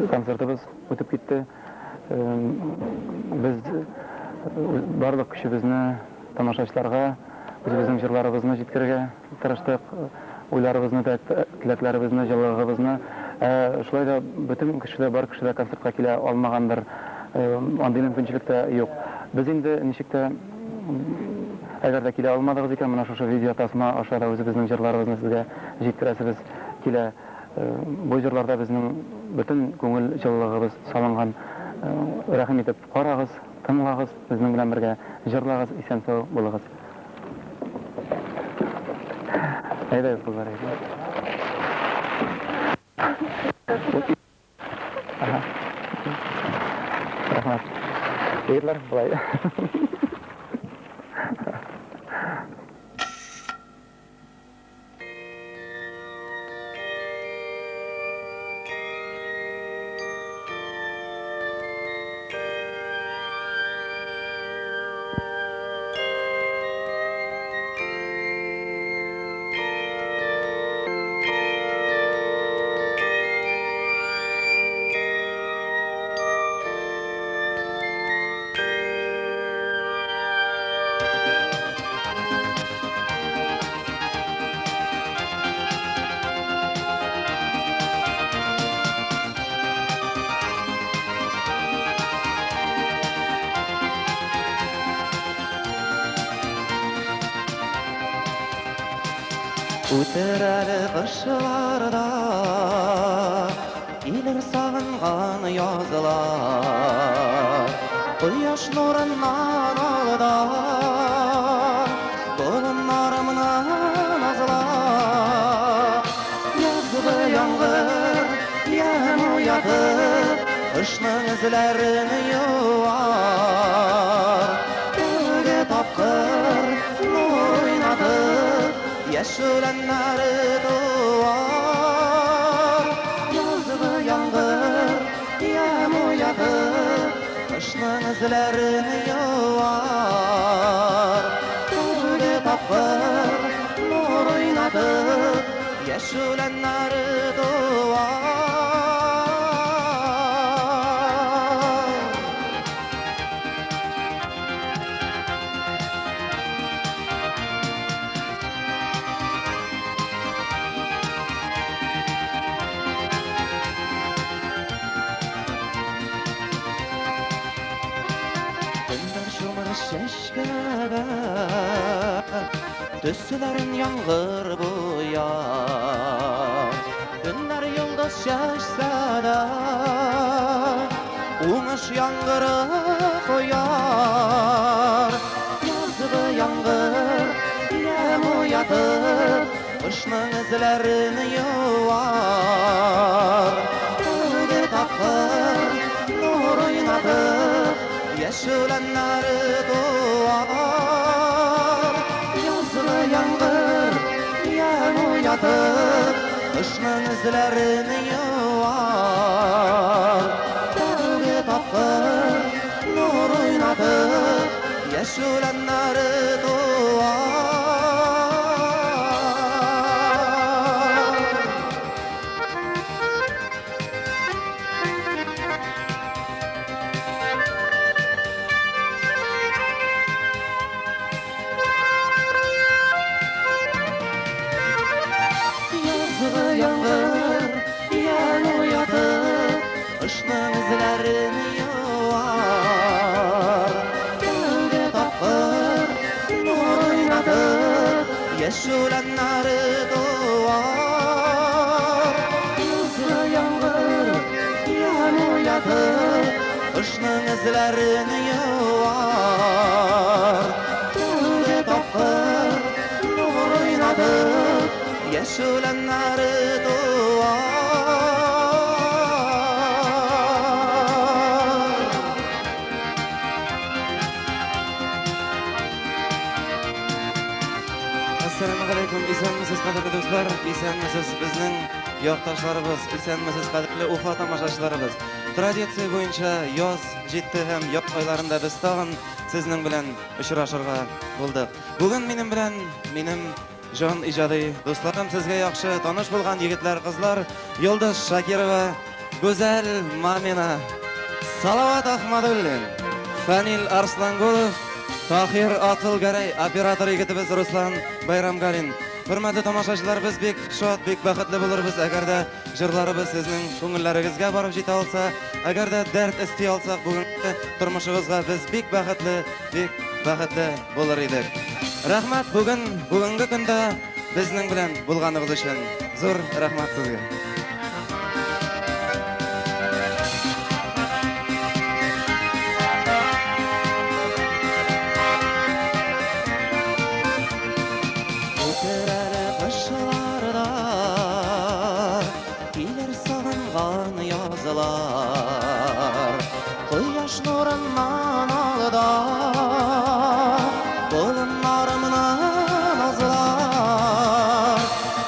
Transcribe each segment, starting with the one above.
Концертыбыз үтеп китте. Без барлык көчебезне тамашачыларга үзебезнең җырларыбызны җиткерергә тырыштык, уйларыбызны, теләкләребезне, җылылыгыбызны. Ә шулай да бөтен кеше дә, бар кеше дә концертка килә алмагандыр, андый мөмкинчелек тә юк. Без инде ничек тә, әгәр дә килә алмадыгыз икән, менә шушы видеотасма аша да үзебезнең җырларыбызны сезгә җиткерәсебез килә. Бу җырларда безнең бөтен күңел җылылыгыбыз салынган. Рәхим итеп карагыз, тыңлагыз, безнең белән бергә җырлагыз, исән-сау булыгыз. Әйдәгез, кызлар, әйдә. Ага. Рәхмәт. Егетләр, болай. Үтер әле кышлар да, килер сагынган язлар. Кояш нурыннан алда, болыннарымны назлар. Язгы яңгыр, ямь уятып, кышның эзләрен юар. Тәүге тапкыр нур уйнатып, яшь үләннәре туар. Язгы яңгыр, ямь уятып, кышның эзләрен юар. Тәүге тапкыр нур уйнатып, яшь үләннәре туар. Көннәр чумыр чәчкәгә, төсләрен яңгыр буяр. Көннәр йолдыз чәчсә дә, уңыш яңгыры кояр. Язгы яңгыр, ямь уятып, кышның эзләрен юар. Тәүге тапкыр нур уйнатып, яшь үләннәре туар. Язгы яңгыр, ямь уятып, кышның эзләрен юар. Тәүге тапкыр нур уйнатып, яшь үләннәре туар. Язгы яңгыр, ямь уятып, кышның эзләрен юар. Тәүге тапкыр нур уйнатып, яшь үләннәре туар. Язгы яңгыр, ямь уятып, кышның эзләрен юар. Тәүге тапкыр нур уйнатып, яшь үләннәре туар. Ассаламу алейкум, исәнмесез, кадерле дуслар, исәнмесез, безнең якташларыбыз, исәнмесез, кадерле Уфа тамашачыларыбыз. Традиция буенча яз җитте һәм яз айларында без тагын сезнең белән очрашырга булдык. Бүген минем белән минем җан иҗади дусларым, сезгә яхшы таныш булган егетләр, кызлар, Йолдыз Шакирова, Гүзәл Мамина, Салават Ахмадуллин, Фәнил Арслангулов, Таһир Акылгәрәй, оператор егетебез Руслан Байрамгалин. Хөрмәтле тамашачылар, без бик шат, бик бәхетле булырбыз, әгәр дә җырларыбыз сезнең күңелләрегезгә барып җитә алса, әгәр дә дәрт өсти алсак бүгенге тормышыгызга, без бик бәхетле, бик бәхетле булыр идек. Рәхмәт бүген, бүгенге көндә безнең белән булганыгыз өчен. Зур рәхмәт сезгә. Үтер әле кышлар да, килер сагынган язлар. Кояш нурыннан алда, болыннарымны назлар.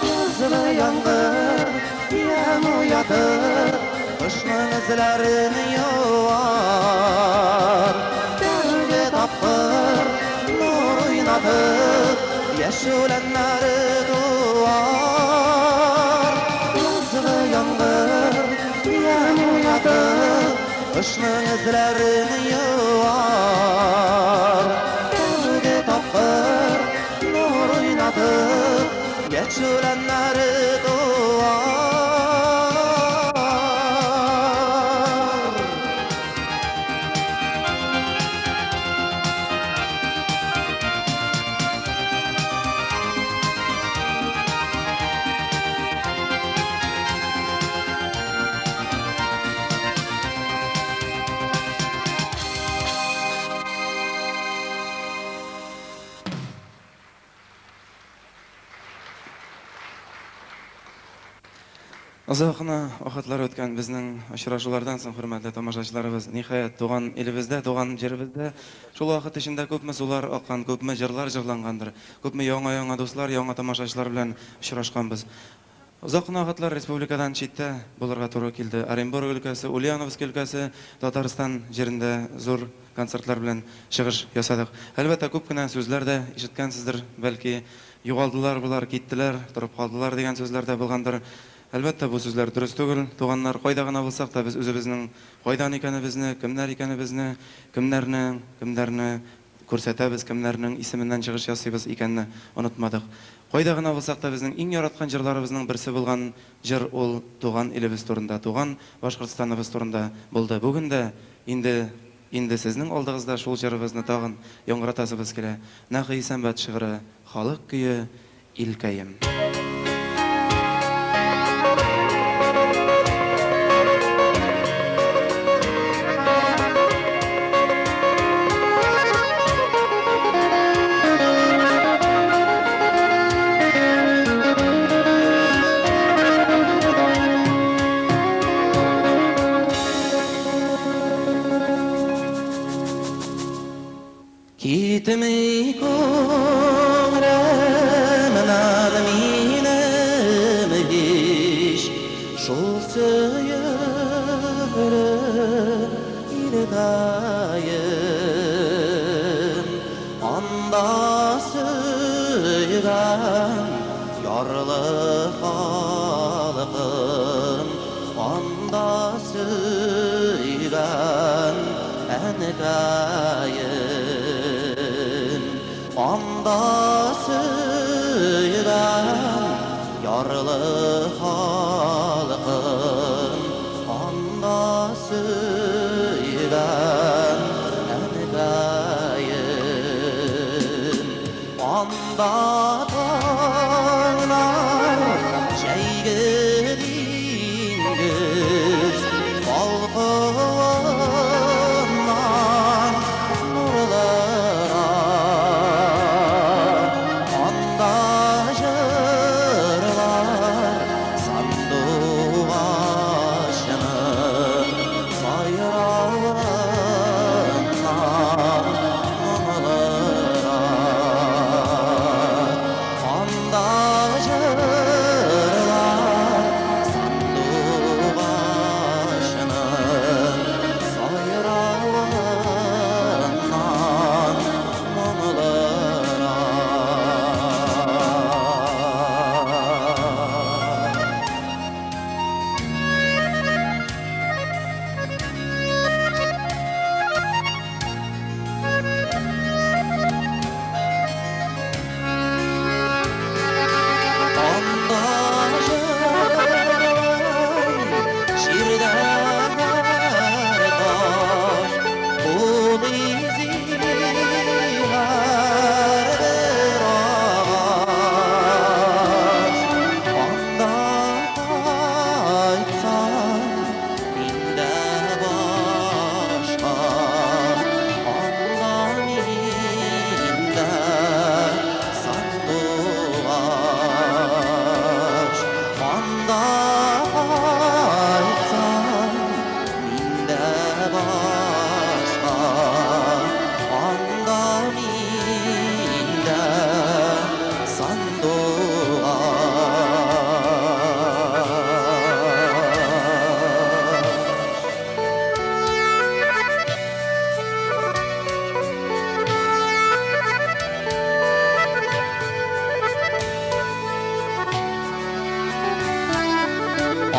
Язгы яңгыр, ямь уятып, кышның эзләрен юар. Тәүге тапкыр нур уйнатып, яшь үләннәре туар. Язгы яңгыр, ямь уятып, кышның эзләрен юар. Тәүге тапкыр нур уйнатып, яшь үләннәре туар. Озак кына вакытлар үткән безнең очрашулардан соң, хөрмәтле тамашачыларыбыз, ниһаять, туган илебездә, туган җиребездә шул вакыт эчендә күпме сулар аккан, күпме җырлар җырлангандыр, күпме яңа-яңа дуслар, яңа тамашачылар белән очрашканбыз. Озак кына вакытлар республикадан читтә булырга туры килде. Оренбург өлкәсе, Ульяновск өлкәсе, Татарстан җирендә зур концертлар белән чыгыш ясадык. Әлбәттә, күп кенә сүзләр дә ишеткәнсездер, бәлки югалдылар болар, киттеләр, торып калдылар дигән сүзләр дә булгандыр. Әлбәттә, бу сүзләр дөрес түгел. Туганнар, кайда гына булсак та, без үзебезнең кайдан икәнебезне, кемнәр икәнебезне, кемнәрне, кемнәрне күрсәтәбез, кемнәрнең исеменнән чыгыш ясыйбыз икәнне онытмадык. Кайда гына булсак та, безнең иң яраткан җырларыбызның берсе булган җыр ул туган илебез турында, туган Башкортстаныбыз турында булды. Бүген дә инде инде сезнең алдыгызда шул җырыбызны тагын яңгыратасыбыз килә. Нәкый Исәнбәт шигыре, халык көе, Илкәем. Китми күңелемнән минем һич шул сөекле илкәем. Анда сөйгән ярлы халкым, анда сөйгән әнкәем. Анда сөйгән ярлы халкым, анда сөйгән әнкәем. Анда таңнар, җәйге диңгез балкуыннан нурлырак. Анда җырлар сандугачның сайравыннан моңлырак. Җирдә һәр таш, кул изи һәрбер агач. Анда кайтсам, мин дә башка, анда мин дә сандугач. Анда кайтсам, мин дә башка, анда мин дә сандугач.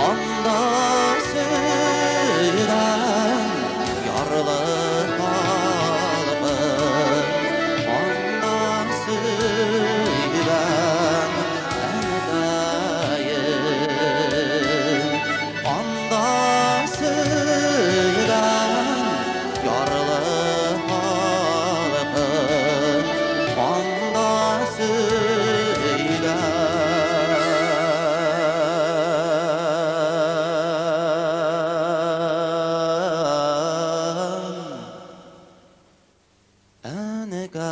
Анда сөйгән ярлы халкым, анда сөйгән әнкәем, анда сөйгән ярлы халкым, анда сөйгән әнкәем.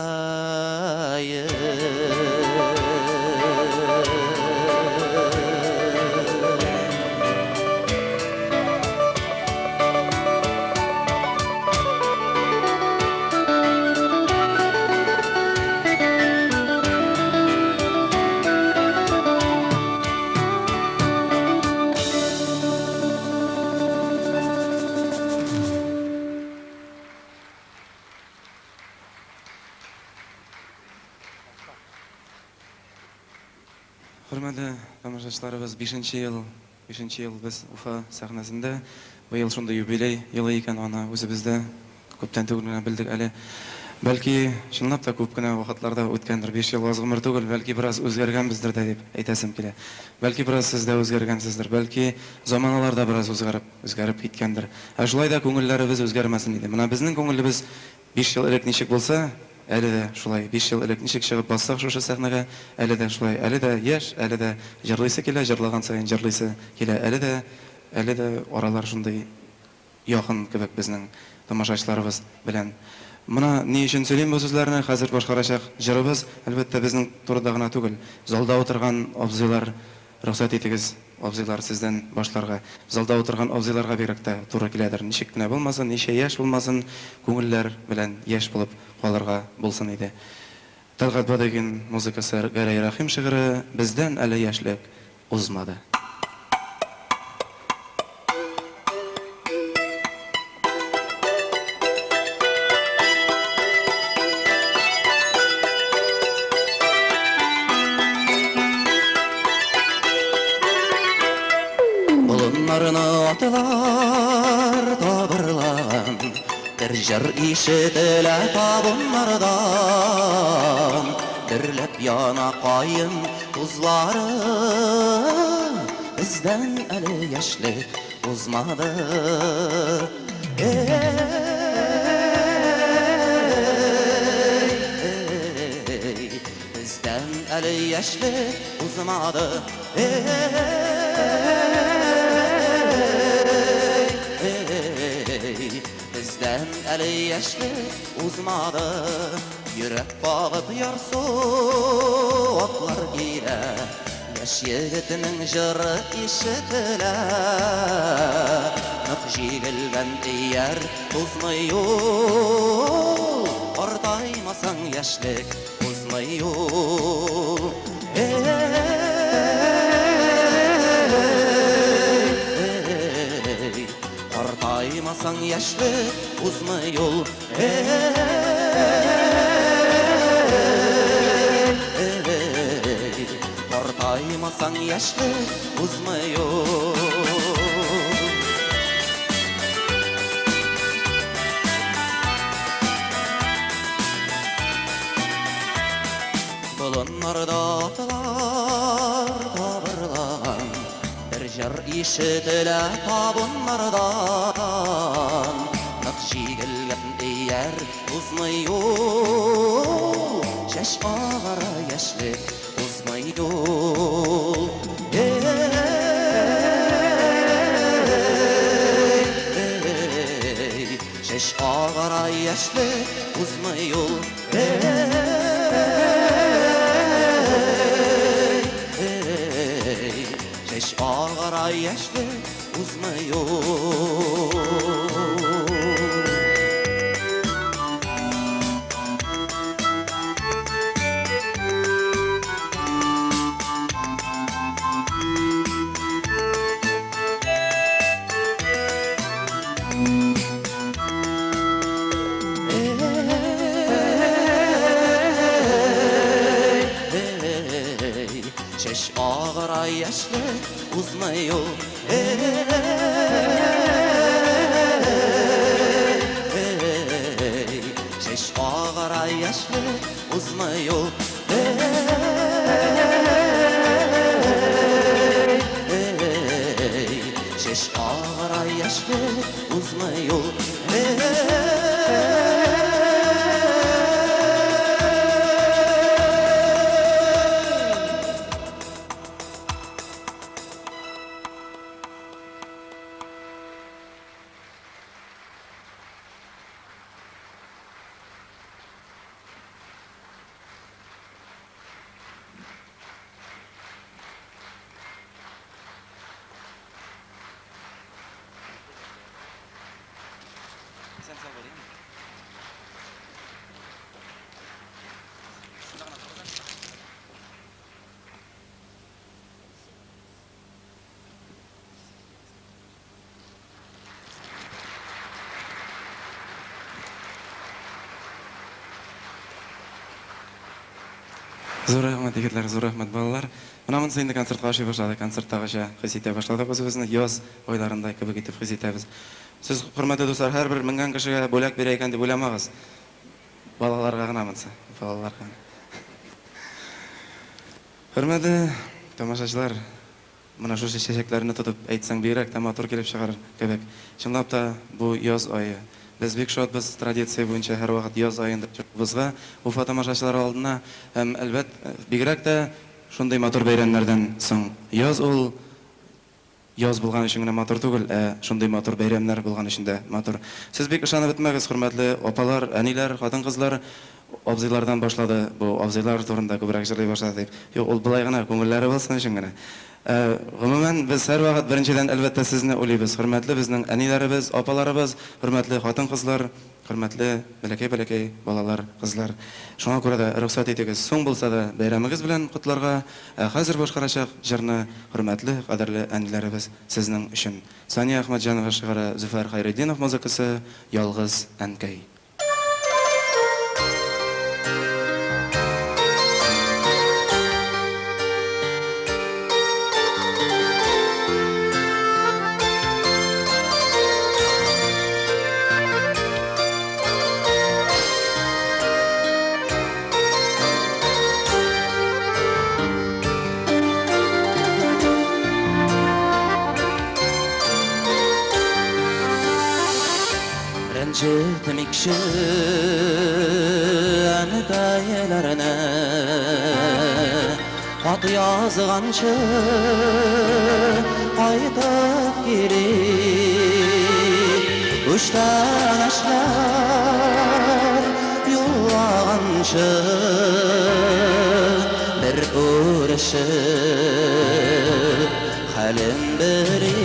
Хөрмәтле тамашачыларыбыз, 5 ел, 5 ел без Уфа сәхнәсендә. Быел шундый юбилей елы икән, аны үзебез дә күптән түгел генә белдек әле. Бәлки, чынлап та күп кенә вакытларда үткәндер. 5 ел аз гомер түгел, бәлки бераз үзгәргәнбездер дә дип әйтәсем килә. Бәлки бераз сез дә үзгәргәнсездер, бәлки заманалар да бераз үзгәреп, үзгәреп киткәндер. Ә шулай да күңелләребез үзгәрмәсен иде. Менә безнең күңелебез 5 ел элек ничек булса, әле дә шулай. 5 ел элек ничек чыгып бассак шушы сәхнәгә, әле дә шулай. Әле дә яшь, әле дә җырлыйсы килә, җырлаган саен җырлыйсы килә. Әле дә аралар шундый якын кебек безнең тамашачыларыбыз белән. Моны ни өчен сөйлим бу сүзләрне? Хәзер башкарачак җырыбыз, әлбәттә, безнең турыда гына түгел. Залда утырган абзыйлар, рөхсәт итегез, абзыйлар, сездән башларга. Залда утырган абзыйларга бигрәк тә туры киләдер. Ничек кенә булмасын, ничә яшь булмасын, күңелләр белән яшь булып калырга булсын иде. Тәлгать Бадыйгин музыкасы, Гәрәй Рәхим шигыре «Бездән әле яшьлек узмады». Болыннарны атлар табырлаган, бер җыр ишетелә табыннардан. Дөрләп яна каен тузлары, бездән әле яшьлек узмады. Эй, бездән әле яшьлек узмады. Эй, бездән әле яшьлек узмады. Йөрәк кагып ярсу атлар килә, яшь егетнең җыры ишетелә. Нык җигелгән ияр тузмый ул, картаймасаң яшьлек узмый ул. Эй, картаймасаң яшьлек узмый ул. Эй, картаймасаң яшьлек узмый ул. Болыннарда атлар табырлаган, бер җыр Ишетелә табыннардан. Нык җигелгән ияр узмый ул, Чәч агара, яшьлек узмый ул. Эй, чәч агара, яшьлек узмый ул. Эй, чәч агара, яшьлек узмый ул. Эй, чәч агара, яшьлек узмый ул. Эй, чәч агара, яшьлек узмый ул. Эй, чәч агара, яшьлек узмый ул. Зур рәхмәт, егетләр, зур рәхмәт, балалар. Менә монысы инде концертка ошый башлады. Концерттагыча хис итә башладык үзебезне. Яз айларында кебек итеп хис итәбез. Сез, хөрмәтле дуслар, һәрбер менгән кешегә бүләк бирә икән дип уйламагыз. Балаларга гына монысы, балаларга. Хөрмәтле тамашачылар, менә шушы чәчәкләрне тотып әйтсәң, бигрәк тә матур килеп чыгар кебек. Чынлап та, бу яз ае. Без бик шатбыз традиция буенча һәрвакыт яз аенда чыгуыбызга Уфа тамашачылары алдына һәм, әлбәт, бигрәк тә шундый матур бәйрәмнәрдән соң. Яз ул яз булган өчен генә матур түгел, ә шундый матур бәйрәмнәр булган өчен дә матур. Сез бик ышанып бетмәгез, хөрмәтле апалар, әниләр, хатын-кызлар, абзыйлардан башлады, бу абзыйлар турында күбрәк җырлый башлады дип. Юк, ул болай гына, күңелләре булсын өчен генә. Гомумән, без һәрвакыт беренчедән, әлбәттә, сезне уйлыйбыз. Хөрмәтле безнең әниләребез, апаларыбыз, хөрмәтле хатын-кызлар, хөрмәтле бәләкәй-бәләкәй балалар, кызлар. Шуңа күрә дә рөхсәт итегез, соң булса да бәйрәмегез белән котларга. Ә хәзер башкарачак җырны, хөрмәтле, кадерле әниләребез, сезнең өчен. Сания Әхмәтҗанова шигыре, Зөфәр Хәйретдинов музыкасы, Ялгыз әнкәй. Рәнҗетмикче әнкәйләрне, Хат язганчы кайтып килик, Күчтәнәчләр юллаганчы, Бер күрешеп хәлен белик.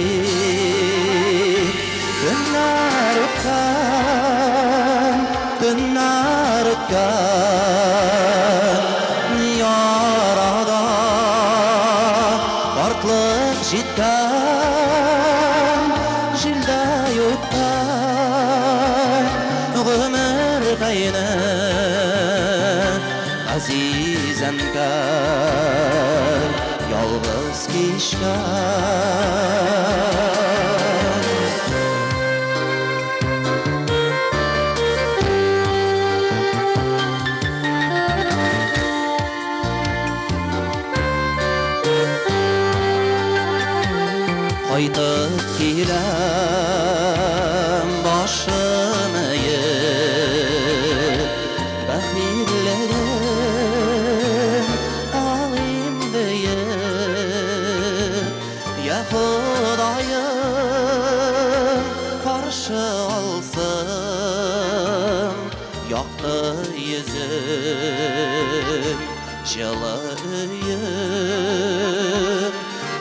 Көннәр үткән, төннәр үткән, ни арада картлык җиткән, җилдәй үткән гомеркәйне, газиз әнкәй ялгыз кичкән. Якты йөзең, җылы өем.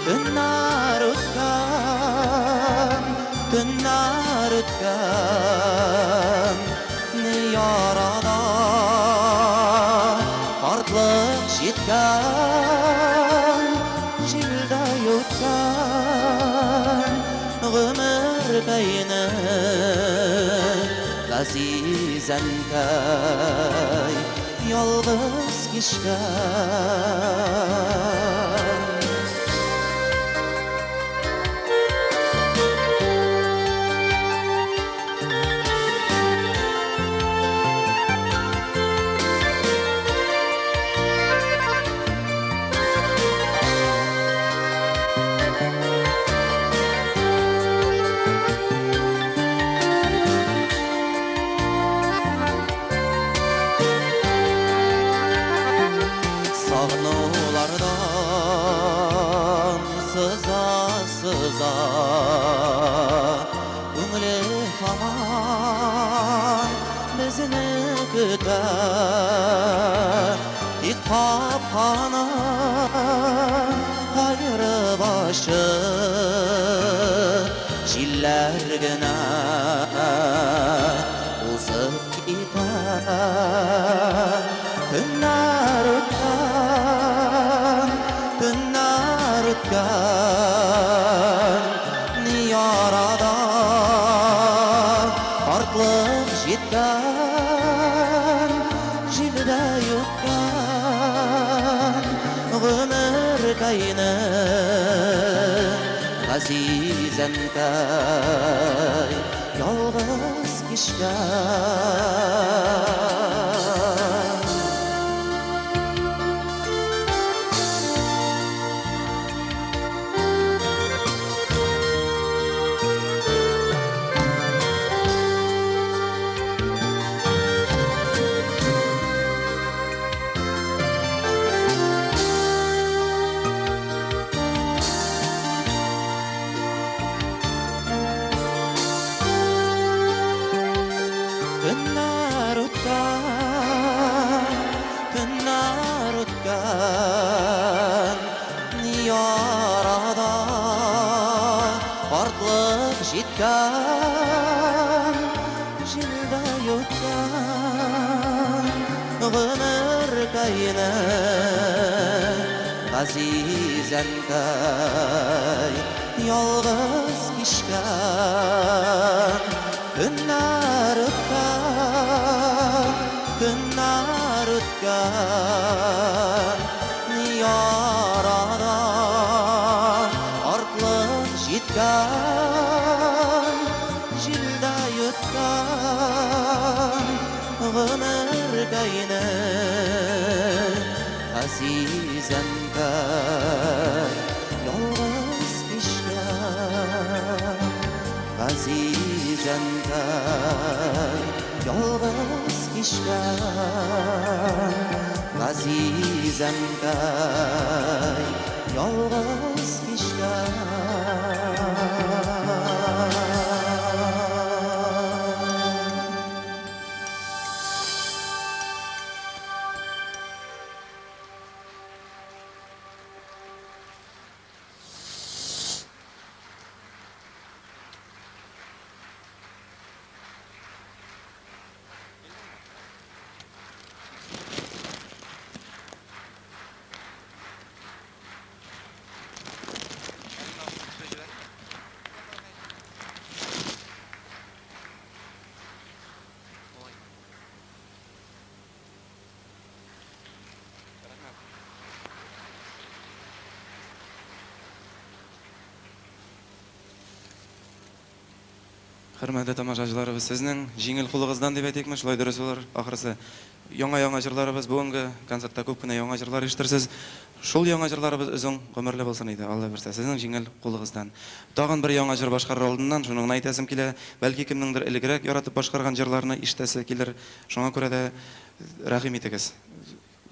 Көннәр үткән, көннәр үткән, ни арада картлык җиткән, җилдә үткән гомеркәйне, газиз әнкәй, ялгыз кичкән. Сагынулардан сыза, сыза, күңеле һаман безне көтә. Тик капканы каерып ачып, җилләр генә узып китә. Көннәр үткән, көннәр үткән, ни арада картлык җиткән, җилдә үткән гомеркәйне, газиз әнкәй, ялгыз кичкән. Көннәр үткән, көннәр үткән, ни арада картлык җиткән, җилдә үткән гомеркәйне, газиз әнкәй, ялгыз кичкән. Көннәр үткән, көннәр үткән, ни арада картлык җиткән, җилдә үткән гомеркәйне, газиз әнкәй, ялгыз кичкән. Газиз әнкәй, ялгыз кичкән. Газиз әнкәй, ялгыз кичкән. Хөрмәтле тамашачыларыбыз, сезнең җиңел кулыгыздан дип әйтикме, шулай дөрес булыр ахрысы. Яңа-яңа җырларыбыз бүгенге концертта күп кенә яңа җырлар ишетерсез. Шул яңа җырларыбыз озын гомерле булсын иде, Алла бирсә, сезнең җиңел кулыгыздан. Тагын бер яңа җыр башкарыр алдыннан шуны гына әйтәсем килә, бәлки кемнеңдер элегрәк яратып башкарган җырларны ишетәсе килер. Шуңа күрә дә рәхим итегез.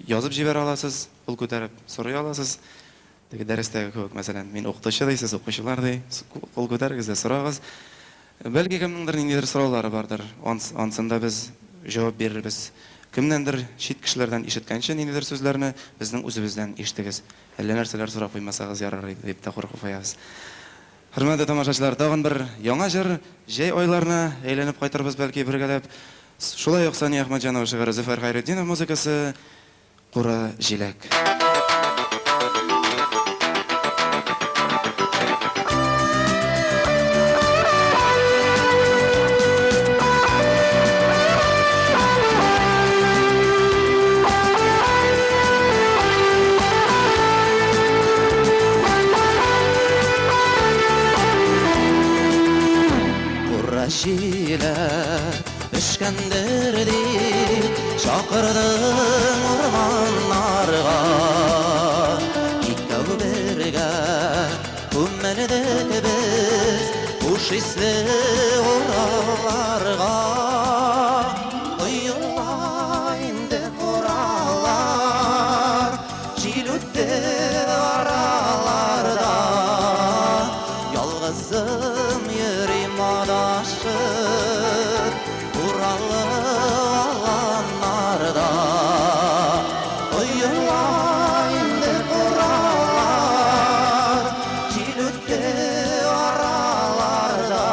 Язып җибәрә аласыз, кул күтәреп сорый аласыз. Теге дәрестәге кебек, мәсәлән, мин укытучы ди, сез укучылар ди, кул күтәрегез дә сорагыз. Бәлки кемнеңдер ниндидер сораулары бардыр. Ансын да без җавап бирербез. Кемнәндер, чит кешеләрдән ишеткәнче ниндидер сүзләрне безнең үзебездән ишетегез. Әллә нәрсәләр сорап куймасагыз ярар иде дип тә куркып куябыз. Хөрмәтле тамашачылар, тагын бер яңа җыр, җәй айларына әйләнеп кайтырбыз бәлки бергәләп. Шулай ук Сания Әхмәтҗанова шигыре, Зөфәр Хәйретдинов музыкасы, Кура җиләк. Кура җиләк пешкәндер дип чакырдың урманнарга. Икәү бергә күмелдек без хуш исле ураларга. Коела инде куралар, җил үтте араларда. Ялгызым йөрим адашып, Уралы аланнарда. Коела инде куралар, җил үтте араларда.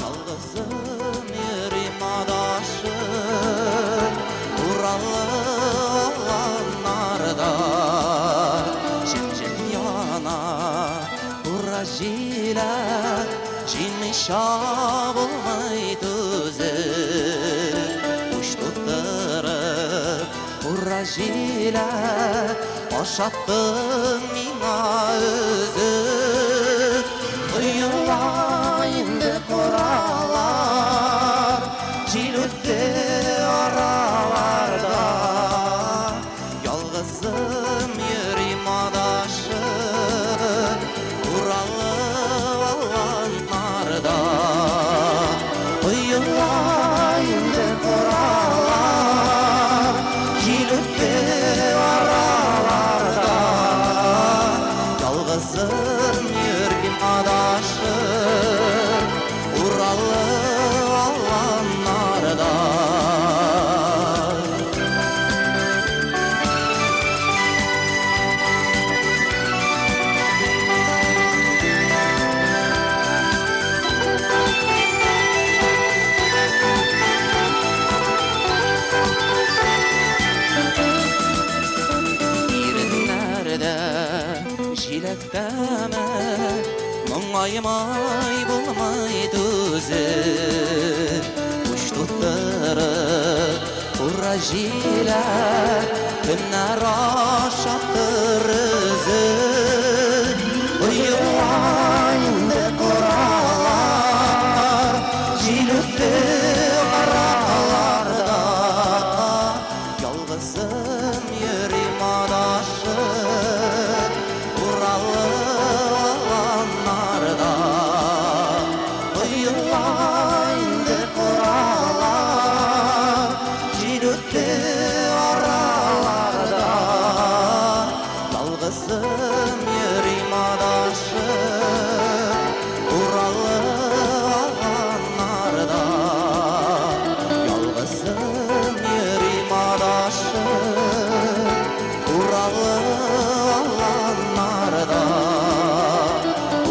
Ялгызым йөрим адашып, Уралы аланнарда. Җем-җем яна кура җиләк, җыймыйча булмый түзеп. Уч тутырып кура җиләк, ашаттың миңа өзеп. Коела инде куралар, җил үтте араларда. Ялгызым йөрим адашып, Уралы аланнарда. Коела инде куралар, җил үтте араларда. Ялгызым йөрим адашып, Уралы аланнарда. Иреннәрдә җиләк тәме, моңаймай булмый түзеп. Уч тутырып кура җиләк, кемнәр ашаттыр өзеп. Коела инде куралар, җил үтте араларда. Ялгызым йөрим адашып, Уралы аланнарда. Коела инде куралар, җил үтте араларда. Ялгызым йөрим адашып, Уралы аланнарда. Ялгызым йөрим адашып, Уралы аланнарда.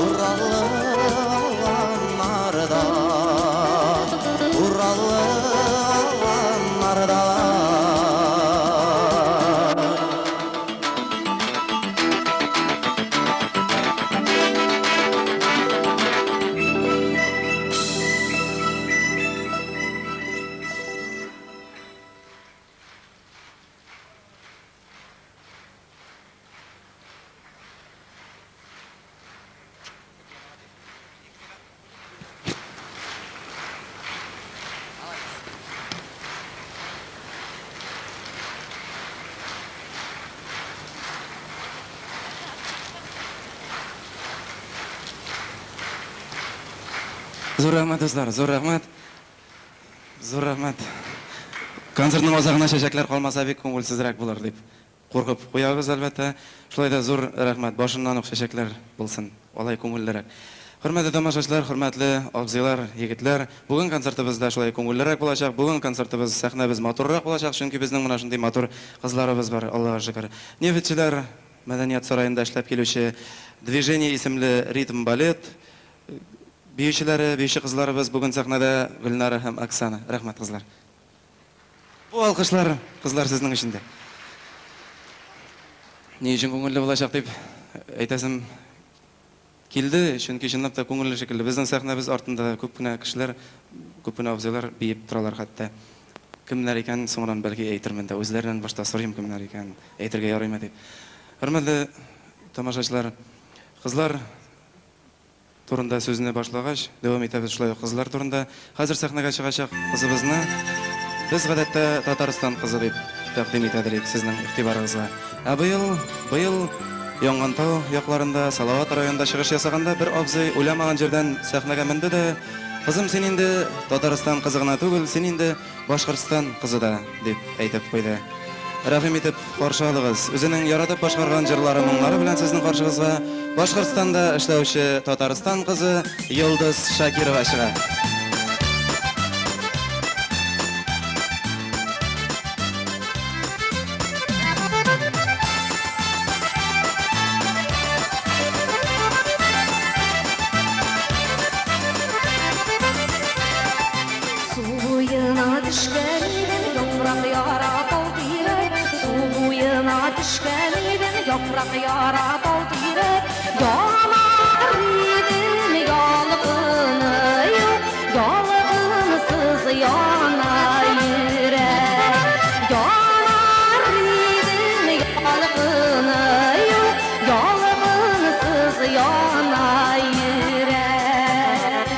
Уралы аланнарда. Уралы аланнарда. Зур рәхмәт, дуслар, зур рәхмәт. Зур рәхмәт. Концертның азагына чәчәкләр калмаса бик күңелсезрәк булыр дип куркып куябыз, әлбәттә. Шулай да зур рәхмәт. Башыннан ук чәчәкләр булсын. Алай күңеллерәк. Хөрмәтле тамашачылар, хөрмәтле абзыйлар, егетләр, бүген концертыбыз да шулай күңеллерәк булачак. Бүген концертыбыз, сәхнәбез матуррак булачак, чөнки безнең менә шундый матур кызларыбыз бар, Аллага шөкер. Нефтьчеләр мәдәният сараенда эшләп килүче Движение исемле ритм балет биючеләре, биюче кызларыбыз бүген сәхнәдә Гөлнара һәм Оксана. Рәхмәт, кызлар. Бу алкышлар, кызлар, сезнең өчен дә. Ни өчен күңелле булачак дип әйтәсем килде, чөнки чынлап та күңелле шикелле. Безнең сәхнәбез артында күп кенә кешеләр, күп кенә абзыйлар биеп торалар хәтта. Кемнәр икәнен соңыннан бәлки әйтермен дә. Үзләреннән башта сорыйм кемнәр икәнен, әйтергә ярыймы дип. Хөрмәтле тамашачылар, кызлар турында сүзне башлагач, дәвам итәбез шулай ук кызлар турында. Хәзер сәхнәгә чыгачак кызыбызны без гадәттә Татарстан кызы дип тәкъдим итәдер идек сезнең игътибарыгызга. Ә быел, быел Янгантау якларында, Салават районында чыгыш ясаганда бер абзый уйламаган җирдән сәхнәгә менде дә, Кызым, син инде Татарстан кызы гына түгел, син инде Башкортстан кызы да, дип әйтеп куйды. Рәхим итеп каршы алыгыз, үзенең яратып башкарган җырлары, моңнары белән сезнең каршыгызга Башкортстанда эшләүче Татарстан кызы Йолдыз Шакирова чыга. Су буена төшкән идем, яфрак яра тал тирәк. Су буена төшкән идем, яфрак яра тал тирәк. Янар идем, ялкыны юк, ялкынсыз яна йөрәк. Янар идем, ялкыны юк, ялкынсыз яна йөрәк.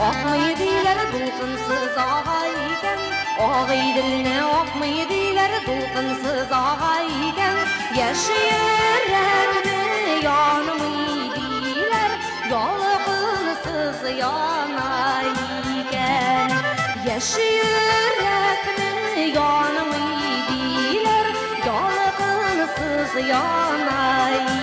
Акмый диләр, дулкынсыз ага икән, Агыйделне акмый диләр, дулкынсыз ага икән. Яшь йөрәкне янмый диләр, ялкынсыз яна икән. Яшь йөрәкне янмый диләр, ялкынсыз яна икән.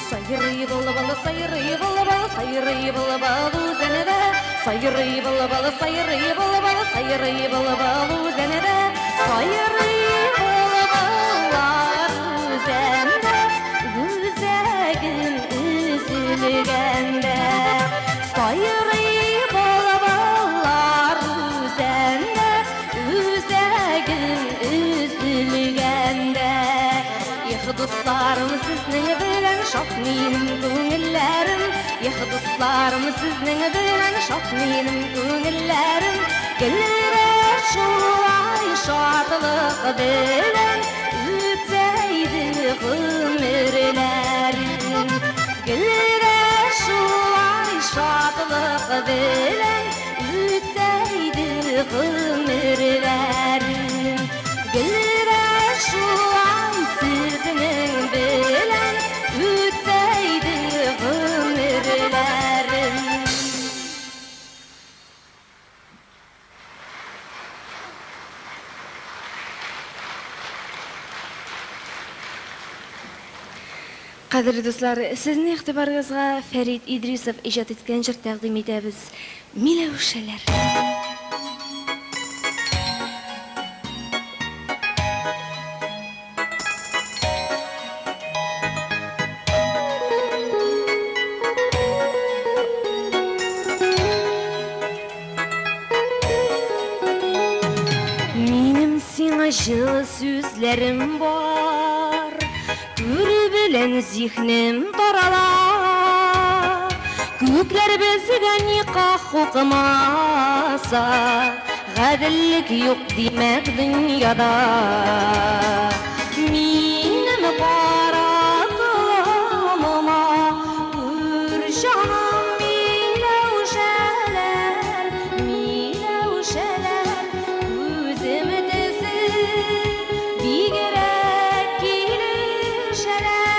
Сайрый былбыл, сайрый былбыл, сайрый былбыл үзәнедә. Сайрый былбыл, сайрый былбыл, сайрый былбыл үзәнедә. Сайрый былбыллар үзәндә, үзәгем өзелгәндә. Сайрый былбыллар үзәндә, үзәгем өзелгәндә. Их, дусларым, сезнең белән шат минем күңелләрем. Их, дусларым, сезнең белән шат минем күңелләрем. Гелрә шулай шатлык белән үтсә иде гомерләрем. Гелрә шулай шатлык белән үтсә иде гомерләрем. Гелрә шулай сезнең белән үтсә иде гомерләрем. Кадерле дуслар, сезнең игътибарыгызга Фәрит Идрисов иҗат иткән җыр тәкъдим итәбез. Миләүшәләр. Минем сиңа җылы сүзләрем бар, Күрү белән зиһнем тарала. Күкләр безгә никах укымаса, Гаделлек юк димәк дөньяда. Минем кара толымыма күр җаным миләүшәләр, миләүшәләр, күзем төсе бигрәк килешәләр.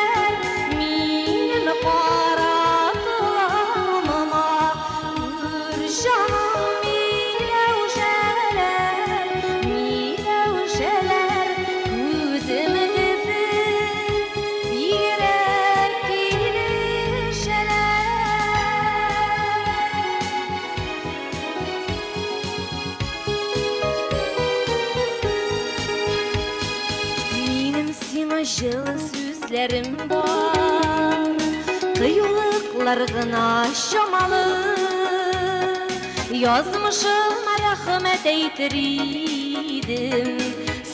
Сүзләрем бар, кыюлыклар гына чамалы. Язмышыма рәхмәт әйтер идем,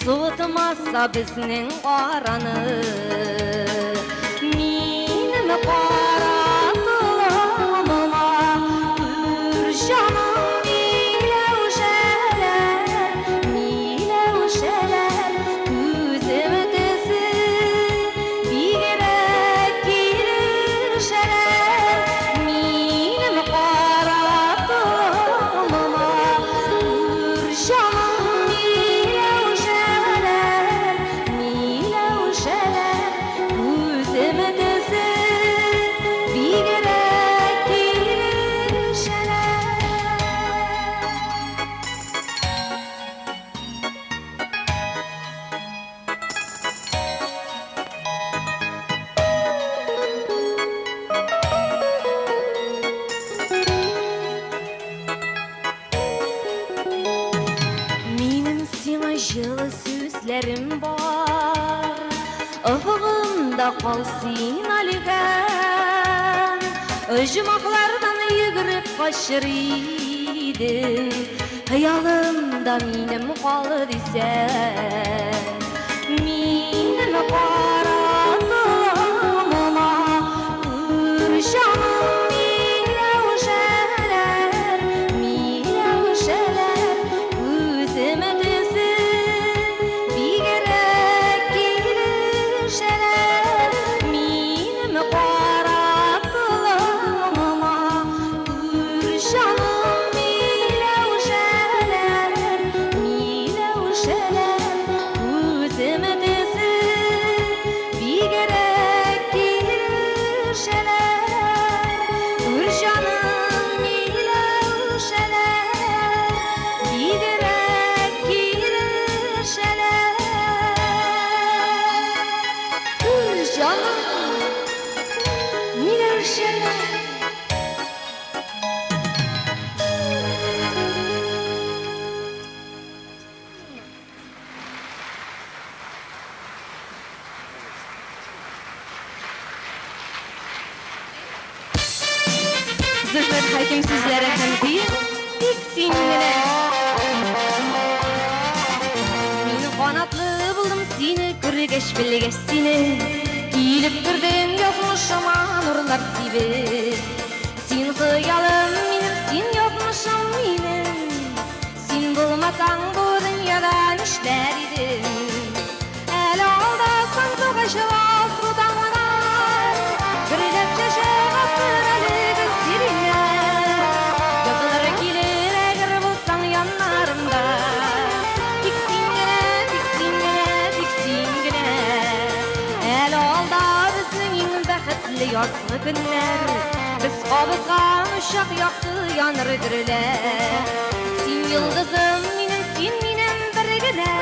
суытмаса безнең араны. Минем кара толымыма күр җаным миләүшәләр, миләүшәләр, күзем төсе бигрәк килешәләр. Минем кара толымыма күр җаным миләүшәләр, миләүшәләр, күзем төсе бигрәк килешәләр. Минем сиңа җылы сүзләрем бар, Офыгымда кал син алигән. Оҗмахлардан йөгереп качыр идем, Хыялымда минем кал дисәң. Минем кара толымыма күр җаным миләүшәләр, миләүшәләр, күзем төсе бигрәк килешәләр. Минем кара толымыма күр җаным миләүшәләр, миләүшәләр, күзем төсе бигрәк килешәләр. Күр җаным миләүшәләр, бигрәк килешәләр. Күр җаным миләүшәләр. Зөфәр Хәким сүзләре һәм көе тик син генә. Мин канатлы булдым сине күргәч, белгәч сине. Килеп кердең язмышыма нурлар сибеп. Син хыялым минем, син язмышым минем. Син булмасаң бу дөньяда нишләр идем? Әле алда сандугачлар алсу таңнар, Гөрләп чәчәк атыр әлеге сиреньнәр. Язлар килер әгәр булсаң яннарымда. Тик син генә, тик син генә, тик син генә. Әле алда безнең иң бәхетле язгы көннәр. Без кабызган учак якты яныр гөрләп. Син йолдызым минем, син минем бер генә.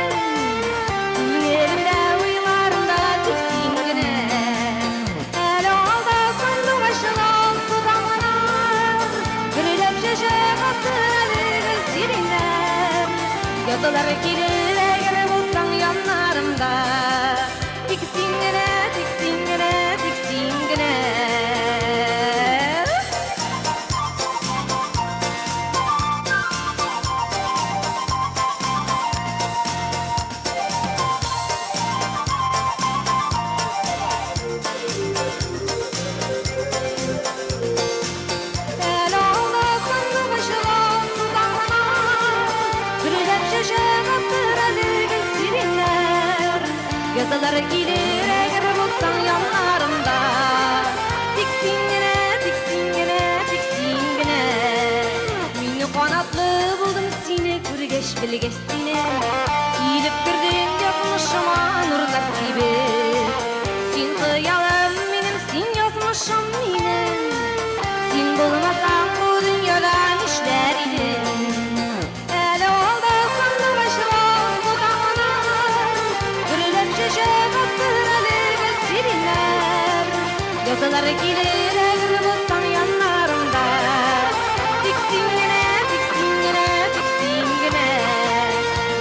Күңелемдә, уйларымда тик син генә. Әле алда сандугачлар алсу таңнар, Гөрләп чәчәк атыр әлеге сиреньнәр. Язлар килер әгәр булсаң яннарымда. Тик син генә, тик син генә, тик син генә. Әле алда сандугачлар алсу таңнар, Гөрләп чәчәк атыр әлеге сиреньнәр. Язлар килер әгәр булсаң яннарымда. Тик син генә, тик син генә, тик син генә. Мин канатлы булдым сине күргәч, белгәч сине. Килеп кердең язмышыма нурлар сибеп. Син хыялым минем, син язмышым минем. Син булмасаң бу дөньяда нишләр идем? Әле алда сандугачлар алсу таңнар, Гөрләп чәчәк атыр әлеге сиреньнәр. Язлар килер әгәр булсаң яннарымда. Тик син генә, тик син генә, тик син генә.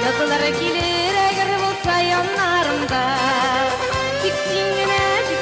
Язлар килер әгәр булса яннарымда. Тик син генә, тик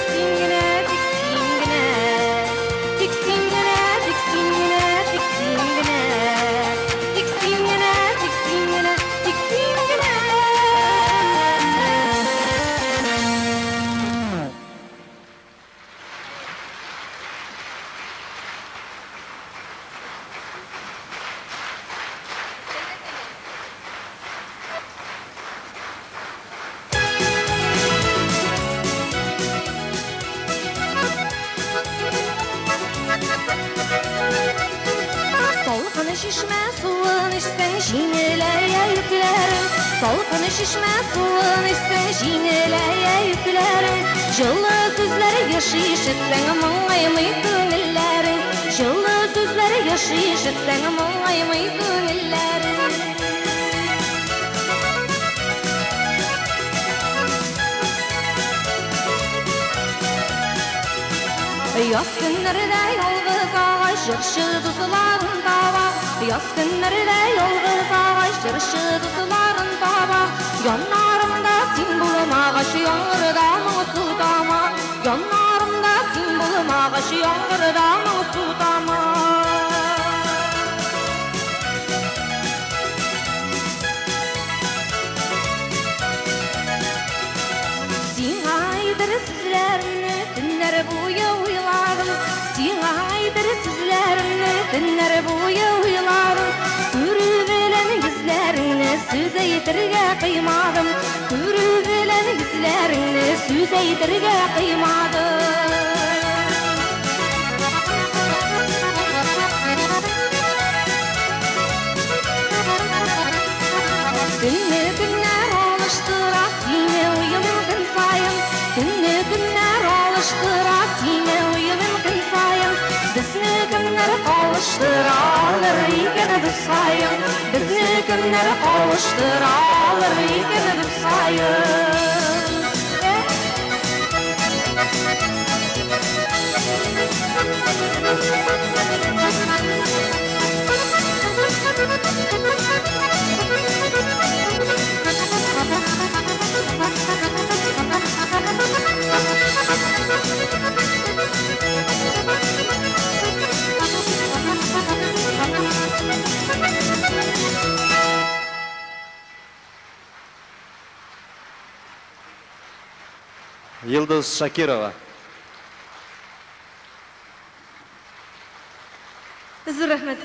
чишмә суын эчсәң, җиңеләя йөкләрең. Салкын чишмә суын эчсәң, җиңеләя йөкләрең. Җылы сүзләр еш ишетсәң, моңаймый күңелләрең. Җылы сүзләр еш ишетсәң, моңаймый күңелләрең. Яз көннәрдә ялгыз агач җырчы дусларын таба. Яз көннәрдә ялгыз агач җырчы дусларын таба. Яннарымда син булмагач, яңгырда моңсу тама. Яннарымда син булмагач, яңгырда моңсу тама. Сиңа әйтер сүзләремне төннәр буе уйладым. Сиңа әйтер сүзләремне төннәр буе уйладым. Күрү белән йөзләреңне сүз әйтергә кыймадым. Күрү белән йөзләреңне сүз әйтергә кыймадым. Көнне көннәр алыштыра, сине уйлыйм көн саен. Көнне көннәр алыштыра, сине уйлыйм көн саен. Безне кемнәр кавыштыра алыр икән, дускаем? Безне кемнәр кавыштыра алыр икән, дускаем? Йылдыз Шакирова. Зур рәхмәт.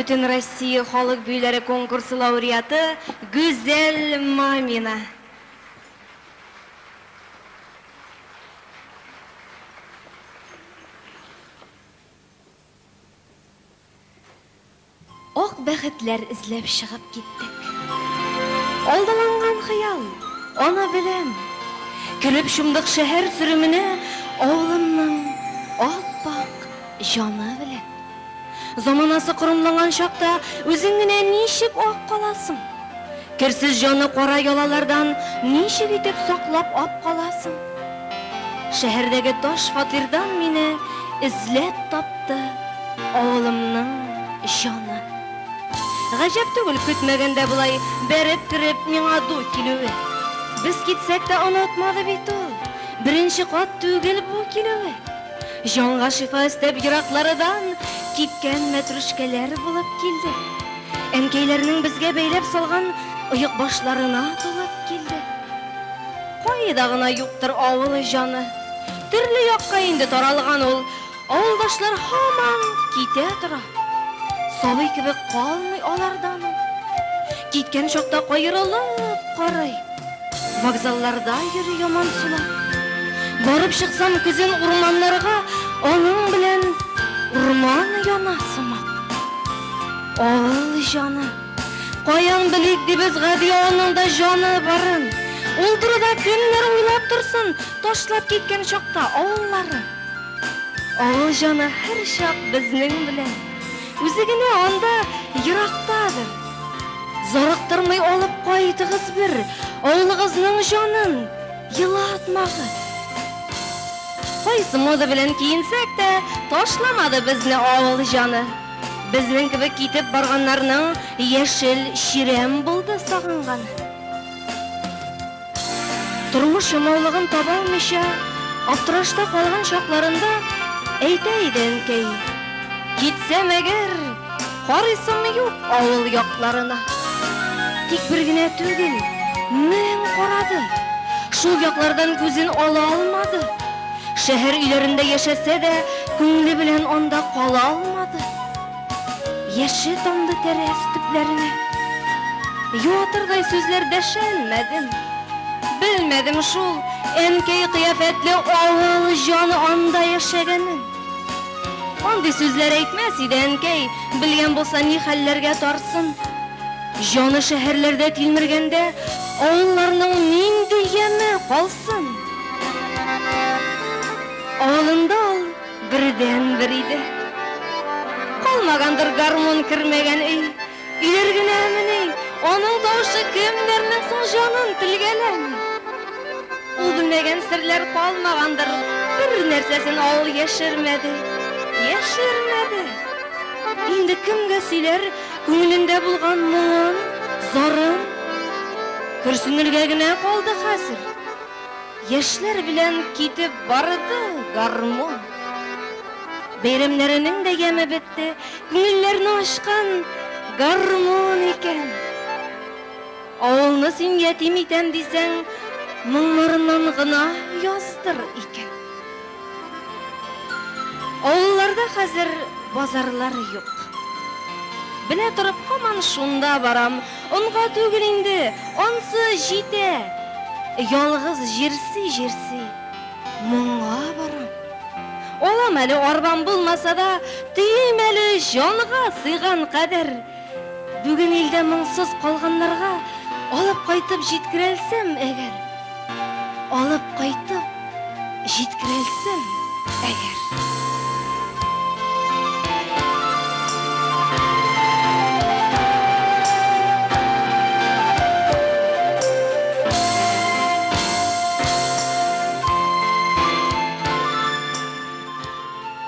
Бөтен Россия халык көйләре конкурсы лауреаты Гүзәл Мамина. Ак бәхетләр эзләп чыгып киттек. Алдаланган хыял, аны беләм. Кереп чумдык шәһәр сөременә авылымның ап-ак җаны белән. Заманасы корымланган чакта үзең генә ничек ак каласың? Керсез җаны кара ялалардан ничек итеп саклап ап каласың? Шәһәрдәге таш фатирдан мине эзләп тапты авылымның җаны. Гаҗәп түгел көтмәгәндә болай бәреп кереп миңа ду килүе. Без китсәк тә онытмады бит ул, беренче кат түгел бу килүе. Җанга шифа өстәп еракларыдан кипкән мәтрүшкәләр булып килде. Әнкәйләрнең безгә бәйләп салган оекбашларына тулып килде. Кайда гына юктыр авыл җаны. Төрле якка инде таралган ул. Авылдашлар һаман китә тора. Сабый кебек калмый алардан ул. Киткән чакта каерылып карый. Вокзалларда йөри ямансулап. Барып чыксам көзен урманнарга, аның белән урман яна сымак. Авыл җаны. Каян белик дибез гади авылның да җаны барын. Ул турыда кемнәр уйлап торсын, ташлап киткән чакта авылларын. Авыл җаны һәрчак безнең белән. Үзе генә анда ерактадыр. Зарыктырмый алып кайтыгыз бер авылыгызның җанын, елатмагыз. Кайсы мода белән киенсәк тә, ташламады безне авыл җаны. Безнең кебек китеп барганнарның яшел чирәм булды сагынганы. Тормыш ямаулыгын таба алмыйча, аптырашта калган чакларында әйтә иде әнкәй, Китсәм әгәр, карыйсым юк авыл якларына. Тик бер генә түгел, мең карады. Шул яклардан күзен ала алмады. Шәһәр өйләрендә яшәсә дә, күңеле белән анда кала алмады. Яше тамды тәрәз төпләренә. Юатырдай сүзләр дәшәлмәдем. Белмәдем шул, әнкәй кыяфәтле авыл җаны анда яшәгәнен. Андый сүзләр әйтмәс иде әнкәй, белгән булса ни хәлләргә тарсын. Җаны шәһәрләрдә тилмергәндә, авылларның нинди яме калсын? Авылында ул Бердәнбер иде. Калмагандыр гармун кермәгән өй. Өйләр генәмени, аның тавышы кемнәрнең соң җанын телгәләми? Ул белмәгән серләр калмагандыр, бер нәрсәсен авыл яшермәде. Яшермәде. Инде кемгә сөйләр күңелендә булган моңын, зарын? Көрсенергә генә калды хәзер. Яшьләр белән китеп барды гармун. Бәйрәмнәренең дә яме бетте, күңелләрне ачкан гармун икән. Авылны син ятим итәм дисәң, моңнарыннан гына яздыр икән. Авылларда хәзер базарлар юк. Белә торып һаман шунда барам, онга түгел инде, ансы җитә. Ялгыз җирси-җирси, моңга барам. Алам әле арбам булмаса да, төйим әле җанга сыйган кадәр. Бүген илдә моңсыз калганнарга алып кайтып җиткерәлсәм әгәр. Алып кайтып җиткерәлсәм әгәр.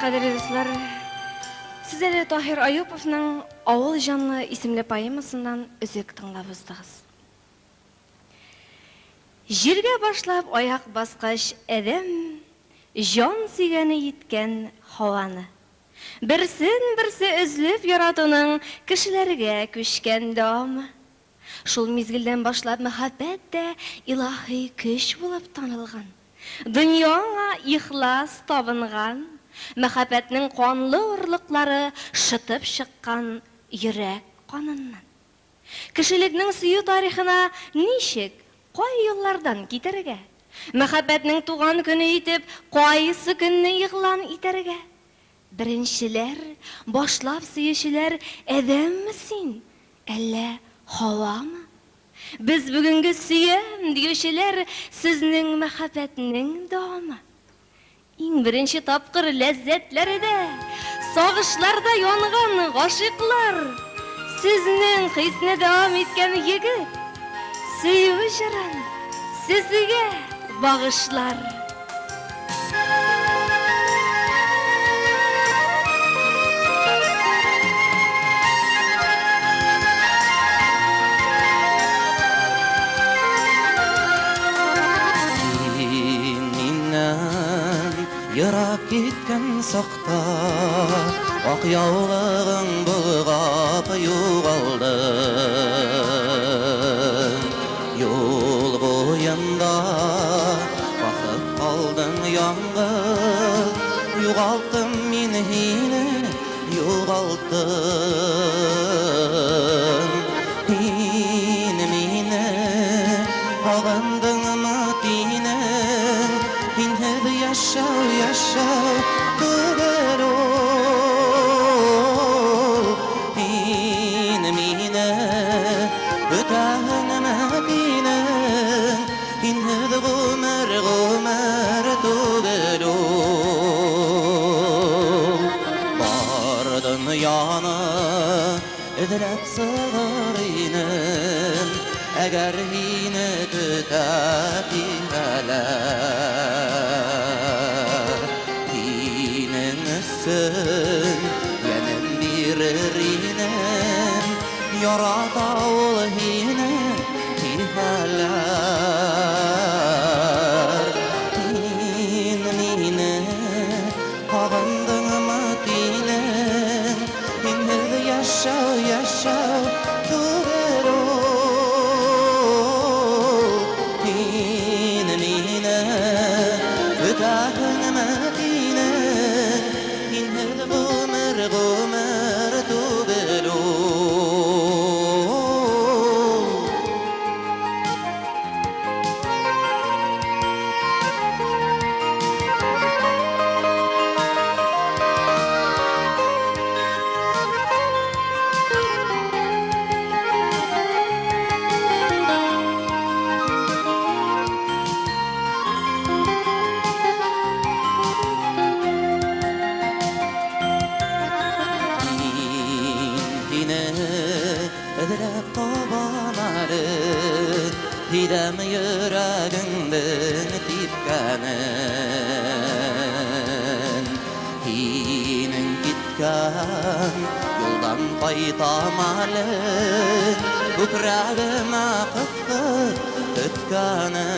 Кадерле дуслар, сез әле Таһир Аюповның Авыл җанлы исемле поэмасыннан өзек тыңлап уздыгыз. Җиргә башлап аяк баскач адәм җан сөйгәне иткән һаваны. Берсен-берсе өзлеп яратуның кешеләргә күчкән дәвамы. Шул мизгелдән башлап мәхәббәт тә илаһи көч булып танылган. Дөнья аңа ихлас табынган, мәхәббәтнең канлы орлыклары шытып чыккан йөрәк каныннан. Кешелекнең сөю тарихына ничек, кай юллардан китәргә? Мәхәббәтнең туган көне итеп кайсы көнне игълан итәргә? Беренчеләр, башлап сөючеләр Адәмме син, әллә Һавамы? Без бүгенге сөям диючеләр Сезнең мәхәббәтнең дәвамы. Иң беренче тапкыр ләззәтләрдә, Сагышларда янган гашыйклар, Сезнең хисне дәвам иткән егет Сөю җырын сезгә багышлар. Син миннән ерак киткән сакта, Ак яулыгың болгап югалды. Юл буенда басып калдың яңгыз, Югалттым мин һине, югалттым. Һин мине һагындыңмы тинең, Һинһеҙ яшәү, яшәү түгел ул. Һин мине көтәһеңме тинең, Һинһеҙ ғүмер, ғүмер түгел ул. Бар донъяны эҙләп сығыр инем, Әгәр һине көтә тиһәләр. Һинең өсөн йәнем бирер инем, Ярата ул һине тиһәләр. Һин мине һағындыңмы тинең, Һинһеҙ йәшәү, йәшәү түгел ул. Һин мине көтәһеңме тинең, Һинһеҙ ғүмер, ғүмер түгел ул. Мин һине эҙләп табам әле, Һиҙәм йөрәгеңдең типкәнен. Һинең киткән юлдан ҡайтам әле, Күкрәгемә ҡыҫып көткәнем.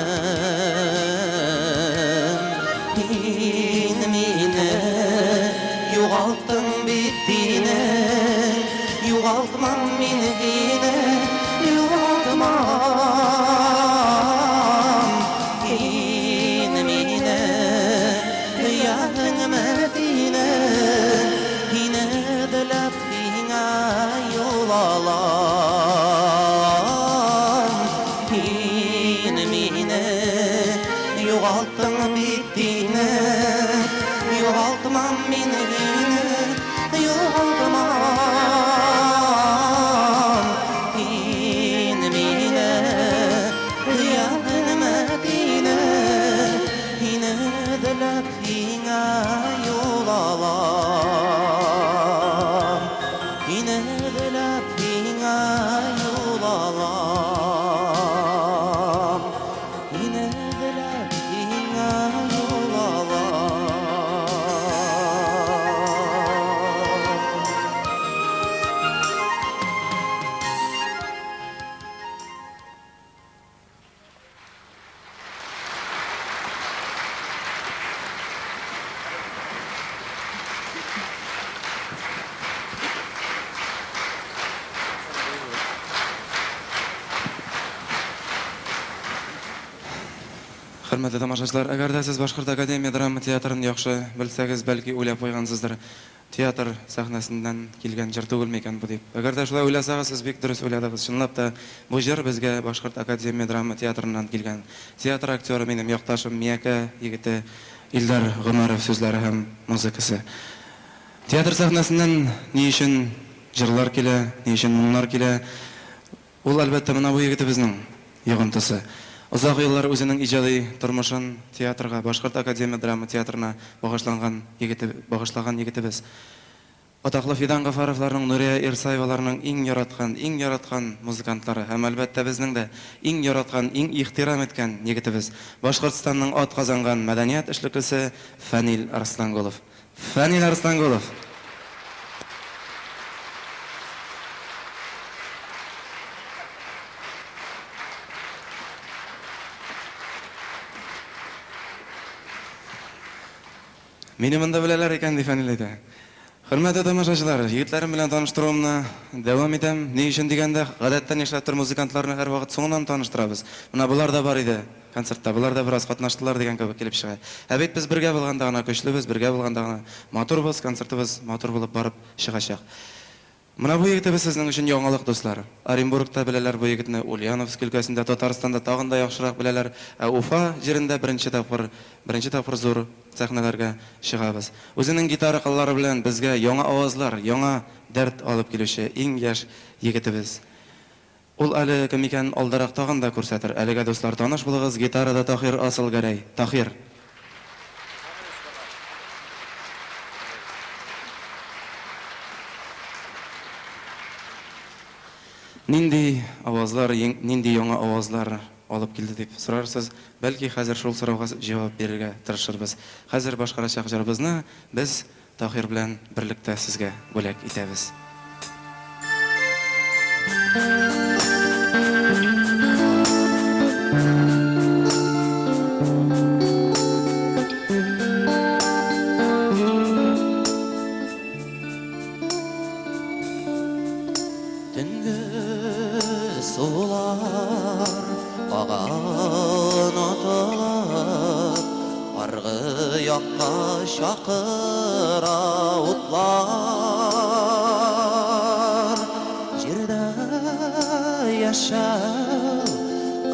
Һин мине юғалттың бит тинең, Юғалтмам мин һине, юғалтмам. Һин мине һөйәһеңме тинең, Һине эҙләп һиңә юл алам. Һин мине юғалттың бит тинең, Юғалтмам мин һине, юғалтмам. Һин мине һөйәһеңме тинең, Һине эҙләп һиңә юл алам. Һине эҙләп һиңә юл алам. Һине эҙләп һиңә юл алам. Хөрмәтле тамашачылар, әгәр дә сез Башкорт академия драма театрын яхшы белсәгез, бәлки уйлап куйгансыздыр, театр сәхнәсеннән килгән җыр түгел микән бу дип. Әгәр дә шулай уйласагыз, сез бик дөрес уйладыгыз. Чынлап та, бу җыр безгә Башкорт академия драма театрыннан килгән. Театр актеры минем якташым Миякә егете Илдар Гомәров сүзләре һәм музыкасы. Театр сәхнәсеннән ни өчен җырлар килә, ни өчен моңнар килә? Ул, әлбәттә, менә бу егетебезнең йогынтысы. Озак еллар үзенең иҗади тормышын театрга, Башкорт академия драма театрына багышланган егете, багышлаган егетебез. Атаклы Фидан Гафаровларның, Нурия Ирсаеваларның иң яраткан, иң яраткан музыкантлары һәм, әлбәттә, безнең дә иң яраткан, иң ихтирам иткән егетебез, Башкортстанның атказанган мәдәният эшлеклесе Фәнил Арслангулов. Фәнил Арслангулов! Мине монда беләләр икән, ди Фәнил әйтә. Хөрмәтле тамашачылар, егетләрем белән таныштыруымны дәвам итәм. Ни өчен дигәндә, гадәттә нишләптер музыкантларны һәрвакыт соңыннан таныштырабыз. Менә болар да бар иде концертта, болар да бераз катнаштылар дигән кебек килеп чыга. Ә бит без бергә булганда гына көчлебез, бергә булганда гына матурбыз, концертыбыз матур булып барып чыгачак. Менә бу егетебез сезнең өчен яңалык, дуслар. Оренбургта беләләр бу егетне, Ульяновск өлкәсендә, Татарстанда тагын да яхшырак беләләр, ә Уфа җирендә беренче тапкыр, беренче тапкыр зур сәхнәләргә чыгабыз. Үзенең гитара кыллары белән безгә яңа авазлар, яңа дәрт алып килүче иң яшь егетебез. Ул әле кем икәнен алдарак тагын да күрсәтер. Әлегә, дуслар, таныш булыгыз, гитарада Таһир Асылгәрәй. Таһир! Нинди авазлар, нинди яңа авазлар алып килде дип сорарсыз, бәлки хәзер шул сорауга җавап бирергә тырышырбыз. Хәзер башкарачак җырыбызны без Таһир белән берлектә сезгә бүләк итәбез. Төнге сулар ага онытылып, Аргы якка чакыра утлар. Җирдә яшәү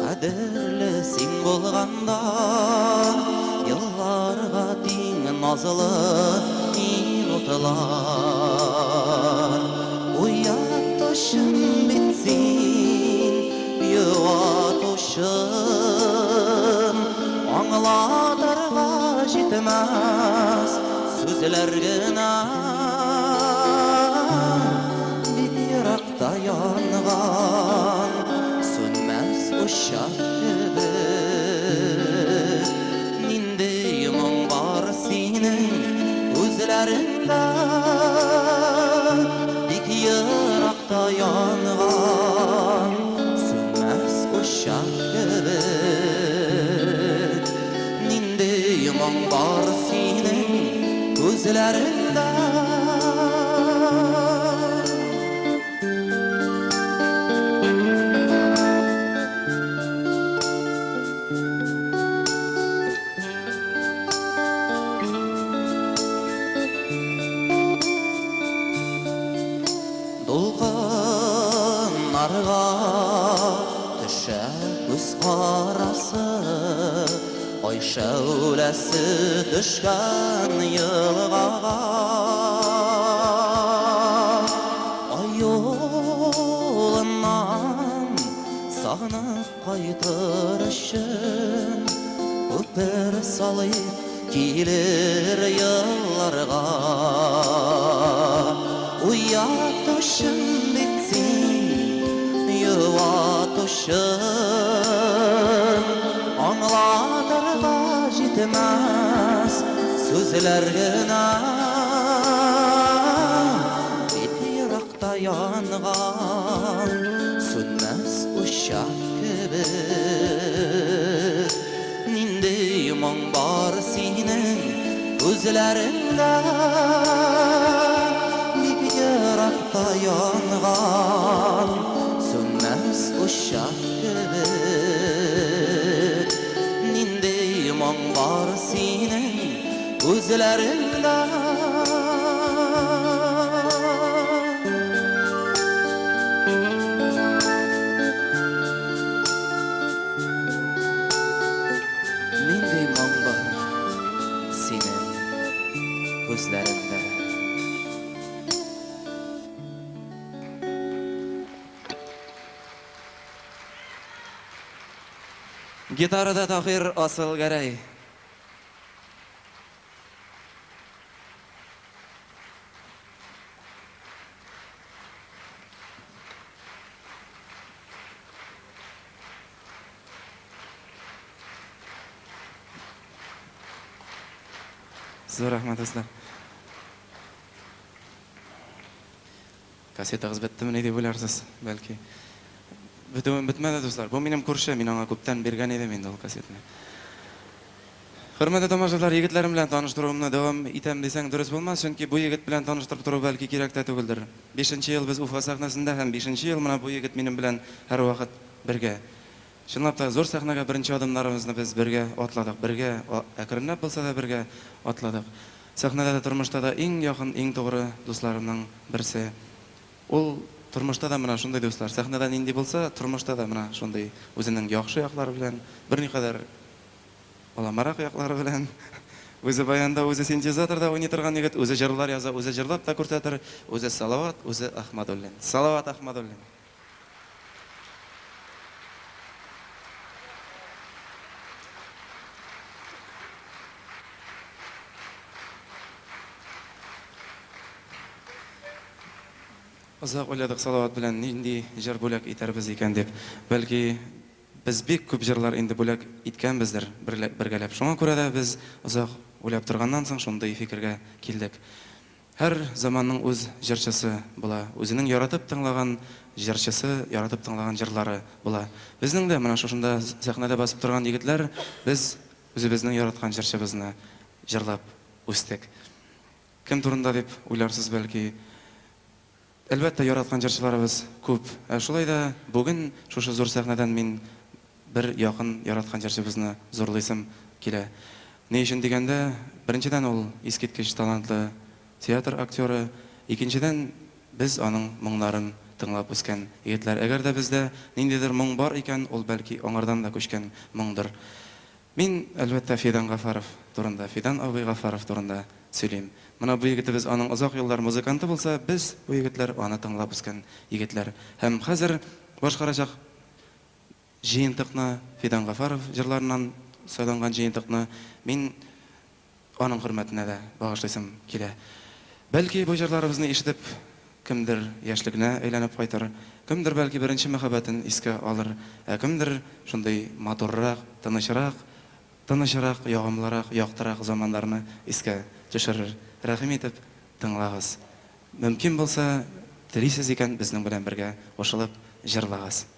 кадерле син булганда, Елларга тиң назлы минутлар. Уятучым бит син, юатучым, Аңлатырга җитмәс сүзләр генә. Бик еракта янган сүнмәс учак кебек, Нинди моң бар синең күзләреңдә, Бик еракта янган сүнмәс учак кебек, Нинди моң бар синең күзләреңдә. Дулкыннарга төшә күз карасы, Ай шәүләсе төшкән елгага. Ай юлыннан сагынып кайтыр өчен, Күпер салыйк килер елларга. Уятучым бит син, юатучым, Аңлатырга җитмәс сүзләр генә. Бик еракта янган сүнмәс учак кебек, Нинди моң бар синең күзләреңдә, Бик еракта янган сүнмәс учак кебек, Нинди моң бар синең күзләреңдә. Нинди моң бар синең күзләреңдә. Гитарада Таһир Асылгәрәй. Зур рәхмәт, дуслар. Кассетагыз беттемени дип уйларсыз, бәлки. Бетүен бетмәде, дуслар. Бу минем күрше, мин аңа күптән биргән идем инде ул кассетаны. Хөрмәтле тамашачылар, егетләрем белән таныштыруымны дәвам итәм дисәң дөрес булмас, чөнки бу егет белән таныштырып тору бәлки кирәк тә түгелдер. Бишенче ел без Уфа сәхнәсендә һәм бишенче ел менә бу егет минем белән һәрвакыт бергә. Чынлап та, зур сәхнәгә беренче адымнарыбызны без бергә атладык, бергә, әкренләп булса да бергә атладык. Сәхнәдә дә, тормышта да иң якын, иң тугры дусларымның берсе. Ул тормышта да менә шундый дуслар. Сәхнәдә нинди булса, тормышта да менә шундый үзенең яхшы яклары белән, берникадәр аламарак яклары белән. Үзе баянда, үзе синтезаторда уйный торган егет, үзе җырлар яза, үзе җырлап та күрсәтер, үзе Салават, үзе Ахмадуллин. Салават Ахмадуллин. Озак уйладык Салават белән нинди җыр бүләк итәрбез икән дип. Бәлки, без бик күп җырлар инде бүләк иткәнбездер бергәләп. Шуңа күрә дә без озак уйлап торганнан соң шундый фикергә килдек. Һәр заманның үз җырчысы була, үзенең яратып тыңлаган җырчысы, яратып тыңлаган җырлары була. Безнең дә менә шушында сәхнәдә басып торган егетләр, без үзебезнең яраткан җырчыбызны җырлап үстек. Кем турында дип уйларсыз бәлки. Әлбәттә, яраткан җырчыларыбыз күп. Ә шулай да бүген шушы зур сәхнәдән мин бер якын яраткан җырчыбызны зурлыйсым килә. Ни өчен дигәндә, беренчедән, ул искиткеч талантлы театр актеры, икенчедән, без аның моңнарын тыңлап үскән егетләр. Әгәр дә бездә ниндидер моң бар икән, ул бәлки аңардан да күчкән моңдыр. Мин, әлбәттә, Фидан Гафаров турында, Фидан абый Гафаров турында сөйлим. Менә бу егетебез аның озак еллар музыканты булса, без, бу егетләр, аны тыңлап үскән егетләр. Һәм хәзер башкарачак җыентыкны, Фидан Гафаров җырларыннан сайланган җыентыкны мин аның хөрмәтенә дә багышлыйсым килә. Бәлки, бу җырларыбызны ишетеп, кемдер яшьлегенә әйләнеп кайтыр, кемдер, бәлки, беренче мәхәббәтен искә алыр, ә кемдер шундый матуррак, тынычрак, тынычрак, ягымлырак, яктырак заманнарны искә төшерер. Рәхим итеп, тыңлагыз. Мөмкин булса, телисез икән, безнең белән бергә кушылып җырлагыз.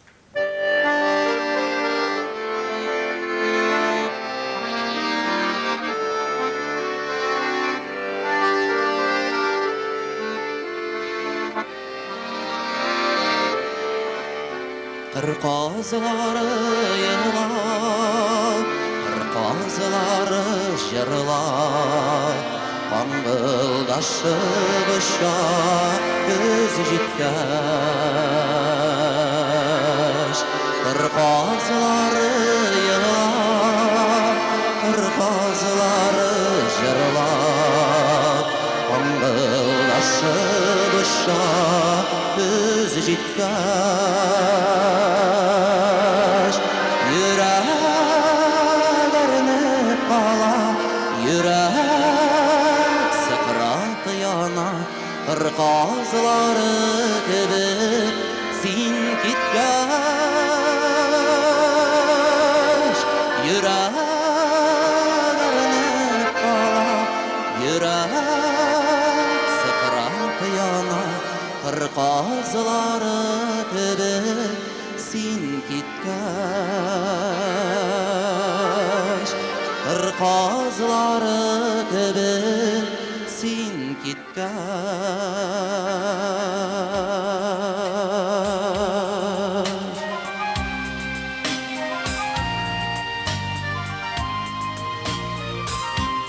Кыр казлары елап, кыр казлары җырлап, Каңгылдашып оча көз җиткәч. Кыр казлары елап, кыр казлары җырлап, Каңгылдашып оча көз җиткәч. Йөрәк әрнеп кала, йөрәк сыкрап яна, Кыр казлары кебек син киткәч. Йөрәк әрнеп кала, йөрәк сыкрап яна, Кыр казлары кебек син киткәч. Кыр казлары кебек син киткәч.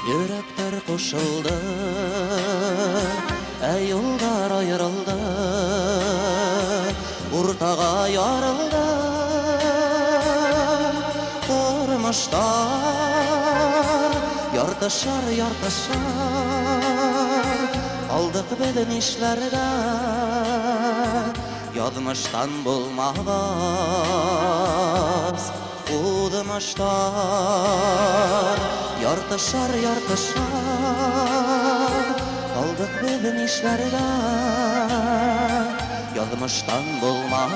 Йөрәкләр кушылды, ә юллар аерылды, Уртага ярылды. Тормышта яртышар, яртышар, Алдык без нишләргә, язмыштан булмагас. Узмыштар, яртышар, яртышар, калдык без нишләргә? Язмыштан булмас,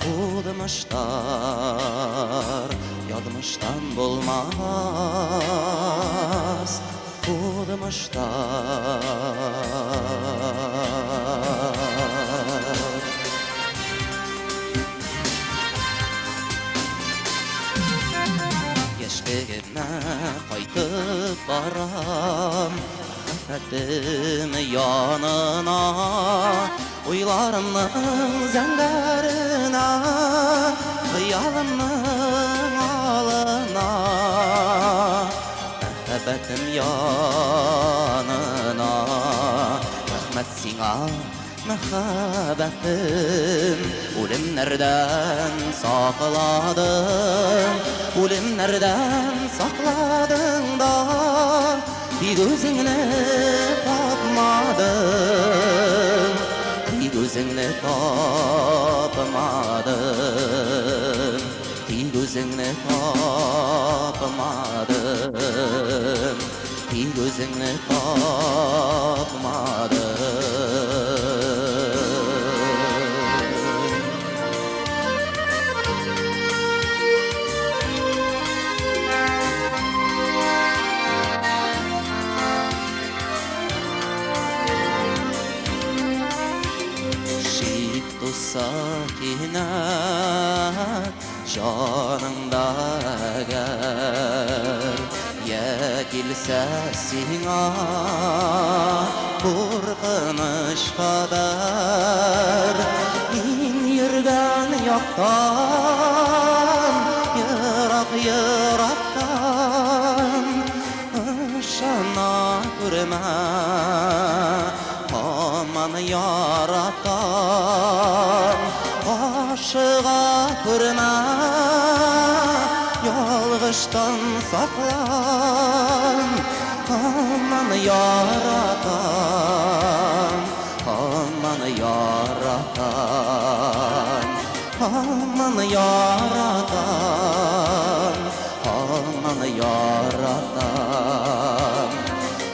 узмыштар, язмыштан булмас, узмыштар. Яшьлегемә кайтып барам, Мәхәббәтем янына, Уйларымның зәңгәренә, Хыялымның алына. Мәхәббәтем янына, Рәхмәт сиңа, мәхәббәтем, Үлемнәрдән сакладың, Үлемнәрдән сакладың да, Тик үзеңне тапмадым, Тик үзеңне тапмадым, Тик үзеңне тапмадым, Тик үзеңне тапмадым. Шик туса кинәт җаныңда әгәр, Я килсә сиңа куркыныч хәбәр, Мин йөргән яктан, ерак ерактан, Ышана күрмә, һаман яратам, Ашыга күрмә, ялгыштан саклан, Һаман яратам, һаман яратам, Һаман яратам, һаман яратам,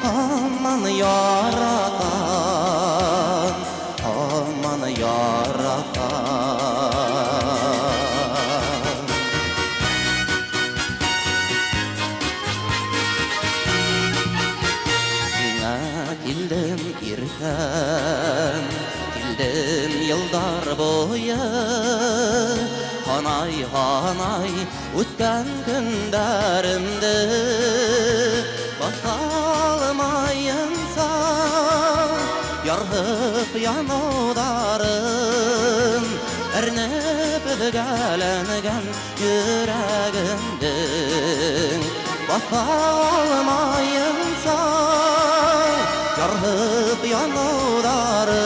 Һаман яратам, һаман яратам. Сиңа килдем иртән, килдем еллар буе, Һанай, һанай үткән көннәремне, Баса алмаенча ярһып януларын, Әрнеп өзгәләнгән йөрәгемнең. Баса алмаенча ярһып януларын,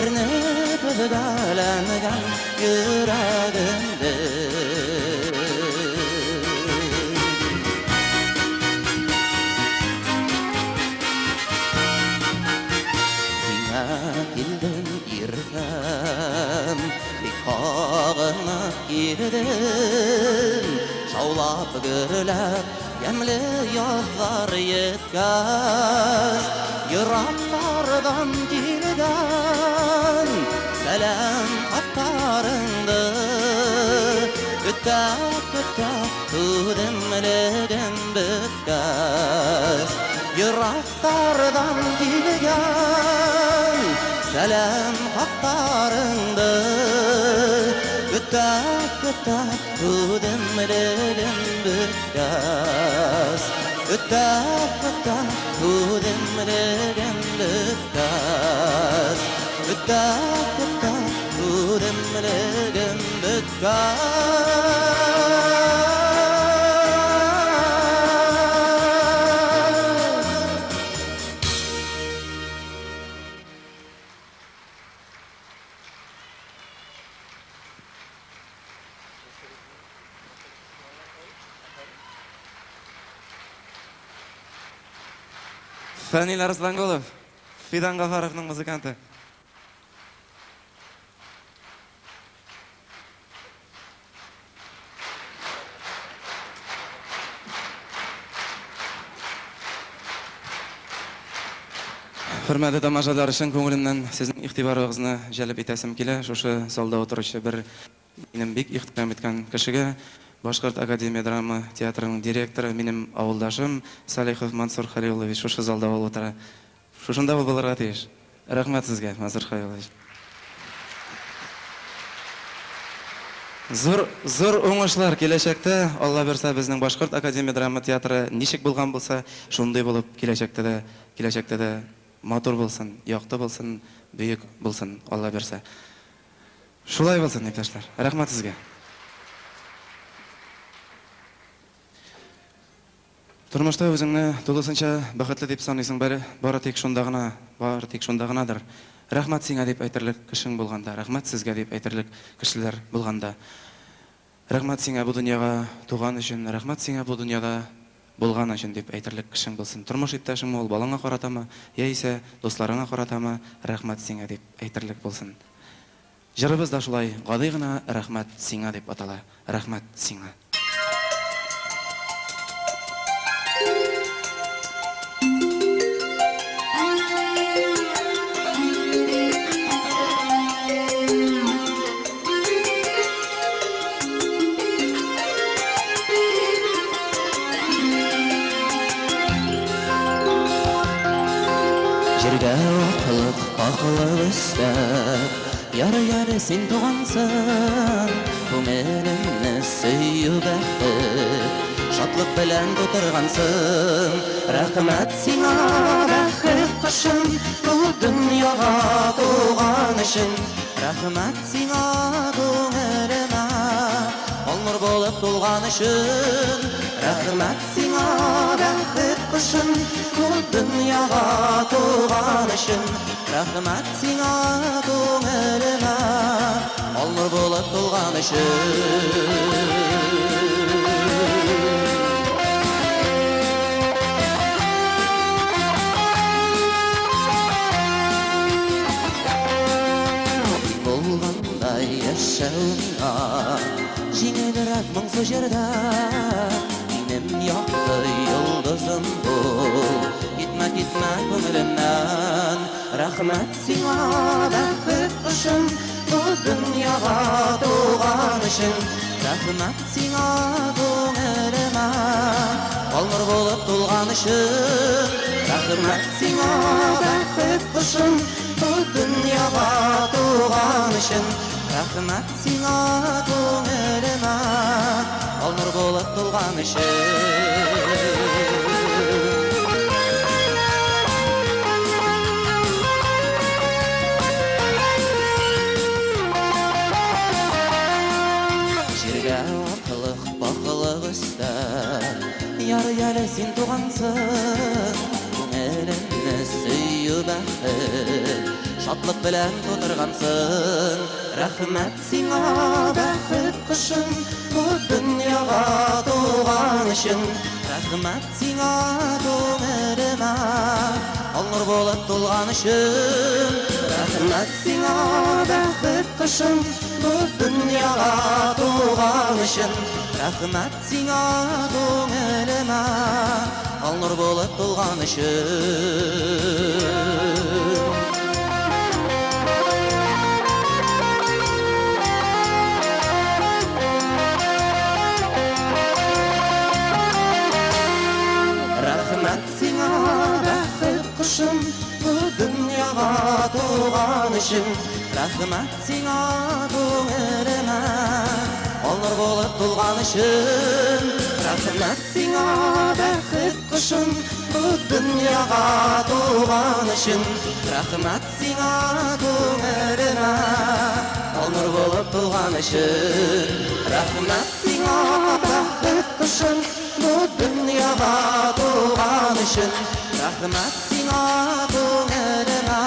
Әрнеп өзгәләнгән йөрәгемнең. Сиңа килдем иртән, бик һагынып килдем, Шаулап гөрләп ямьле язлар еткәс, Ераклардан килгән сәлам хатларыңды Көтә, көтә түземлегем беткәс, Ераклардан килгән сәлам хатларыңды Көтә, көтә түземлегем беткәс, Көтә, көтә түземлегем беткәс, Көтә, көтә түземлегем беткәс. Фәнил Арслангулов, Фидан Гафаровның музыканты. Хөрмәтле тамашачылар, чын күңелемнән сезнең игътибарыгызны җәлеп итәсем килә. Шушы залда утыручы бер минем бик ихтирам иткән кешегә, Башкорт академия драма театрының директоры, минем авылдашым Салихов Мансур Халиуллович шушы залда ул утыра. Шушында ул булырга тиеш. Рәхмәт сезгә, Мансур Халиуллович. Зур, зур уңышлар киләчәктә, Алла бирса, безнең Башкорт академия драма театры ничек булган булса, шундый булып киләчәктә дә, киләчәктә дә матур булсын, якты булсын, бөек булсын, Алла бирса. Шулай булсын, иптәшләр. Рәхмәт сезгә. Тормышта үзеңне тулысынча бәхетле дип саныйсың бәре, бары тик шунда гына, бары тик шунда гынадыр. Рәхмәт сиңа дип әйтерлек кешең булганда, рәхмәт сезгә дип әйтерлек кешеләр булганда. Рәхмәт сиңа бу дөньяга туган өчен, рәхмәт сиңа бу дөньяда булган өчен дип әйтерлек кешең булсын. Тормыш иптәшеңме ул, балаңа каратамы, яисә дусларыңа каратамы, рәхмәт сиңа дип әйтерлек булсын. Җырыбыз да шулай гади гына Рәхмәт сиңа дип атала. Рәхмәт сиңа. Җиргә ваклык, пакьлык өстәп, Ярый әле син тугансың, Күңелемне сөю бәхет, Шатлык белән тутыргансың. Рәхмәт сиңа, бәхет кошым, Бу дөньяга туган өчен. Рәхмәт сиңа, күңелемә Ал нур булып тулган өчен. Рәхмәт сиңа, бәхет кошым, Бу дөньяга туган өчен. Рәхмәт сиңа, күңелемә Ал нур булып тулган өчен. Син булганда яшәү миңа җиңелрәк моңсу җирдә. Минем якты йолдызым бул, Китмә, китмә күңелемнән. Рәхмәт сиңа, бәхет кошым, Бу дөньяга туган өчен. Рәхмәт сиңа, күңелемә Ал нур булып тулган өчен. Рәхмәт сиңа, бәхет кошым, Бу дөньяга туган өчен. Рәхмәт сиңа, күңелемә Ал нур булып тулган өчен. Җиргә ваклык, пакьлык өстәп, Ярый әле син тугансың, Күңелемне сөю бәхет, Шатлык белән тутыргансың. Рәхмәт сиңа, бәхет кошым, Бу дөньяга туган өчен. Рәхмәт сиңа, күңелемә Ал нур булып тулган өчен. Рәхмәт сиңа, бәхет кошым, Бу дөньяга туган өчен. Рәхмәт сиңа, күңелемә Ал нур булып тулган өчен. Рәхмәт сиңа, бәхет кошым, Бу дөньяга туган өчен. Рәхмәт сиңа, күңелемә Ал нур булып тулган өчен. Рәхмәт сиңа, бәхет кошым, Бу дөньяга туган өчен. Рәхмәт сиңа, күңелемә Ал нур булып тулган өчен. Рәхмәт сиңа, бәхет кошым, Бу дөньяга туган өчен. Рәхмәт сиңа, күңелемә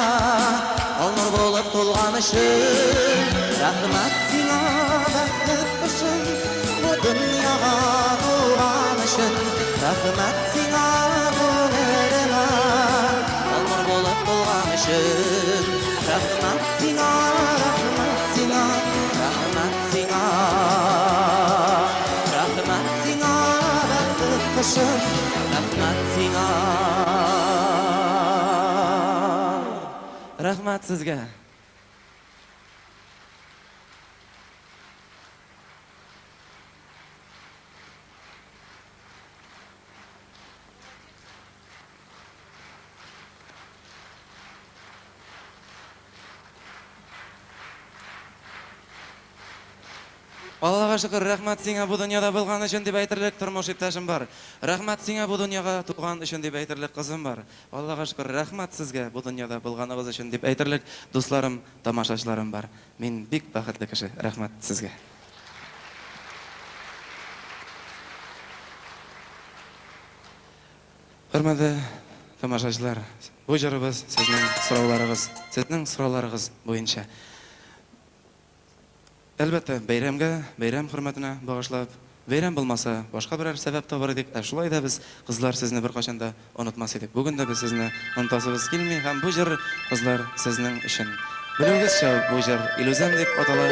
Ал нур булып тулган өчен. Рәхмәт сиңа, бәхет кошым, Бу дөньяга туган өчен. Рәхмәт сиңа, күңелемә Ал нур булып тулган өчен. Рәхмәт сиңа, рәхмәт сиңа, рәхмәт сиңа. Рәхмәт сиңа, бәхет кошым, рәхмәт сиңа. Рәхмәт сезгә. Аллага шөкер, рәхмәт сиңа бу дөньяда булган өчен дип әйтерлек тормыш иптәшем бар. Рәхмәт сиңа бу дөньяга туган өчен дип әйтерлек кызым бар. Аллага шөкер, рәхмәт сезгә бу дөньяда булганыгыз өчен дип әйтерлек дусларым, тамашачыларым бар. Мин бик бәхетле кеше, рәхмәт сезгә. Хөрмәтле тамашачылар, бу җырыбыз сезнең сорауларыгыз, сезнең сорауларыгыз буенча. Әлбәттә, бәйрәмгә, бәйрәм хөрмәтенә багышлап, бәйрәм булмаса, башка берәр сәбәп табар идек, ә шулай да без, кызлар, сезне беркайчан да онытмас идек. Бүген дә без сезне онытасыбыз килми һәм бу җыр, кызлар, сезнең өчен. Белүегезчә, бу җыр Илүзәм дип атала.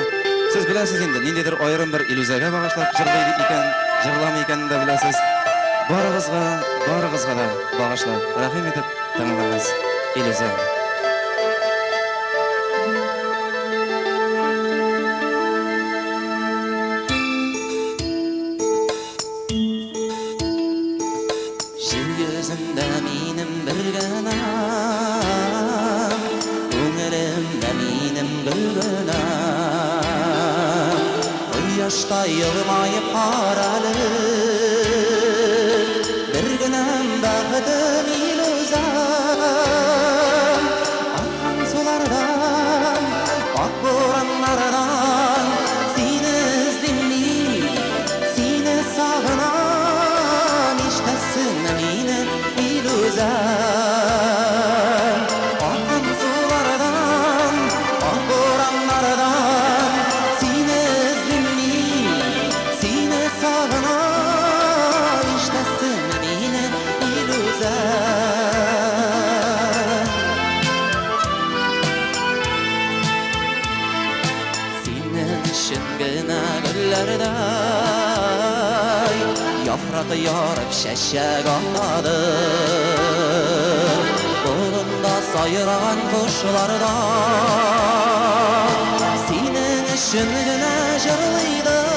Сез беләсез инде, ниндидер аерым бер Илүзәгә багышлап җырлый икән, җырламый икәнен дә беләсез. Барыгызга, барыгызга да багышлап, рәхим итеп тыңлагыз, Илүзәм. Җир йөзендә минем бер генә, Күңелемдә минем гөл генә. Кояштай елмаеп карале, Бер генәм бәхетем Илүзәм. Аккан сулардан, ак бураннардан Сине эзлим мин, сине сагынам, Ишетәсеңме мине, Илүзәм? Аккан сулардан, ак бураннардан Сине эзлим мин, сине сагынам, Ишетәсеңме мине, Илүзәм? Синең өчен генә гөлләрдәй Яфрак ярып чәчәк атадыр. Болында сайраган кошларда Синең өчен генә җырлыйдыр.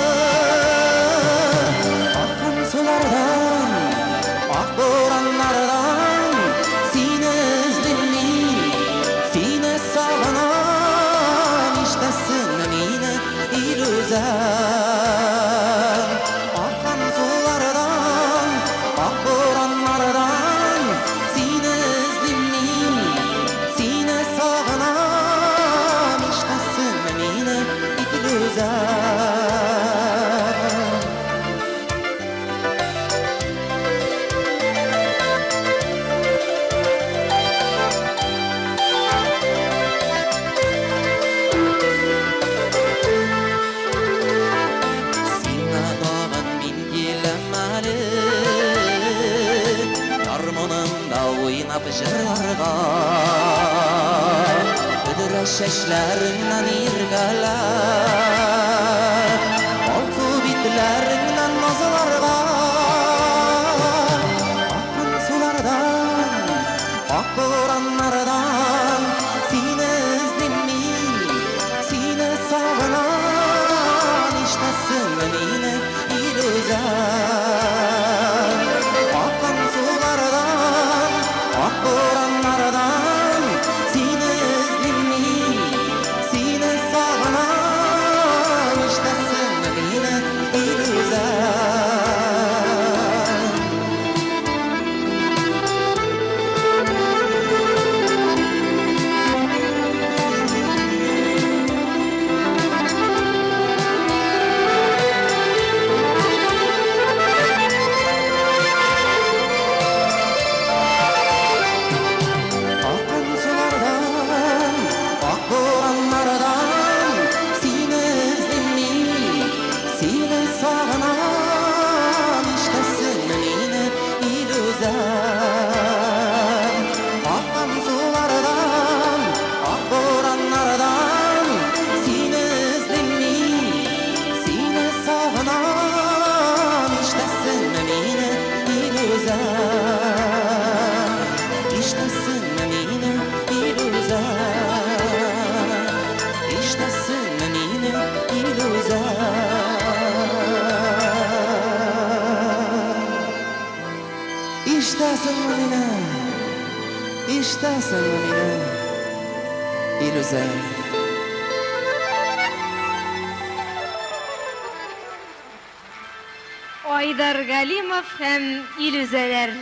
Аккан сулардан, ак бураннардан Сине эзлим мин, сине сагынам, Ишетәсеңме мине, Илүзәм? Аккан сулардан, ак бураннардан Сине эзлим мин, сине сагынам, Ишетәсеңме мине, Илүзәм? Сиңа тагын мин киләм әле, Гармунымда уйнап җырларга. Бөдрә чәчләреңнән иркәләп, Алсу битләреңнән назларга. Аккан сулардан, ак бураннардан Сине эзлим мин, сине сагынам, Ишетәсеңме мине, Илүзәм? Аккан сулардан, ак бураннардан Сине эзлим мин, сине сагынам, Ишетәсеңме мине, Илүзә? Айдар Галимов һәм Илүзәләр.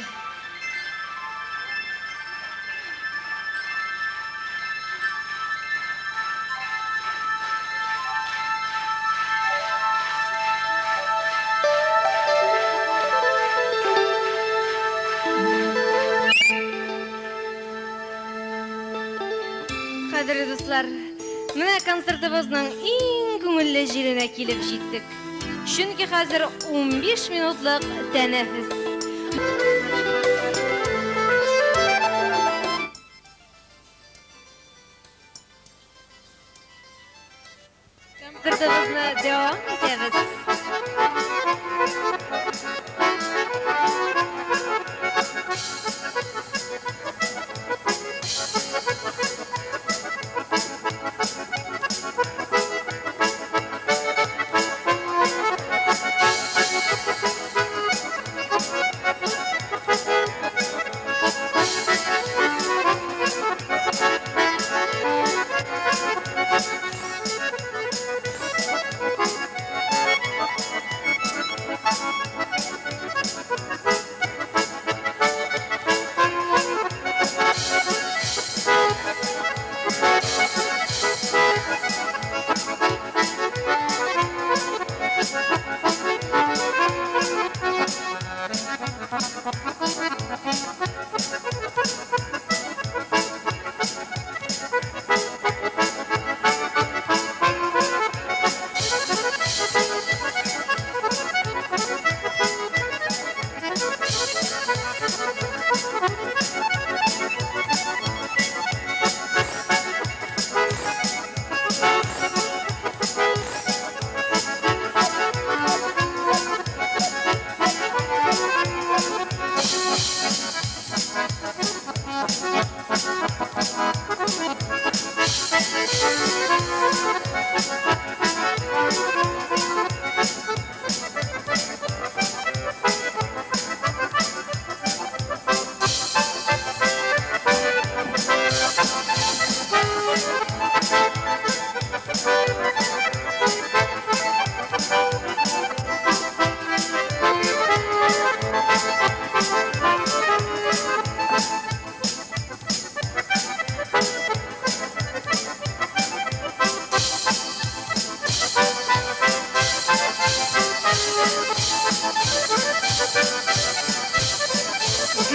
Кадерле дуслар, менә концертыбызның иң күңелле җиренә килеп җиттек. Чөнки хәзер 15 минутлык тәнәфес. Концертыбызны дәвам итәбез.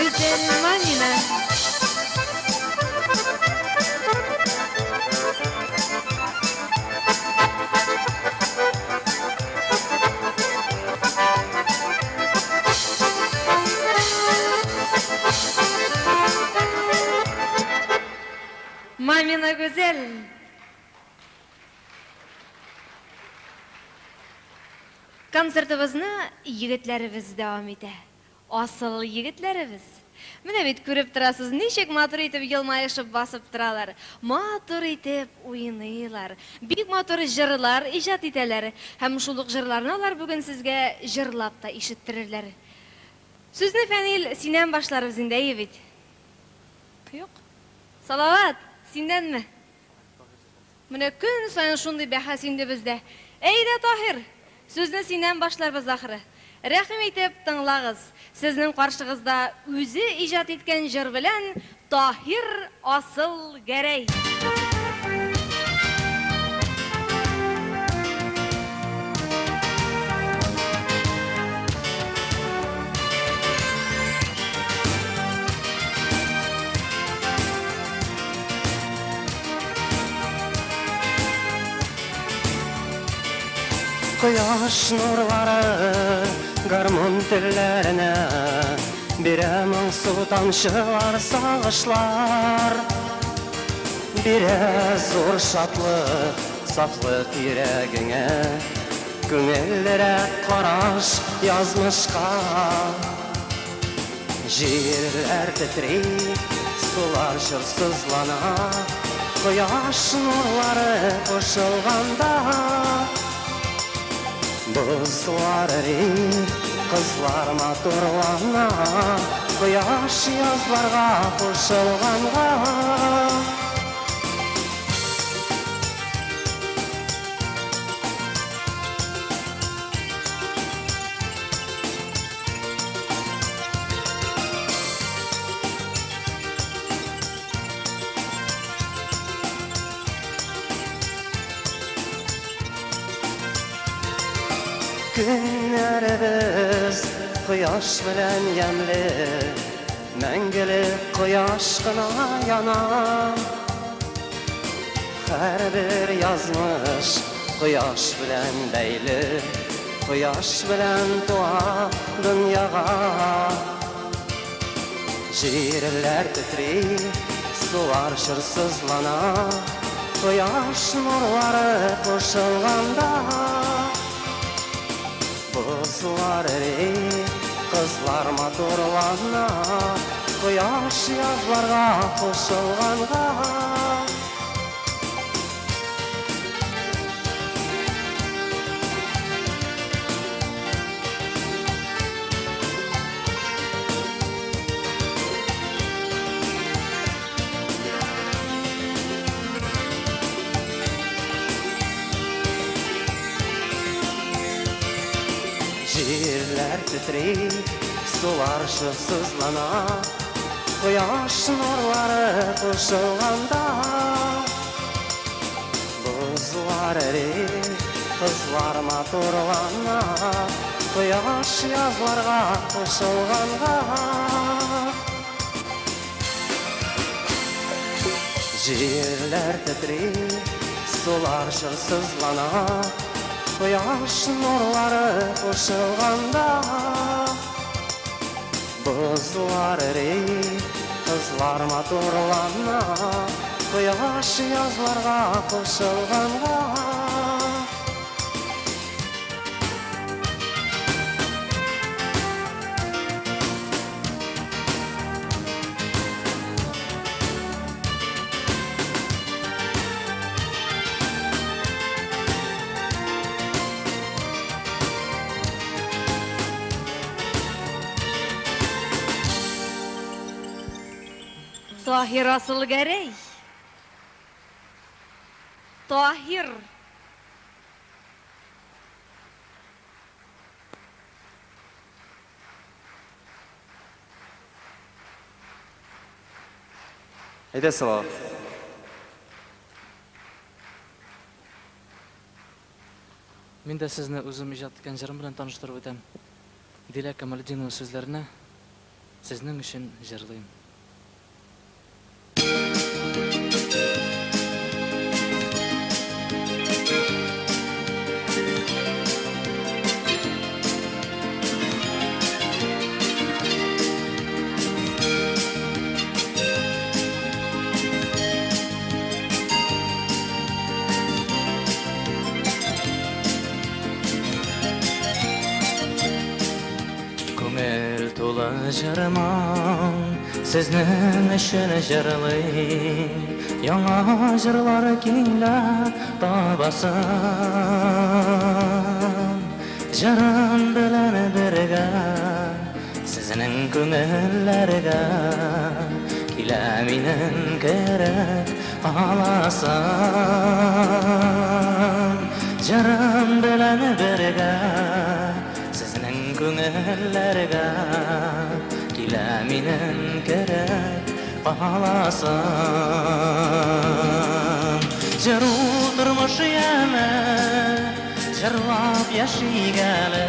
Гүзәл Мамина. Мамина Гүзәл. Концертыбызны егетләребез дәвам итә. Асыл егетләребез. Менә бит күреп торасыз, ничек матур итеп елмаешып басып торалар. Матур итеп уйныйлар. Бик матур җырлар иҗат итәләр. Һәм шул ук җырларны алар бүген сезгә җырлап та ишеттерерләр. Сүзне, Фәнил, синнән башларбыз инде, әйе бит? Юк. Салават, синнәнме? Менә көн саен шундый бәхәс инде бездә. Әйдә, Таһир, сүзне синнән башларбыз ахры. Рәхим итеп тыңлагыз. Сезнең каршыгызда үзе иҗат иткән җыр белән Таһир Асылгәрәй. Кояш нурлары гармун телләренә бирә моңсу тамчылар, сагышлар. Бирә зур шатлык, сафлык йөрәгеңә, күңеллерәк караш язмышка. Җирләр тетри, сулар җырсызлана, кояш нурлары кушылганда. Бозлар эри, кызлар матурлана, Кояш язларга кушылганга. Көннәребез кояш белән ямьле, мәңгелек кояш кына яна. Һәрбер язмыш кояш белән бәйле, кояш белән туа дөньяга. Җирләр тетри, сулар чырсызлана, кояш нурлары кушылганда. Бозлар эри, кызлар матурлана, кояш язларга кушылганга. Җирләр тетри, сулар шыксызлана, кояш нурлары кушылганда. Бозлар эри, кызлар матурлана, кояш язларга кушылганга. Җирләр тетри, сулар шыксызлана, кояш нурлары кушылганда. Бозлар эри, кызлар матурлана, кояш язларга кушылганга. Таһир Асылгәрәй. Таһир. Әйдә, Салават. Мин дә сезне үзем иҗат иткән җырым белән таныштырып үтәм. Дилә Камалетдинова сүзләренә сезнең өчен җырлыйм. Күңел тулы җырмаң, сезнең өчен җырлыйм. Яңа җырлар килә табасын. Җырым белән бергә сезнең күңелләргә килә минем кереп каласым. Җырым белән бергә сезнең күңелләргә килә минем кереп каласым. Җыр ул тормыш яме, җырлап яшик әле,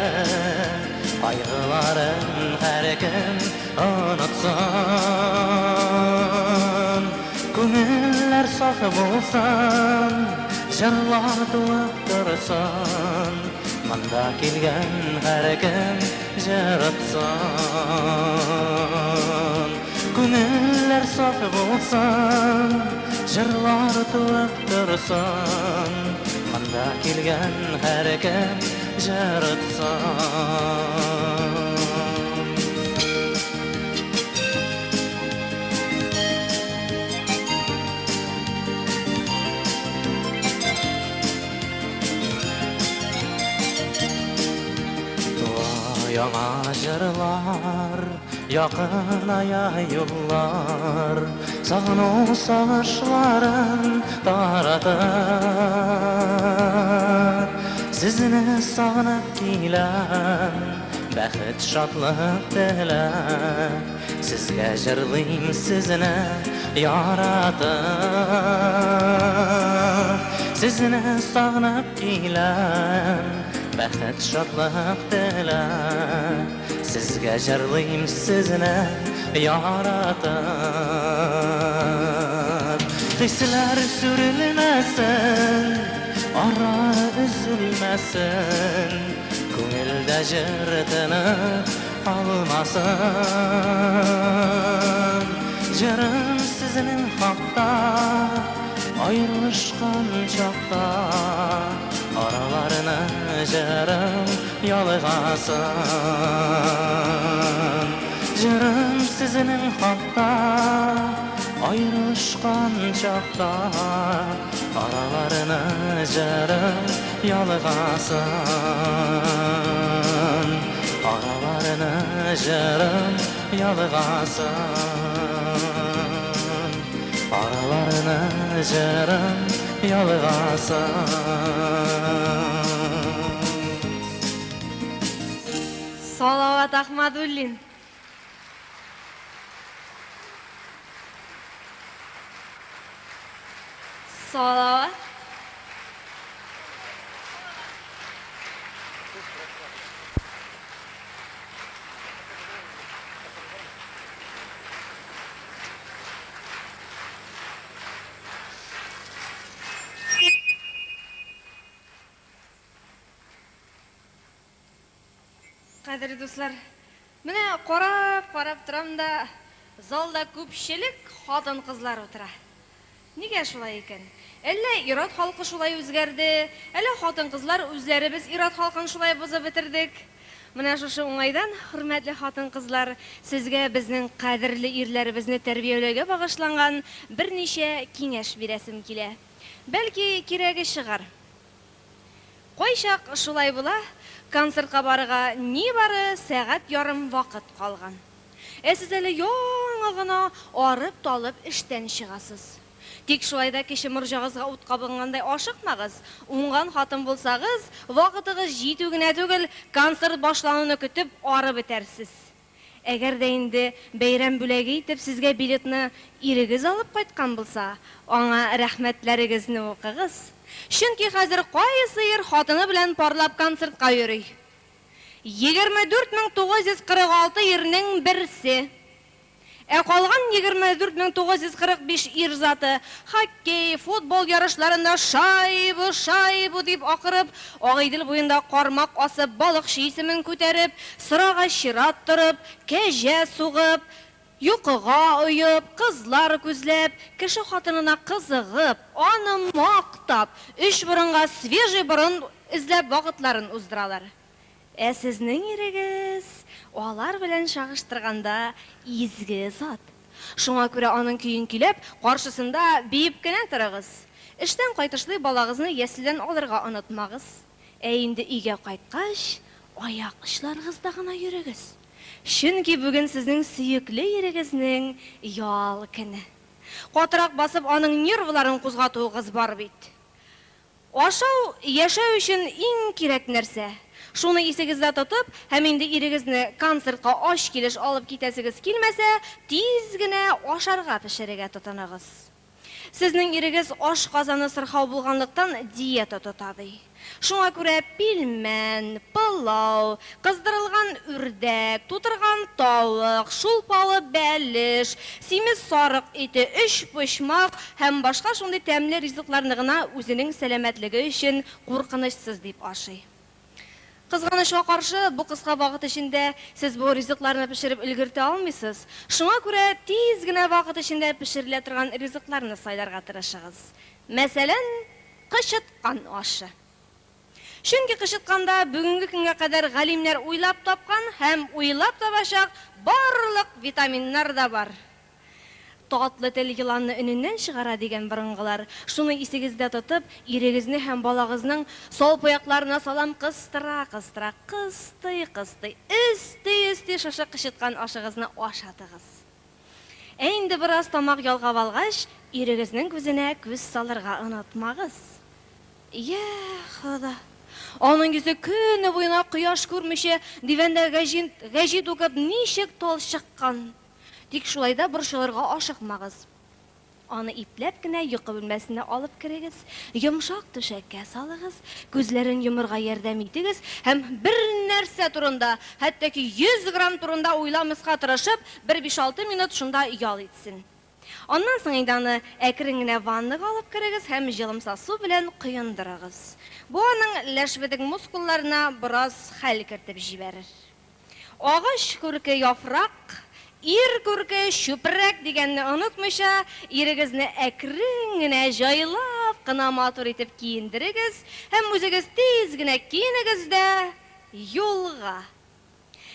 кайгыларын һәркем онытсын. Күңелләр саф булсын, җырлар туып торсын, монда килгән һәркем җырытсын. Күңелләр саф булсын, җырлар туып торсын, монда килгән һәркем җырытсын. Яңа җырлар, якыная юллар, Сагыну сагышларын таратып. Сезне сагынып киләм, бәхет, шатлык теләп, Сезгә җырлыйм сезне яратып. Сезне сагынып киләм, бәхет, шатлык теләп, Сезгә җырлыйм сезне яратып. Хисләр сүрелмәсен, ара өзелмәсен, Күңелдә җыр тынып калмасын. Җырым сезнең хакта, аерылышкан чакта, Араларны җырым ялгасын. Җырым сезнең хакта, аерылышкан чакта, Араларны җырым ялгасын. Араларны җырым ялгасын. Араларны җырым ялгасын. Салават Ахмадуллин. Салават. Кадерле дуслар, менә карап-карап торам да, залда күпчелек хатын-кызлар утыра. Нигә шулай икән? Әллә ир-ат халкы шулай үзгәрде, әллә хатын-кызлар үзләребез ир-ат халкын шулай бозып бетердек? Менә шушы уңайдан, хөрмәтле хатын-кызлар, сезгә безнең кадерле ирләребезне тәрбияләүгә багышланган берничә киңәш бирәсем килә. Бәлки, кирәге чыгар. Кайчак шулай була, концертка барырга нибары сәгать ярым вакыт калган. Ә сез әле яңа гына арып-талып эштән чыгасыз. Тик шулай да кече морҗагызга ут кабынгандай ашыкмагыз. Уңган хатын булсагыз, вакытыгыз җитү генә түгел, концерт башлануны көтеп арып бетәрсез. Әгәр дә инде бәйрәм бүләге итеп сезгә билетны ирегез алып кайткан булса, аңа рәхмәтләрегезне укыгыз. Чөнки хәзер кайсы ир хатыны белән парлап концертка йөри? 24 946 ирнең берсе. Ә калган 24 945 ир заты хоккей, футбол ярышларында шайбу, шайбу дип акырып, Агыйдел буенда кармак асып, балыкчы исемен күтәреп, сырага чират торып, кәҗә сугып, йокыга оеп, кызлар күзләп, кеше хатынына кызыгып, аны мактап, өч борынга свежий борын эзләп вакытларын уздыралар. Ә сезнең ирегез алар белән чагыштырганда изге зат. Шуңа күрә аның көен көйләп, каршысында биеп кенә торыгыз. Эштән кайтышлый балагызны яследән алырга онытмагыз. Ә инде өйгә кайткач, аяк очларыгызда гына йөрегез. Чөнки бүген сезнең сөекле ирегезнең ял көне. Катырак басып аның нервларын кузгатуыгыз бар бит. Ашау, яшәү өчен иң кирәк нәрсә. Шуны исегездә тотып, һәм инде ирегезне концертка ач килеш алып китәсегез килмәсә, тиз генә ашарга пешерергә тотыныгыз. Сезнең ирегез ашказаны сырхау булганлыктан диета тота, ди. Шуңа күрә пилмән, пылау, кыздырылган үрдәк, тутырган тавык, шулпалы бәлеш, симез сарык ите, өчпочмак һәм башка шундый тәмле ризыкларны гына үзенең сәламәтлеге өчен куркынычсыз дип ашый. Кызганычка каршы, бу кыска вакыт эчендә сез бу ризыкларны пешереп өлгертә алмыйсыз. Шуңа күрә тиз генә вакыт эчендә пешерелә торган ризыкларны сайларга тырышыгыз. Мәсәлән, кычыткан ашы. Чөнки кычытканда бүгенге көнгә кадәр галимнәр уйлап тапкан һәм уйлап табачак барлык витаминнар да бар. Татлы тел еланны өненнән чыгара, дигән борынгылар. Шуны исегездә тотып, ирегезне һәм балагызның салпыякларына салам кыстыра-кыстыра, кыстый-кыстый, өсти-өсти шушы кычыткан ашыгызны ашатыгыз. Ә инде бераз тамак ялгап алгач, ирегезнең күзенә күз салырга онытмагыз. Йә, Хода! Аның йөзе көне буена кояш күрмичә, диванда гәҗит, гәҗит укып ничек талчыккан! Тик шулай да борчылырга ашыкмагыз. Аны ипләп кенә йокы бүлмәсенә алып керегез, йомшак түшәккә салыгыз, күзләрен йомырга ярдәм итегез һәм бернәрсә турында, хәтта ки 100 грамм турында уйламаска тырышып, бер биш-алты минут шунда ял итсен. Аннан соң инде аны әкрен генә ваннага алып керегез һәм җылымса су белән коендырыгыз. Бу аның ләшбедек мускулларына бераз хәл кертеп җибәрер. Агач күрке яфрак, ир күрке чүпрәк дигәнне онытмыйча, ирегезне әкрен генә, җайлап кына матур итеп киендерегез һәм үзегез тиз генә киенегез дә, юлга!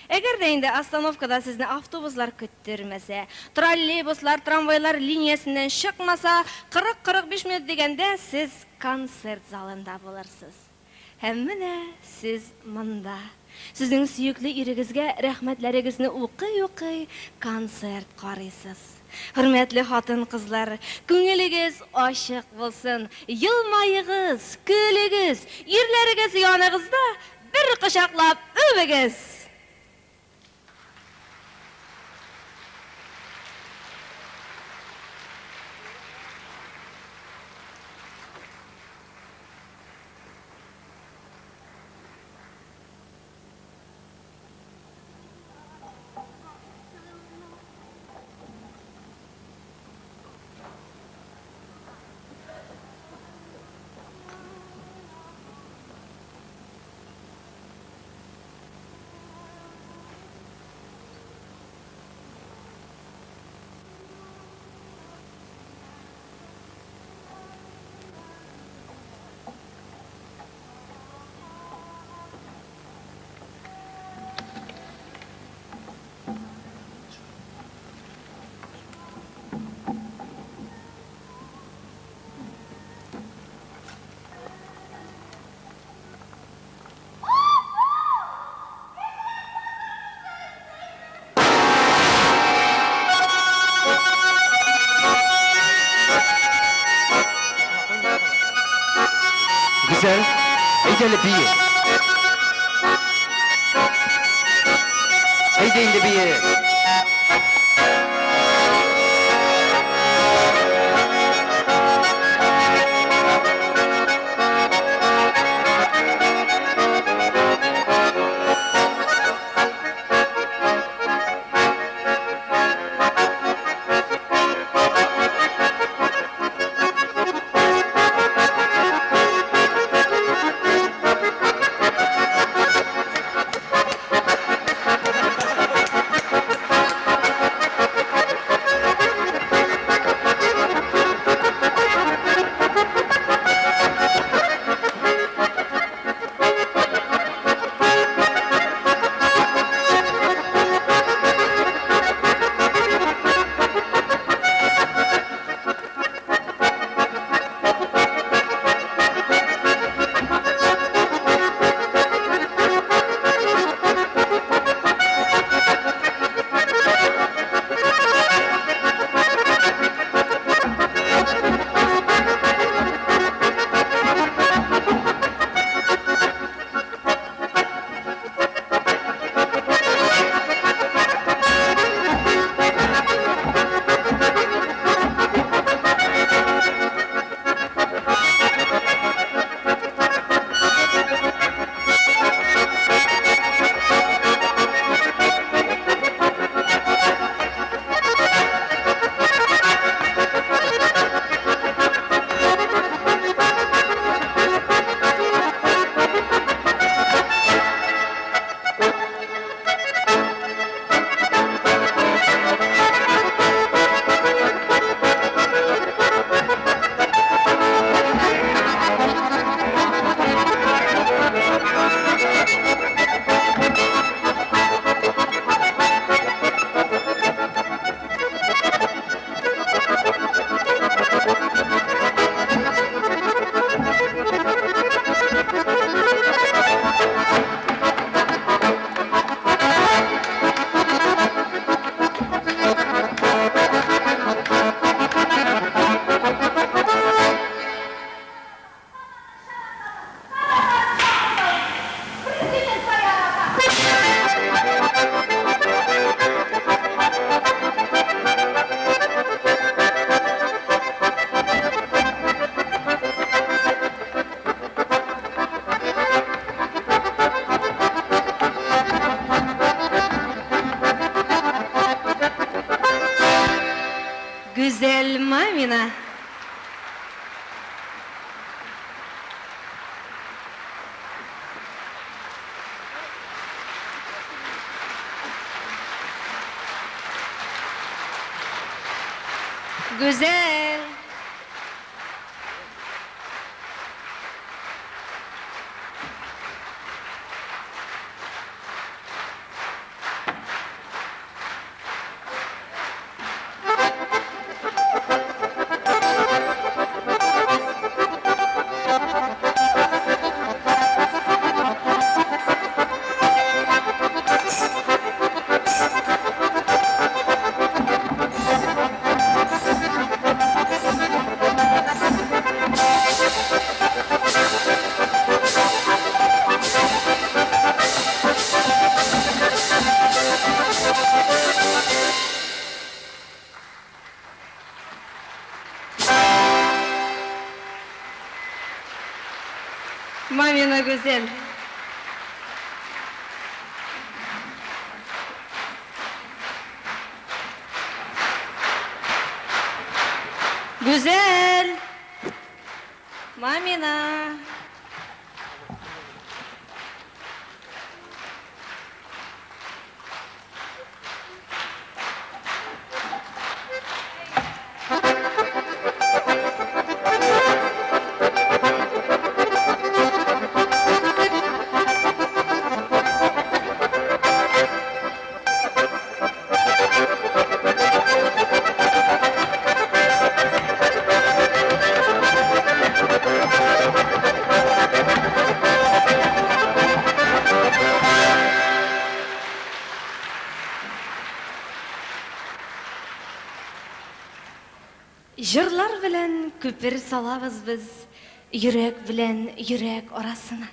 Әгәр дә инде остановкада сезне автобуслар көттермәсә, троллейбуслар, трамвайлар линиясеннән чыкмаса, 40-45 минут дигәндә сез концерт залында булырсыз. Һәм менә сез монда. Сезнең сөекле ирегезгә рәхмәтләрегезне укый-укый концерт карыйсыз. Хөрмәтле хатын-кызлар, күңелегез ачык булсын, елмаегыз, көлегез, ирләрегез яныгызда, бер кочаклап үбегез! Гүзәл, әйдә әле бие. Әйдә инде бие. Мамина. Гүзәл! Мамина Гүзәл. Гүзәл! Мамина! Җырлар белән күпер салабыз без йөрәк белән йөрәк арасына.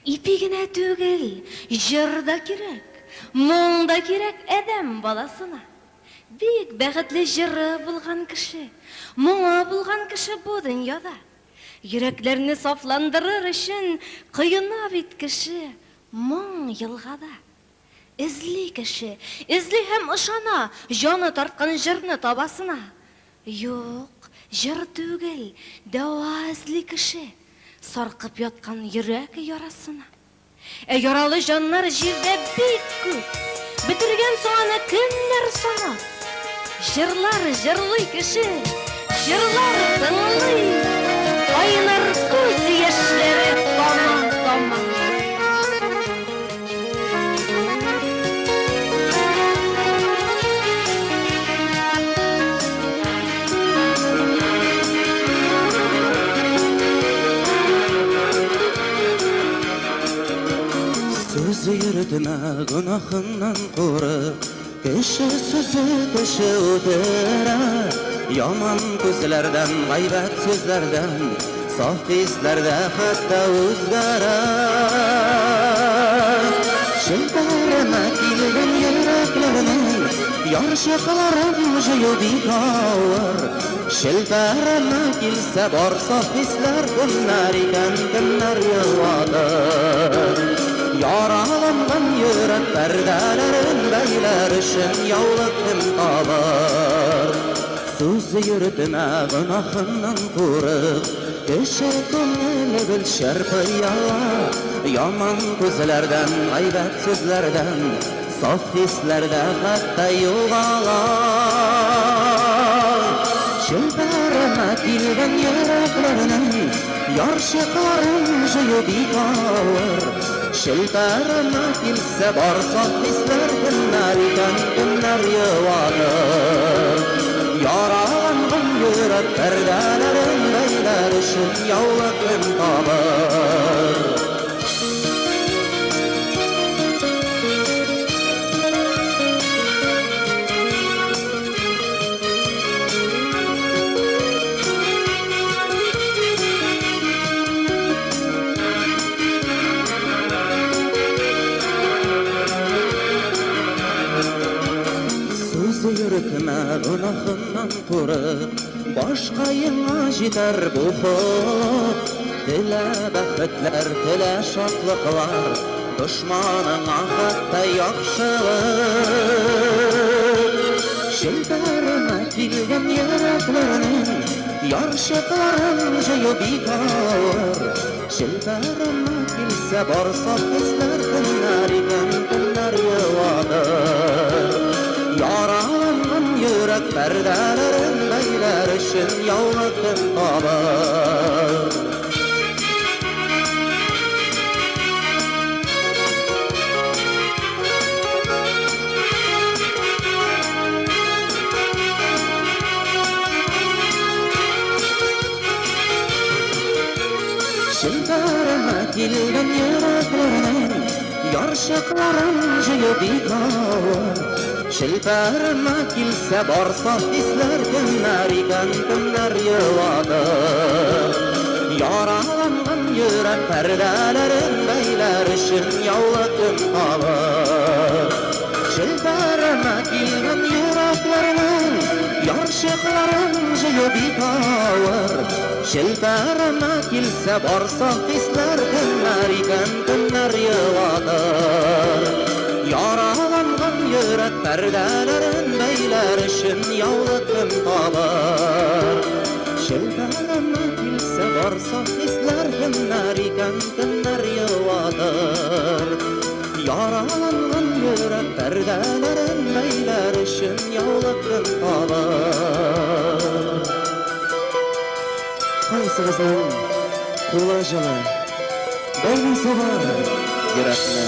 Ипи генә түгел, җыр да кирәк, моң да кирәк адәм баласына. Бик бәхетле җыры булган кеше, моңы булган кеше бу дөньяда. Йөрәкләрне сафландырыр өчен коена бит кеше моң елгада. Эзли кеше, эзли һәм ышана, җаны тарткан җырны табасына. Юк, җыр түгел, дәва эзли кеше, саркып яткан йөрәк ярасына. Ә яралы җаннар җирдә бик күп, бетергән соң аны кемнәр санап? Җырлар җырлый кеше, җырлар тыңлый, кайнар күз яшьләре тама-тама. Сүз йөртмә гөнаһыннан курык, Кеше сүзе кеше үтерә. Яман күзләрдән, гайбәт сүзләрдән, Саф хисләр дә хәтта үзгәрә. Челпәрәмә килгән йөрәкләрнең Ярчыкларын җыю бик авыр. Челпәрәмә килсә бар саф хисләр, Кемнәр икән, кемнәр юатыр? Яраланган йөрәк пәрдәләрен бәйләр өчен яулык кем табыр? Сүз йөртмә гөнаһыннан курык, Кеше күңеле гел шырпы-яла. Яман күзләрдән, гайбәт сүзләрдән, Саф хисләр дә хәтта югала. Челпәрәмә килгән йөрәкләрнең Ярчыкларын җыю бик авыр. Челпәрәмә килсә бар саф хисләр, Кемнәр икән, кемнәр юатыр? Яраланган йөрәк пәрдәләрен бәйләр өчен яулык кем табыр? Сүз йөртмә гөнаһыннан курык, Башкаеңа җитәр бу холык. Телә бәхетләр, телә шатлыклар, Дошманыңа хәтта яхшылык. Челпәрәмә килгән йөрәкләрнең Ярчыкларын җыю бик авыр. Челпәрәмә килсә барса хисләр Кемнәр икән, кемнәр юатыр? Яраланган йөрәк пәрдәләрен Бәйләр өчен яулык кем табыр? Челпәрәмә килгән йөрәкләрнең Ярчыкларын җыю бик авыр. Челпәрәмә килсә барса хисләр Кемнәр икән, кемнәр юатыр? Яраланган йөрәк пәрдәләрен Бәйләр өчен яулык кем табыр? Челпәрәмә килгән йөрәкләрнең Ярчыкларын җыю бик авыр. Челпәрәмә килсә барса хисләр Кемнәр икән, кемнәр юатыр? Яраланган йөрәк пәрдәләрен Бәйләр өчен яулык кем табыр? Челпәрәмә килсә барса хисләр Кемнәр икән, кемнәр юатыр? Яраланган йөрәк пәрдәләрен Бәйләр өчен яулык кем табыр? Кайсыгызның кулы җылы, Бәйлисе бар йөрәкне?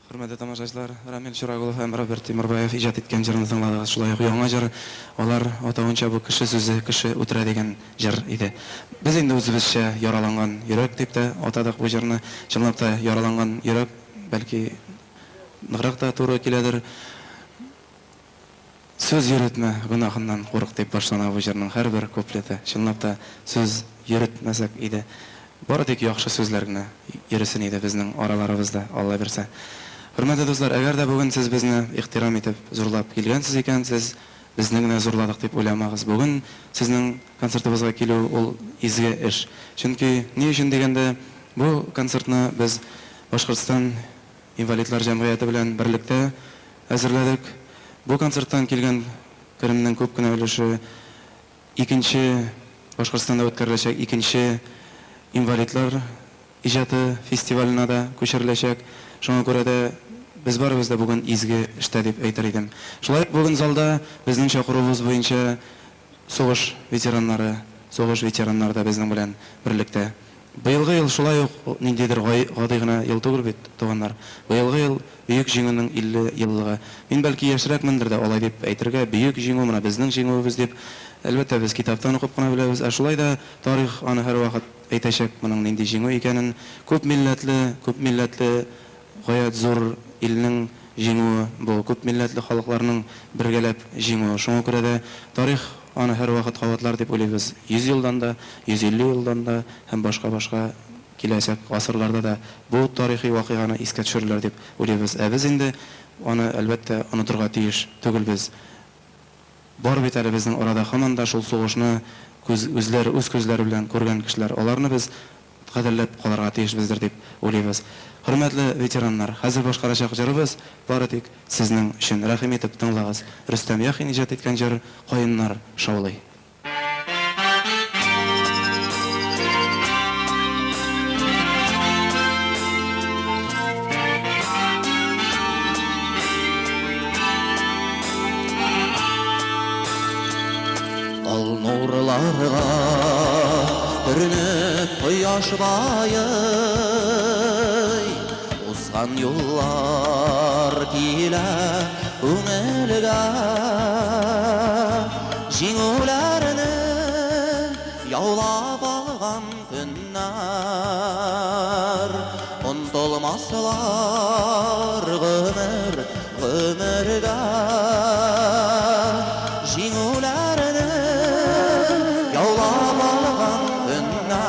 Хөрмәтле тамашачылар, Рамил Чурагулов һәм Роберт Тимурбаев иҗат иткән җырны тыңладыгыз. Шулай ук яңа җыр, алар атавынча бу кеше сүзе кеше үтерә дигән җыр иде. Без инде үзебезчә яраланган йөрәк дип тә атадык бу җырны. Чынлап та яраланган йөрәк бәлки ныграк та туры киләдер. Сүз йөртмә, гөнаһыннан курык дип башлана бу җырның һәрбер куплеты. Чынлап та сүз йөртмәсәк иде. Бары тик яхшы сүзләр генә йөресен иде безнең араларыбызда, Алла бирсә. Хөрмәтле дуслар, әгәр дә бүген сез безне ихтирам итеп, зурлап килгәнсез икән, сез безне генә зурладык дип уйламагыз. Бүген сезнең концертыбызга килү ул изге эш. Чөнки ни өчен дигәндә, бу концертны без Башкортстан инвалидлар җәмгыяте белән берлектә әзерләдек. Бу концерттан килгән керемнең күп кенә өлеше икенче Башкортстанда үткәреләчәк икенче инвалидлар иҗаты фестиваленә дә күчереләчәк. Шуңа күрә дә без барыбыз да бүген изге эштә дип әйтер идем. Шулай ук бүген залда безнең чакыруыбыз буенча сугыш ветераннары, сугыш ветераннары да безнең белән берлектә. Быелгы ел шулай ук ниндидер гади генә ел түгел бит, туганнар. Быелгы ел Бөек Җиңүнең 50 еллыгы. Мин бәлки яшьрәкмендер дә алай дип әйтергә, Бөек Җиңү менә безнең җиңүебез дип. Әлбәттә, без китаптан укып кына беләбез. Ә шулай да тарих аны һәрвакыт әйтәчәк моның нинди җиңү икәнен. Күп милләтле, күп милләтле гаять зур илнең җиңүе бу, күп милләтле халыкларның бергәләп җиңүе. Шуңа күрә дә тарих аны һәрвакыт кабатлар дип уйлыйбыз. 100 елдан да, 150 елдан да һәм башка-башка киләчәк гасырларда да бу тарихи вакыйганы искә төшерерләр дип уйлыйбыз. Ә без инде аны, әлбәттә, онытырга тиеш түгелбез. Бар бит әле безнең арада һаман да шул сугышны күз үзләре, үз күзләре белән күргән кешеләр. Аларны без кадерләп калырга тиешбездер дип уйлыйбыз. Хөрмәтле ветераннар, хәзер башкарачак җырыбыз бары тик сезнең өчен. Рәхим итеп тыңлагыз. Рөстәм Яхин иҗат иткән җыр Каеннар шаулый. Ал нурларга төренеп кояш байый, Узган юллар килә күңелгә. Җиңүләрне яулап алган көннәр, Онтылмаслар гомер гомергә. Җиңүләрне яулап алган көннәр,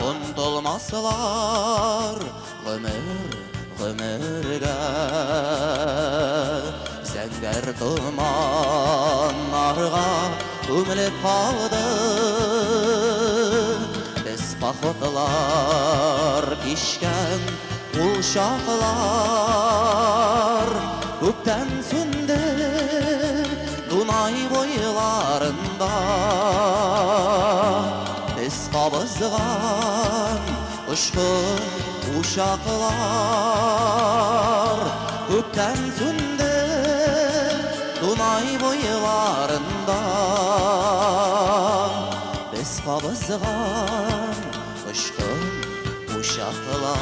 Онтылмаслар гомер гомергә. Зәңгәр Томаннарга күмелеп калды. Без походлар кичкән ул чаклар күптән сүнде Дунай буйларында. Без кабызган очкын учаклар күптән сүнде Дунай буйларында. Без кабызган очкын учаклар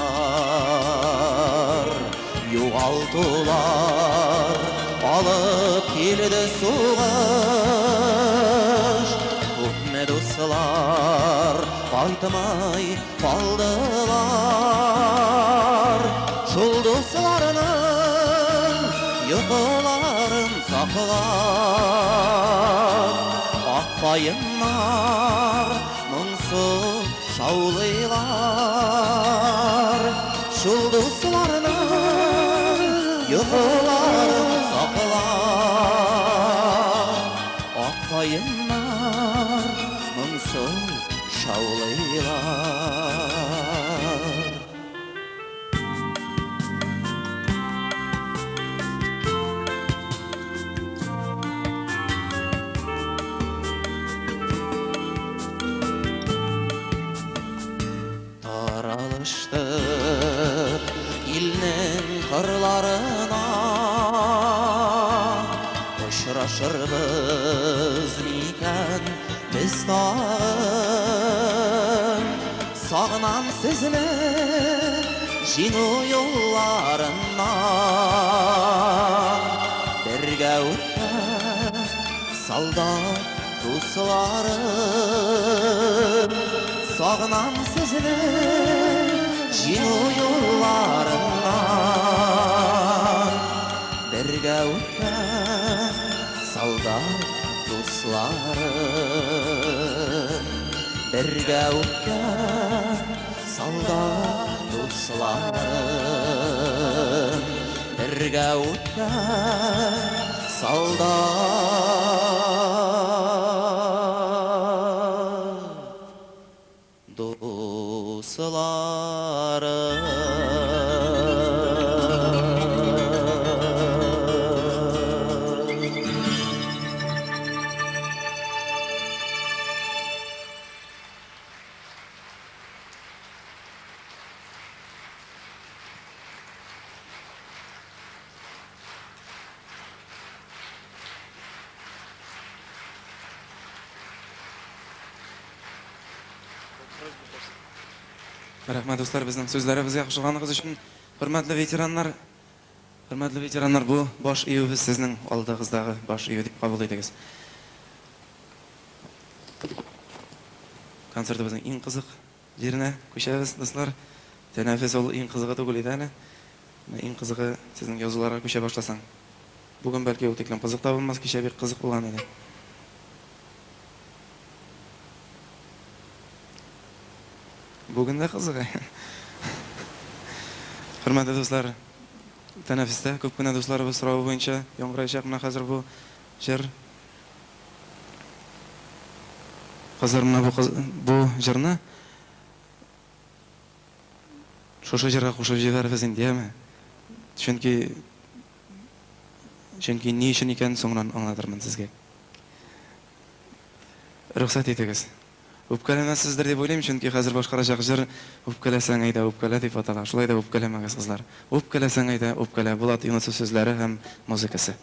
югалтулар алып килде сугыш. Күпме дуслар кайтмай калдылар. Шул дусларның йокыларын саклап, ак каеннар моңсу шаулыйлар. Шул дусларның йокыларын саклап, ак каеннар моңсу шаулыйлар. Таралыштык илнең кырларына, очрашырбыз микән без тагын? Сагынам сезне җиңү юлларыннан. Бергә үткән солдат дусларым, сагынам сезне җиңү юлларыннан. Бергә үткән солдат дусларым, бергә үткән солдат дусларым, бергә үткән солдат дусларым. Рәхмәт, дуслар, безнең сүзләребезгә кушылганыгыз өчен. Хөрмәтле ветераннар, хөрмәтле ветераннар, бу баш июбез сезнең алдыгыздагы баш ию дип кабул итегез. Концертыбызның иң кызык җиренә күчәбез, дуслар. Тәнәфес ул иң кызыгы түгел иде әле. Менә иң кызыгы сезнең язуларга күчә башласаң. Бүген бәлки ул тиклем кызык та булмас, кичә бик кызык булган иде. Бүген дә кызык. Хөрмәтле дуслар, тәнәфестә күп кенә дусларыбыз соравы буенча яңгыраячак менә хәзер бу җыр. Кызлар, менә бу кыз, бу җырны шушы җырга кушып җибәрербез инде, яме? Чөнки чөнки ни өчен икәнен соңыннан аңлатырмын сезгә. Рөхсәт итегез. Үпкәләмәссездер дип уйлыйм, чөнки хәзер башкарачак җыр Үпкәләсәң әйдә, үпкәлә дип атала. Шулай да үпкәләмәгез, кызлар. Үпкәләсәң әйдә, үпкәлә. Булат Юнысов сүзләре һәм музыкасы.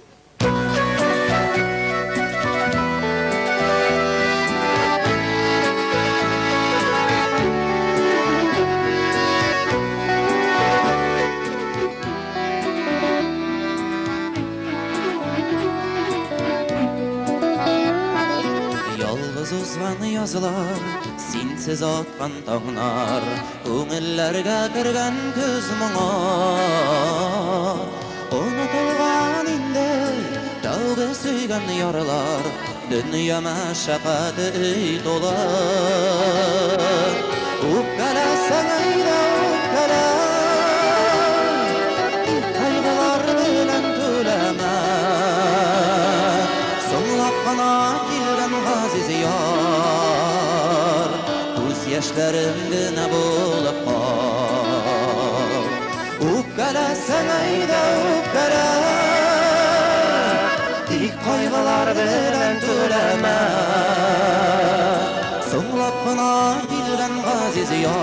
Ялгыз узган язлар, синсез аткан таңнар, күңелләргә кергән көз моңы. Онытылган инде тәүге сөйгән ярлар, дөнья мәшәкате өй тулы. Үпкәләсәң әйдә, үпкәлә, тик кайгылар белән түләмә. Үпкәләсәң әйдә үпкәлә, Тик кайгылар белән түләмә. Соңлап кына килгән газиз яр,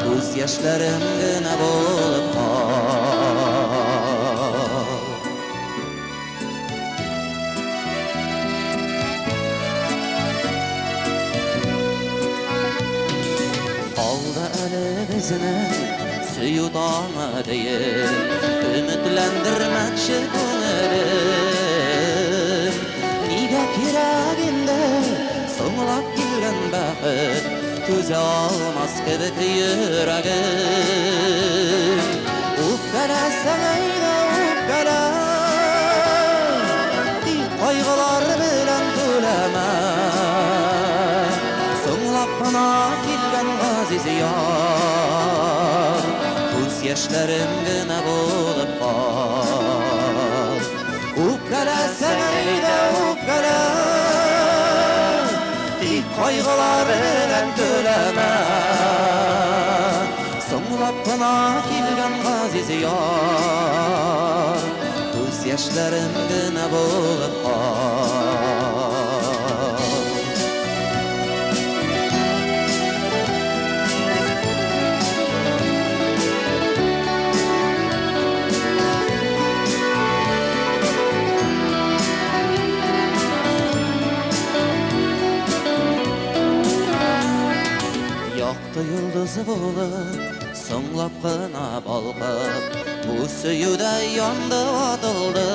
Күз яшьләрем генә булып кал. Алда әле безнең сөю таңы диеп, Өметләндермәкче күңелем. Нигә кирәк инде соңлап килгән бәхет, Түзә алмас кебек йөрәгем. Үпкәләсәң әйдә үпкәлә, Тик кайгылар белән түләмә. Соңлап кына килгән газиз яр, Күз яшьләрем генә булып кал. Үпкәләсәң әйдә үпкәлә, Тик кайгылар белән түләмә. Соңлап кына килгән газиз яр, Күз яшьләрем генә булып кал. Якты йолдыз булып, соңлап кына балкып, Бу сөюдә янды ватылды.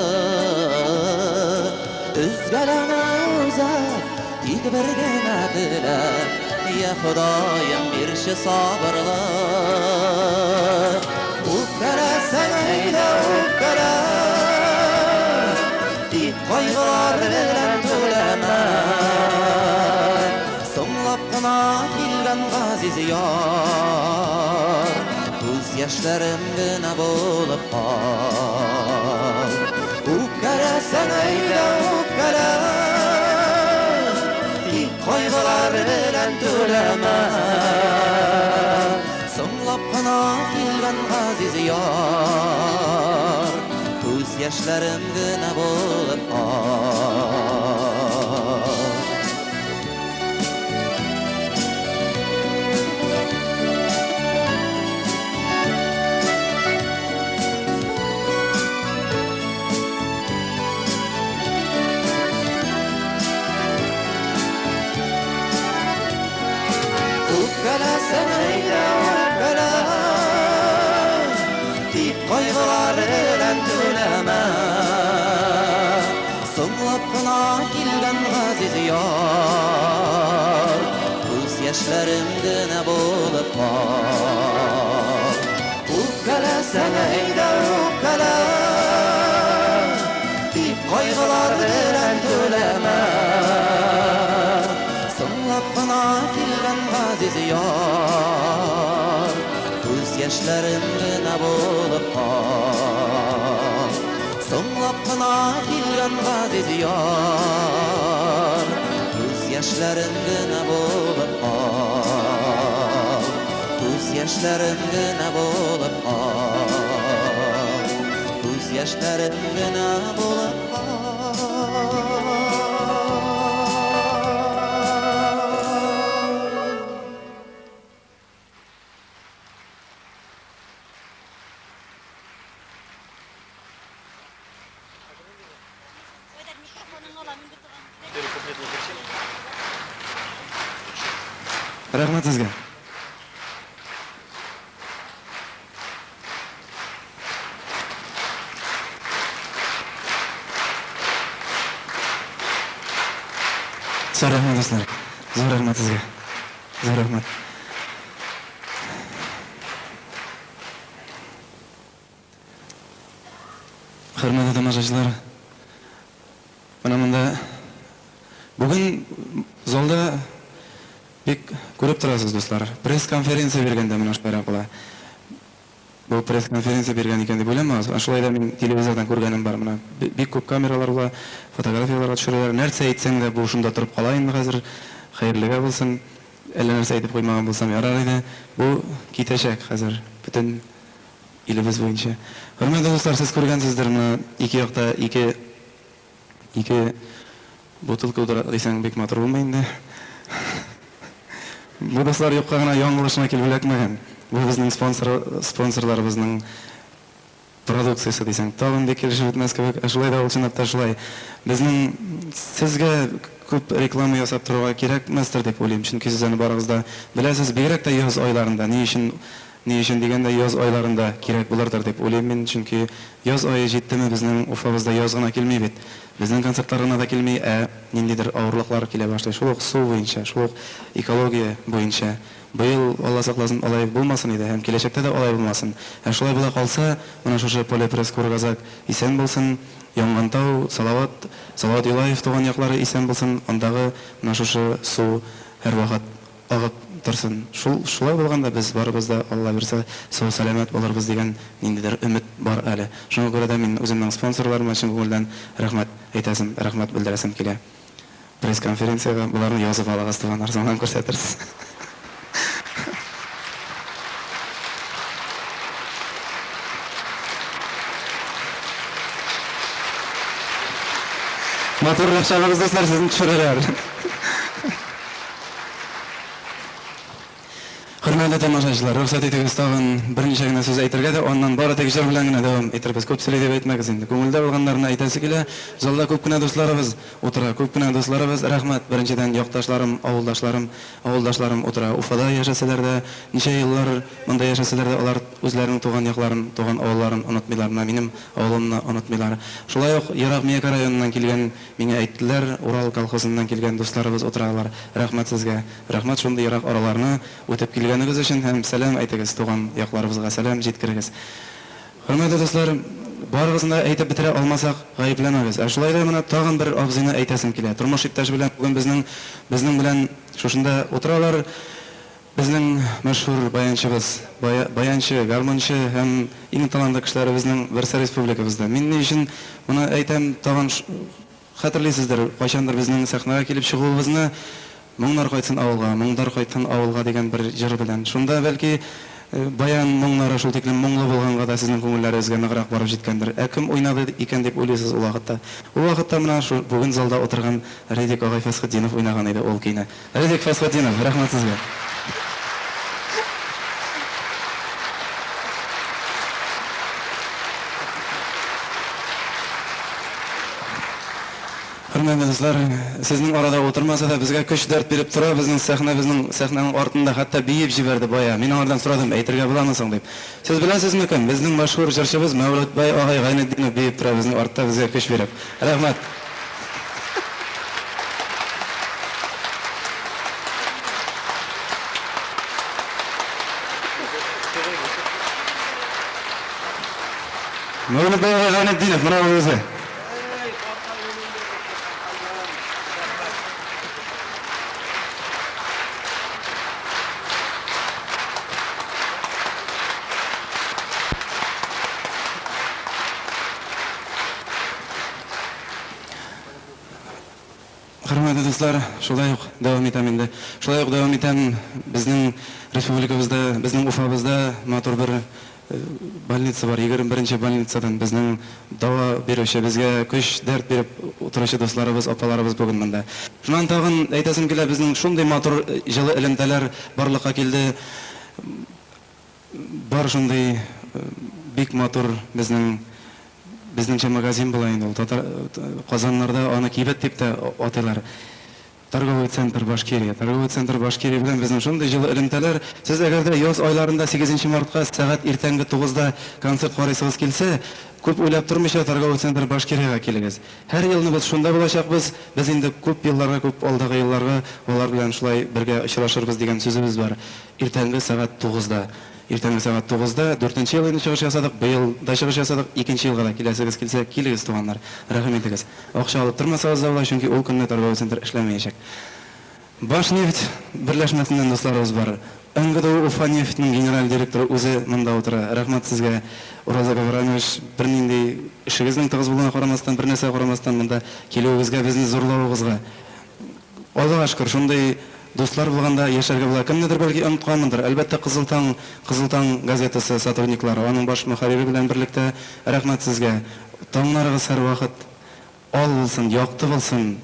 Өзгәләнә үзәк, тик бер генә теләк, Я Ходаем, бирче сабырлык. Үпкәләсәң әйдә үпкәлә, Тик кайгылар белән түләмә. Соңлап кына килгән газиз яр, Күз яшьләрем генә булып кал. Үпкәләсәң әйдә үпкәлә, Тик кайгылар белән түләмә. Соңлап кына килгән газиз яр, Күз яшьләрем генә булып кал. Үпкәләсәң әйдә үпкәлә, Тик кайгылар белән түләмә. Соңлап кына килгән газиз яр, Күз яшьләрем генә булып кал. Үпкәләсәң әйдә үпкәлә, Тик кайгылар белән түләмә. Соңлап кына килгән газиз яр, Күз яшьләрем генә булып кал. Соңлап кына килгән газиз яр, Күз яшьләрем генә булып кал. Күз яшьләрем генә булып кал. Күз яшьләрем генә булып кал. Рәхмәт сезгә. Зур рәхмәт, дуслар. Зур рәхмәт сезгә. Зур рәхмәт. Хөрмәтле тамашачылар, менә монда бүген залда бик күреп торасыз, дуслар. Пресс-конференция биргәндә менә шулайрак була. Бу пресс-конференция биргән икән дип уйламагыз. Шулай да мин телевизордан күргәнем бар менә. Бик күп камералар була, фотографияләргә төшерәләр. Нәрсә әйтсәң дә, бу шунда торып кала инде хәзер. Хәерлегә булсын. Әллә нәрсә әйтеп куймаган булсам ярар иде. Бу китәчәк хәзер. Бөтен Илебез буенча. Хөрмәтле дуслар, сез күргәнсездер, менә ике якта ике ике бутылка утыра дисәң, бик матур булмый инде. Бу дуслар юкка гына яңлышына килеп эләкмәгән. Бу безнең спонсор спонсорларыбызның продукциясе дисәң, тагын бик килешеп бетмәс кебек, ә шулай да ул чынлап та шулай. Безнең сезгә күп реклама ясап торырга кирәкмәстер дип уйлыйм, чөнки сез аны барыгыз да беләсез, бигрәк тә яз айларында. Ни өчен, ни өчен дигәндә, яз айларында кирәк булырдыр дип уйлыйм мин, чөнки яз ае җиттеме, безнең Уфабызда яз гына килми бит. Безнең концертлар гына да килми, ә ниндидер авырлыклар килә башлый. Шул ук су буенча, шул ук экология буенча. Быел, Алла сакласын, алай булмасын иде һәм киләчәктә дә алай булмасын. Ә шулай була калса, менә шушы Поле-Пресс Кургазак исән булсын, Янгантау, Салават, Салават Юлаев туган яклары исән булсын, андагы менә шушы су һәрвакыт агып торсын. Шул шулай булганда без барыбыз да, Алла бирсә, сау-сәламәт булырбыз дигән ниндидер өмет бар әле. Шуңа күрә дә мин үземнең спонсорларыма чын күңелдән рәхмәт әйтәсем, рәхмәт белдерәсем килә. Пресс-конференциягә боларны язып алыгыз, туганнар, соңыннан күрсәтерсез. Матуррак чагыгыз, дуслар, сезне төшерәләр. Хөрмәтле тамашачылар, рөхсәт итегез тагын берничә генә сүз әйтергә дә, аннан бары тик җыр белән генә дәвам итербез. Күп сөйли дип әйтмәгез инде. Күңелдә булганнарны әйтәсе килә. Залда күп кенә дусларыбыз утыра, күп кенә дусларыбыз, рәхмәт, беренчедән, якташларым, авылдашларым, авылдашларым утыра. Уфада яшәсәләр дә, ничә еллар монда яшәсәләр дә, алар үзләренең туган якларын, туган авылларын онытмыйлар. Менә минем авылымны онытмыйлар. Шулай ук ерак Миякә районыннан килгән, миңа әйттеләр, Урал колхозыннан килгән дусларыбыз утыралар. Рәхмәт сезгә. Рәхмәт шундый ерак араларны үтеп килгәнегез өчен һәм сәлам әйтегез туган якларыбызга сәлам җиткерегез. Хөрмәтле дуслар, барыгызны да әйтеп бетерә алмасак, гаепләмәгез. Ә шулай да менә тагын бер абзыйны әйтәсем килә. Тормыш иптәше белән бүген безнең безнең белән шушында утыралар. Безнең мәшһүр баянчыбыз, бая баянчы, гармунчы һәм иң талантлы кешеләребезнең берсе республикабызда. Мин ни өчен моны әйтәм, тагын Хәтерлисездер, кайчандыр безнең сәхнәгә килеп чыгуыбызны Моңнар кайтсын авылга, моңдар кайтсын авылга дигән бер җыр белән. Шунда, бәлки, баян моңнары шул тиклем моңлы булганга да сезнең күңелләрегезгә ныграк барып җиткәндер. Ә кем уйнады икән дип уйлыйсыз ул вакытта? Ул вакытта менә шу бүген залда утырган Редик агай Фәсхетдинов уйнаган иде ул көйне. Редик Фәсхетдинов, рәхмәт сезгә! Хөрмәтле дуслар, сезнең арада утырмаса да, безгә көч-дәрт биреп тора, безнең сәхнәбезнең, сәхнәнең артында хәтта биеп җибәрде бая. Мин аңардан сорадым, әйтергә буламы соң дип. Сез беләсезме кем? Безнең мәшһүр җырчыбыз Мәүлетбай агай Гайнетдинов биеп тора безнең артта, безгә көч биреп. Рәхмәт! Мәүлетбай агай Гайнетдинов, менә ул үзе. Хөрмәтле дуслар, шулай ук дәвам итәм инде. Шулай ук дәвам итәм. Безнең республикабызда, безнең Уфабызда матур бер больница бар. 21 нче больницадан безнең дава бирүче, безгә көч, дәрт биреп утыручы дусларыбыз, апаларыбыз бүген монда. Шуннан тагын әйтәсем килә, безнең шундый матур җылы элемтәләр барлыкка килде. Бар шундый бик матур безнең, безнеңчә магазин була инде ул, татар, Казаннарда аны кибет дип тә атыйлар. Торговый центр Башкирия. Торговый центр Башкирия белән безнең шундый җылы элемтәләр. Сез әгәр дә яз айларында сигезенче мартка сәгать иртәнге тугызда концерт карыйсыгыз килсә, күп уйлап тормыйча Торговый центр Башкириягә килегез. Һәр елны без шунда булачакбыз, без инде күп елларга, күп алдагы елларга алар белән шулай бергә очрашырбыз дигән сүзебез бар. Иртәнге сәгать тугызда. Иртәнге сәгать тугызда, дүртенче ел инде чыгыш ясадык, быел да чыгыш ясадык, икенче елга да киләсегез килсә, килегез, туганнар, рәхим итегез. Акча алып тормасагыз да була, чөнки ул көнне торговый центр эшләмәячәк. Башнефть берләшмәсеннән дусларыбыз бар. НГДУ Уфанефть нең генераль директоры үзе монда утыра. Рәхмәт сезгә, Ураза Гавранович, бернинди эшегезнең тыгыз булуына карамастан, бернәрсәгә карамастан монда килүегезгә, безне зурлавыгызга. Аллага шөкер, шундый. Дуслар булганда яшәргә була. Кемнедер бәлки онытканмындыр. Әлбәттә, Кызыл таң, Кызыл таң газетасы сотрудниклары, аның баш мөхәррире белән берлектә рәхмәт сезгә. Таңнарыгыз һәрвакыт ал булсын, якты булсын,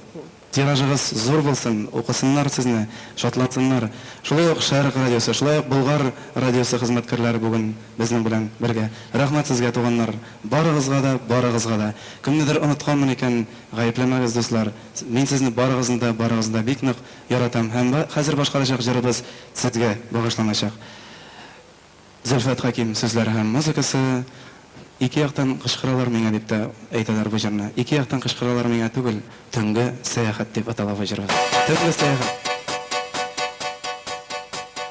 тиражыгыз зур булсын, укысыннар сезне, шатлансыннар. Шулай ук Шәрык радиосы, шулай ук Болгар радиосы хезмәткәрләре бүген безнең белән бергә. Рәхмәт сезгә, туганнар, барыгызга да, барыгызга да. Кемнедер онытканмын икән, гаепләмәгез, дуслар. Мин сезне барыгызны да, барыгызны да бик нык яратам. Һәм хәзер башкарачак җырыбыз сезгә багышланачак. Зөлфәт Хәким сүзләре һәм музыкасы. Ике яктан кычкыралар миңа дип тә әйтәләр бу җырны. Ике яктан кычкыралар миңа түгел, Төнге сәяхәт дип атала бу җырыбыз. Төнге сәяхәт.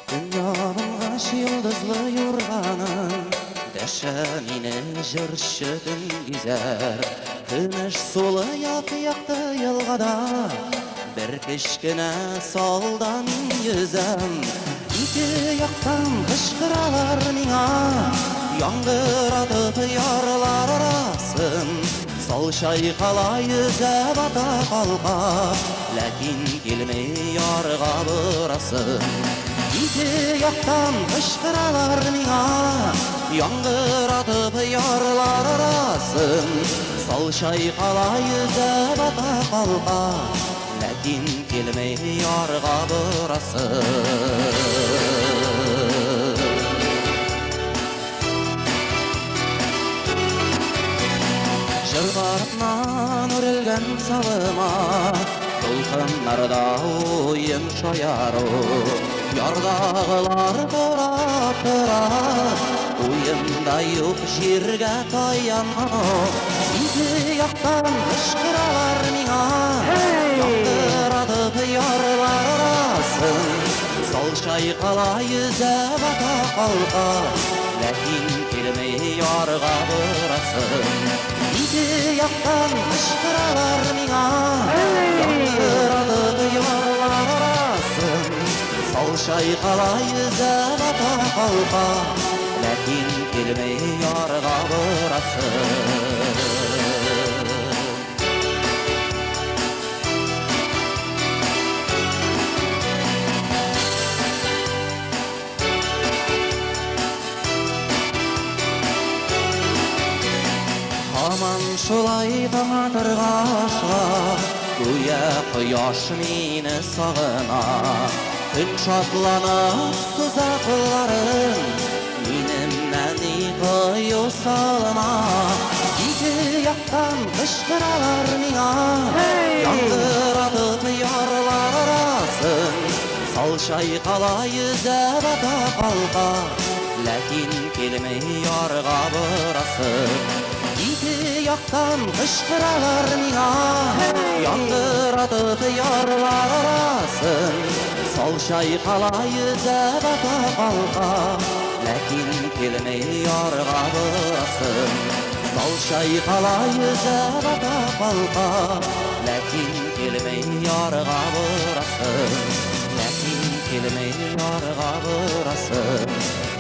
Төн ябынгач йолдызлы юрганын, Дәшә мине җырчы төнгизәр. Көмеш сулы яп-якты елгада Бер кечкенә салда мин йөзәм. Ике яктан кычкыралар миңа, Яңгыратып ярлар арасын. Сал чайкала йөзә бата калка, Ләкин килми ярга борасым. Ике яктан кычкыралар миңа, Яңгыратып ярлар арасын. Сал чайкала йөзә бата калка, Ләкин килми ярга борасым. Җыргарыннан үрелгән салыма, Дулкыннарда уен шаяру. Ярдагылар карап тора, Уенда юк җиргә таяну. Ике яктан кычкыралар миңа, Яңгыратып ярлар арасын. Сал чайкала йөзә бата калка, Ләкин килми ярга борасым. Ике яктан кычкыралар миңа, Яңгыратып ярлар арасын. Сал чайкала йөзә бата калка, Ләкин килми ярга борасым. Һаман шулай таң атырга ашыга, Гүя кояш мине сагына. Көн шатланып суза кулларын, Минем нәни кыю салыма. Ике яктан кычкыралар миңа, Яңгыратып ярлар арасын. Сал чайкала йөзә бата калка, Ләкин килми ярга борасым. Ике яктан кычкыралар миңа, Яңгыратып ярлар арасын. Сал чайкала йөзә бата калка, Ләкин килми ярга борасым. Сал чайкала йөзә бата калка, Ләкин килми ярга борасым. Ләкин килми ярга борасым.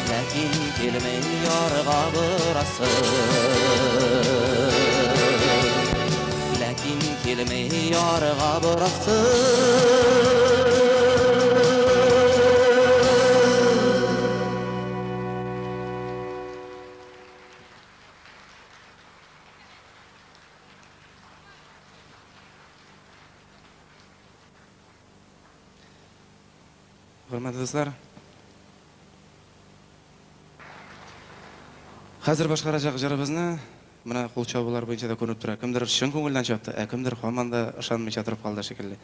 Ләкин килми ярга борасым. Ләкин килми ярга борасым. Хөрмәтле дуслар, хәзер башкарачак җырыбызны менә кул чабулар буенча да күренеп тора. Кемдер чын күңелдән чапты, ә кемдер һаман да ышанмыйча торып калды шикелле.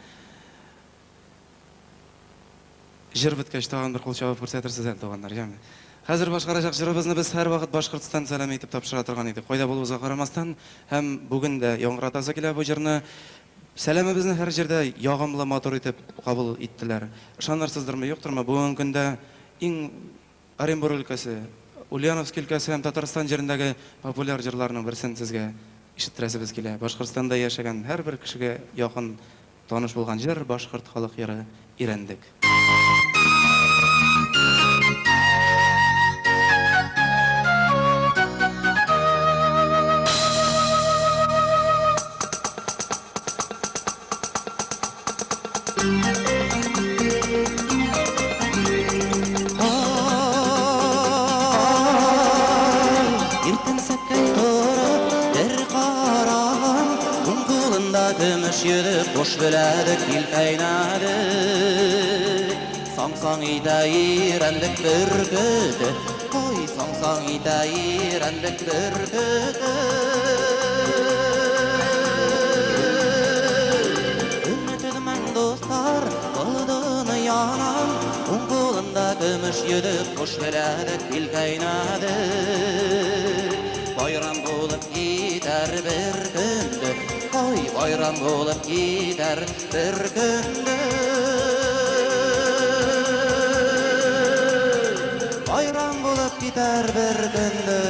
Җыр беткәч тагын бер кул чабып күрсәтерсез әле, туганнар, яме. Хәзер башкарачак җырыбызны без һәрвакыт Башкортстан сәламе итеп тапшыра торган идек. Кайда булуыбызга карамастан, һәм бүген дә яңгыратасы килә бу җырны. Сәламебезне һәр җирдә ягымлы, матур итеп кабул иттеләр. Ышанырсыздырмы, юктырмы, бүгенге көндә иң Оренбург өлкәсе, Ульяновск өлкәсе һәм Татарстан җирендәге популяр җырларның берсен сезгә ишеттерәсебез килә. Башкортстанда яшәгән һәрбер кешегә якын, таныш булган җыр, башкорт халык җыры Ирәндек. көмеш йөзек, куш беләдек, илкәйнәдек. Саң-саң итә ирәнлек бөркете, Ой, саң-саң итә ирәнлек бөркете. Өмет өзмәң, дуслар, был дөньянан, Уң кулында көмеш йөзек, куш беләдек, илкәйнәдек. Байрам булып китәр бер көндә, Ой, байрам булып китәр бер көндә. Байрам булып китәр бер көндә.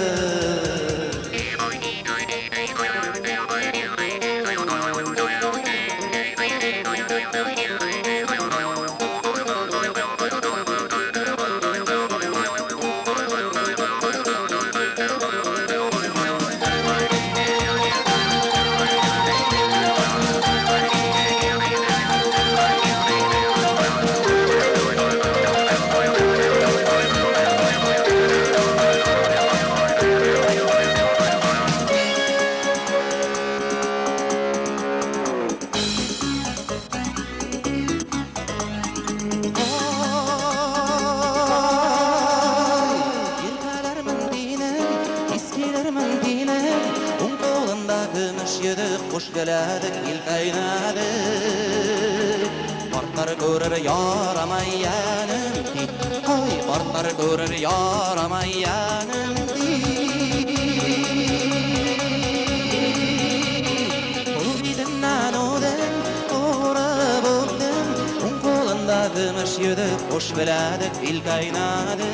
Иркәләрмен динем, искиләрмен динем, Уң кулында көмеш йөзек, куш беләдек, илкәйнәдек. Картлар күрер ярамай йәнем ти, Ой, картлар күрер ярамай йәнем ти. Ул битеннән үдем, урып үптем, Уң кулында көмеш йөзек, куш беләдек, илкәйнәдек.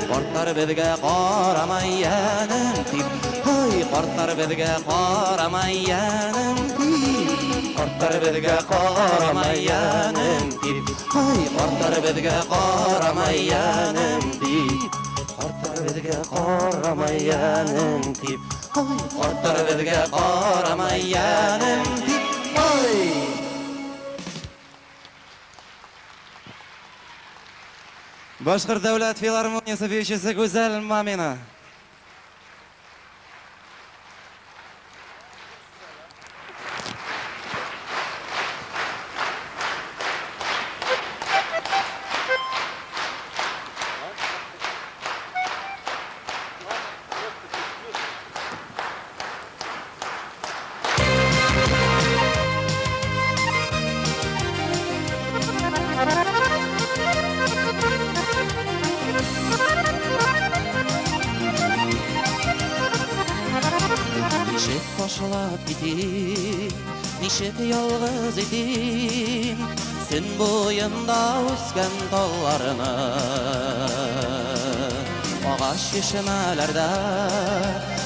Картлар безгә карамай йәнем дип, Ой, картлар безгә карамай йәнем дип. Картлар безгә карамай йәнем дип, Ой, картлар безгә карамай йәнем дип. Картлар безгә карамай йәнем дип, Ой, картлар безгә карамай йәнем дип, Ой! Башкорт дәүләт филармониясе биючесе Гүзәл Мамина. Ничек ташлап китим, ничек ялгыз итим, Сөн буенда үскән талларны. Агач чишмәләрдә,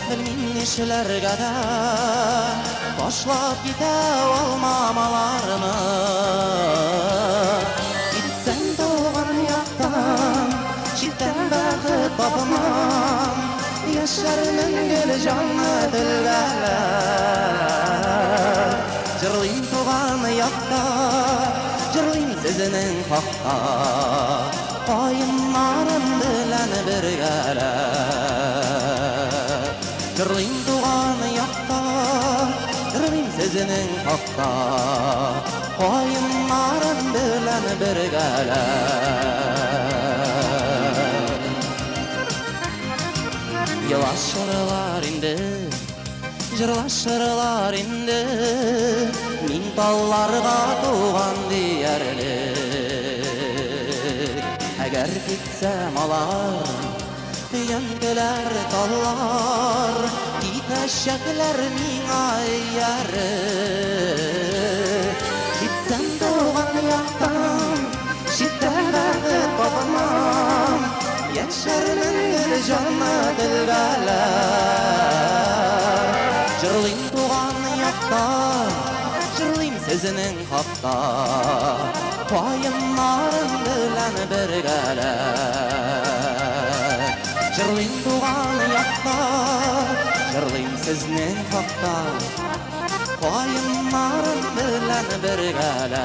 белмим нишләргә дә, Ташлап китә алмам аларны. Китсәм туган яктан, читтән бәхет тапмам, Яшәрмен гел җанны телгәләп. Җырлыйм туган якта, җырлыйм сезнең хакта, Каеннарым белән бергәләп. Җырлыйм туган якта, җырлыйм сезнең хакта, Каеннарым белән бергәләп. Елашырлар инде, җырлашырлар инде, Мин талларга туган диярлек. Әгәр китсәм алар, өянкеләр таллар, Китәчәкләр миңа ияреп. Китсәм туган яктан, читтә бәхет тапмам, Яшәрмен гел җанны телгәләп. Җырлыйм туган якта, җырлыйм сезнең хакта, Каеннарым белән бергәләп. Җырлыйм туган якта, җырлыйм сезнең хакта, Каеннарым белән бергәләп.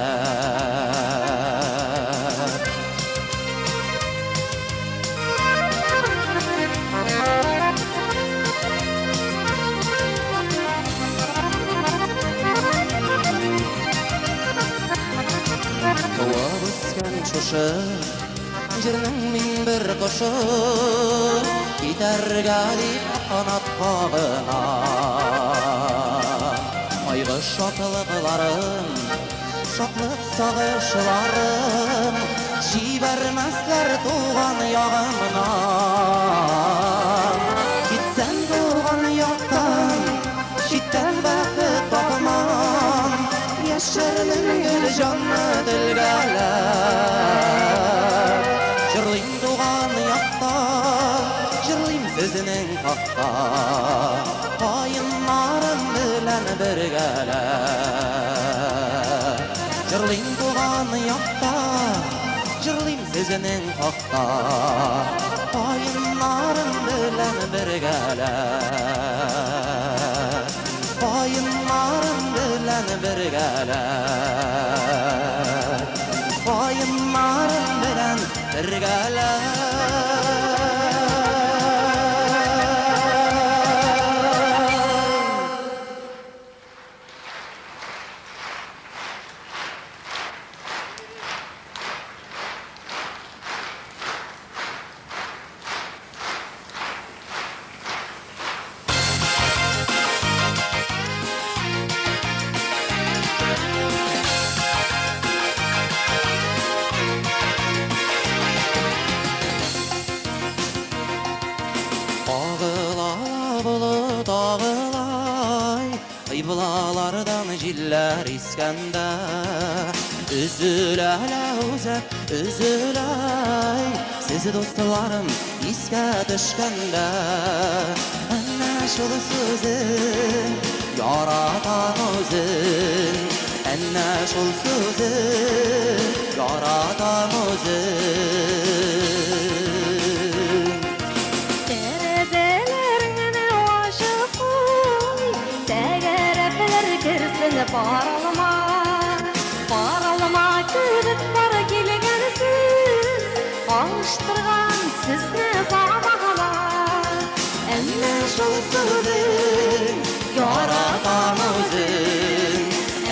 кошы, Җирнең мин бер кошы, Китәргә дип канат кагына. Кайгы шатлыкларым, Шатлык сагышларым, Җибәрмәсләр туган ягымнан. Китсәм туган яктан, Читтән бәхет тапмам, Яшәрмен гел җанны телгәләп. Җырлыйм туган якта, Җырлыйм сезнең хакта, Каеннарым белән бергәләп. Җырлыйм туган якта, Җырлыйм сезнең хакта, Каеннарым белән бергәләп. Каеннарым белән бергәләп. Каеннарым белән бергәләп. Агыла болыт агылай, Кыйблалардан җилләр искәндә, Өзелә үзәк, өзеләй, Сез, дусларым, искә төшкәндә. Әнә шул сүзен яратам үзен, Әнә шул сүзен яратам үзен. Тәрәзәләреңне ачып куй, Тәгәрәпләр керсен пар алма. Пар алма кебек пар килгән сүз, Алыштырган сезне замана. Әнә шул сүзен яратам үзен,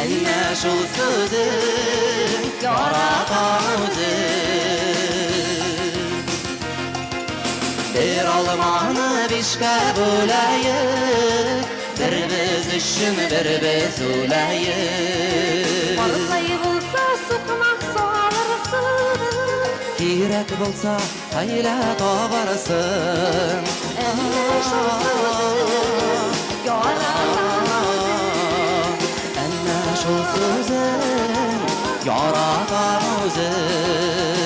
Әнә шул сүзен яратам үзен. Бер алманы бишкә бүләек, Бер без өчен, бер без үләек. Барсай булса сукмак салырсың, Кирәк булса, хәйлә табарсың. Әнә шул сүзен яратам үзен. Әнә шул сүзен яратам үзен.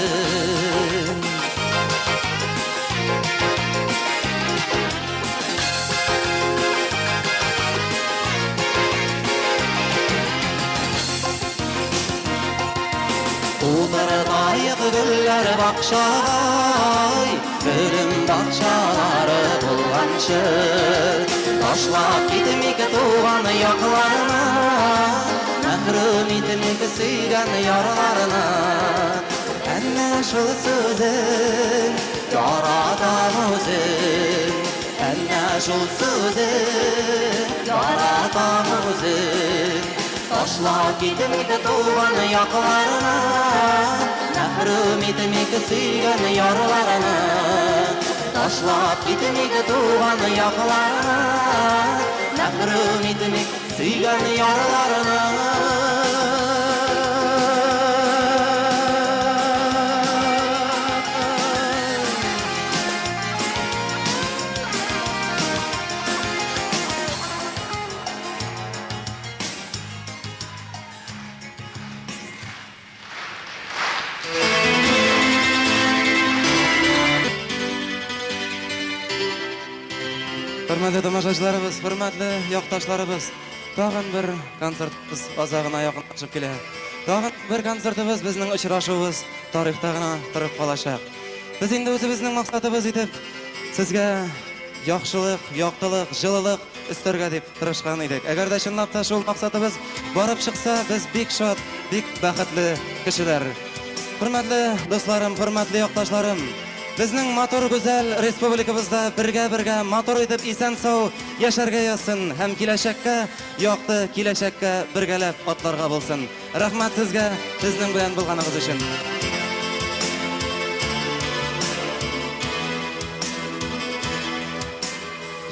Утыртайык гөлләр бакчагай, Гөлем бакчалары булганчы. Ташлап китмик туган якларны, Мәхрүм итмик сөйгән ярларны. Әнә шул сүзен яратам үзен, Әнә шул сүзен яратам үзен. Ташлап китмик туган якларны, Мәхрүм итмик сөйгән ярларны. Ташлап китмик туган якларны, Мәхрүм итмик сөйгән ярларны. Хөрмәтле тамашачыларыбыз, хөрмәтле якташларыбыз, тагын бер концертыбыз азагына якынлашып килә. Тагын бер концертыбыз, безнең очрашуыбыз тарихта гына торып калачак. Без инде үзебезнең максатыбыз итеп сезгә яхшылык, яктылык, җылылык өстәргә дип тырышкан идек. Әгәр дә чынлап та шул максатыбыз барып чыкса, без бик шат, бик бәхетле кешеләр. Хөрмәтле дусларым, хөрмәтле якташларым, безнең матур гүзәл республикабызда бергә-бергә матур итеп исән-сау яшәргә язсын һәм киләчәккә, якты киләчәккә бергәләп атларга булсын. Рәхмәт сезгә безнең белән булганыгыз өчен.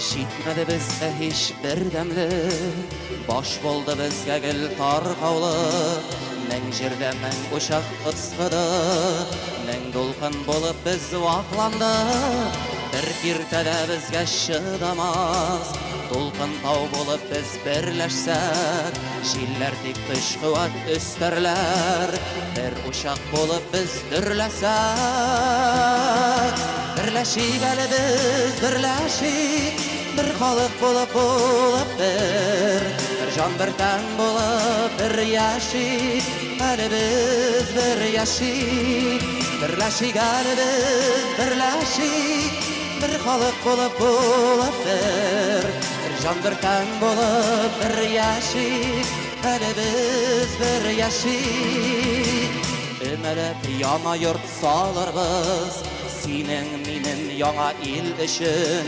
Җитмәде безгә һич бердәмлек, Баш булды безгә гел таркаулык. Мең җирдә мең учак пыскыды, Мең дулкын булып без вакландык. Бер киртә дә безгә чыдамас, Дулкын тау булып без берләшсәк, Җилләр тик көч-куәт өстәрләр, Бер учак булып без дөрләсәк. Берләшик әле без, берләшик, Бер халык булып булып бер, Бер җан бер тән булып бер яшик, Әле без бер яшик. Берләшик әле без, берләшик, Бер халык булып булып бер, Бер җан бер тән булып бер яшик, Әле без бер яшик. Өмәләп яңа йорт салырбыз, Синең, минем яңа ил өчен.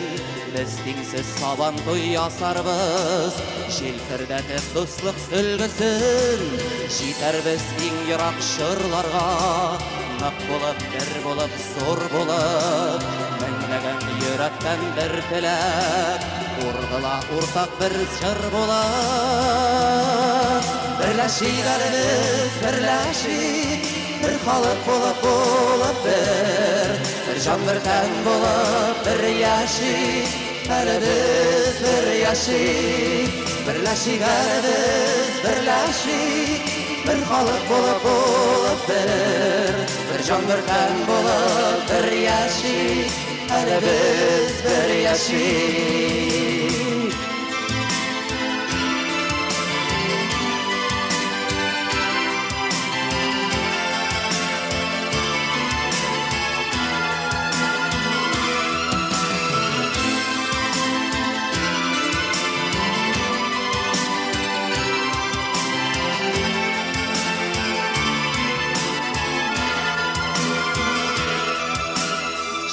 Без тиңсез сабан туй ясарбыз, Җилфердәтеп дуслык сөлгесен. Җитәрбез иң ерак чорларга, Нык булып, бер булып, зур булып. Меңләгән йөрәктән бер теләк, Ургыла уртак бер җыр булып. Берләшик әле без, берләшик, Бер халык булып булып бер, Бер җан бер тән булып бер яшик, Әле без бер яшик. Берләшик әле без, берләшик, Бер халык булып булып бер, Бер җан бер тән булып бер яшик, Әле без бер яшик.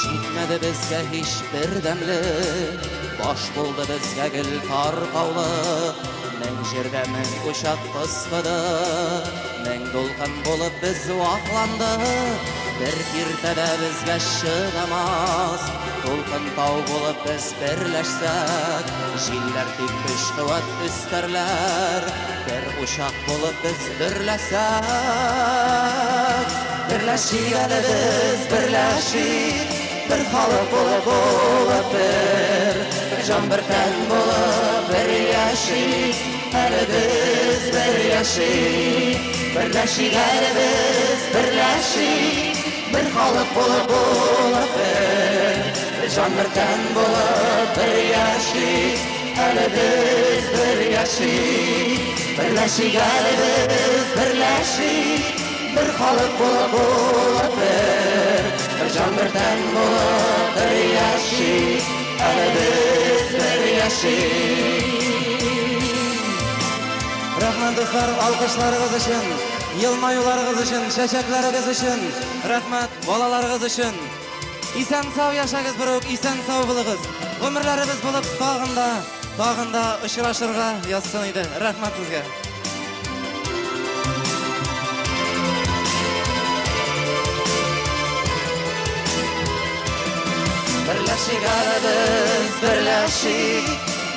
Җитмәде безгә һич бердәмлек, Баш булды безгә гел таркаулык. Мең җирдә мең учак пыскыды, Мең дулкын булып без вакландык. Бер киртә дә безгә чыдамас, Дулкын тау булып без берләшсәк, Җилләр тик көч-куәт өстәрләр, Бер учак булып без дөрләсәк. Берләшик әле без, берләшик, Бер халык булып булып бер, Бер җан бер тән булып бер яшик, Әле без бер яшик. Берләшик әле без, берләшик, Бер халык булып булып бер, Бер җан бер тән булып бер яшик, Әле без бер яшик. Берләшик әле без, берләшик, Бер халык булып булып бер, Бер җан бер тән булып бер яшик, Әле без бер яшик. Рәхмәт, дуслар, алкышларыгыз өчен, елмаюларыгыз өчен, чәчәкләрегез өчен, рәхмәт, балаларыгыз өчен. Исән сау яшәгез берүк, исән сау булыгыз. Гомерләребез булып тагын да, тагын да очрашырга язсын иде. Рәхмәт сезгә. Берләшик әле без, берләшик,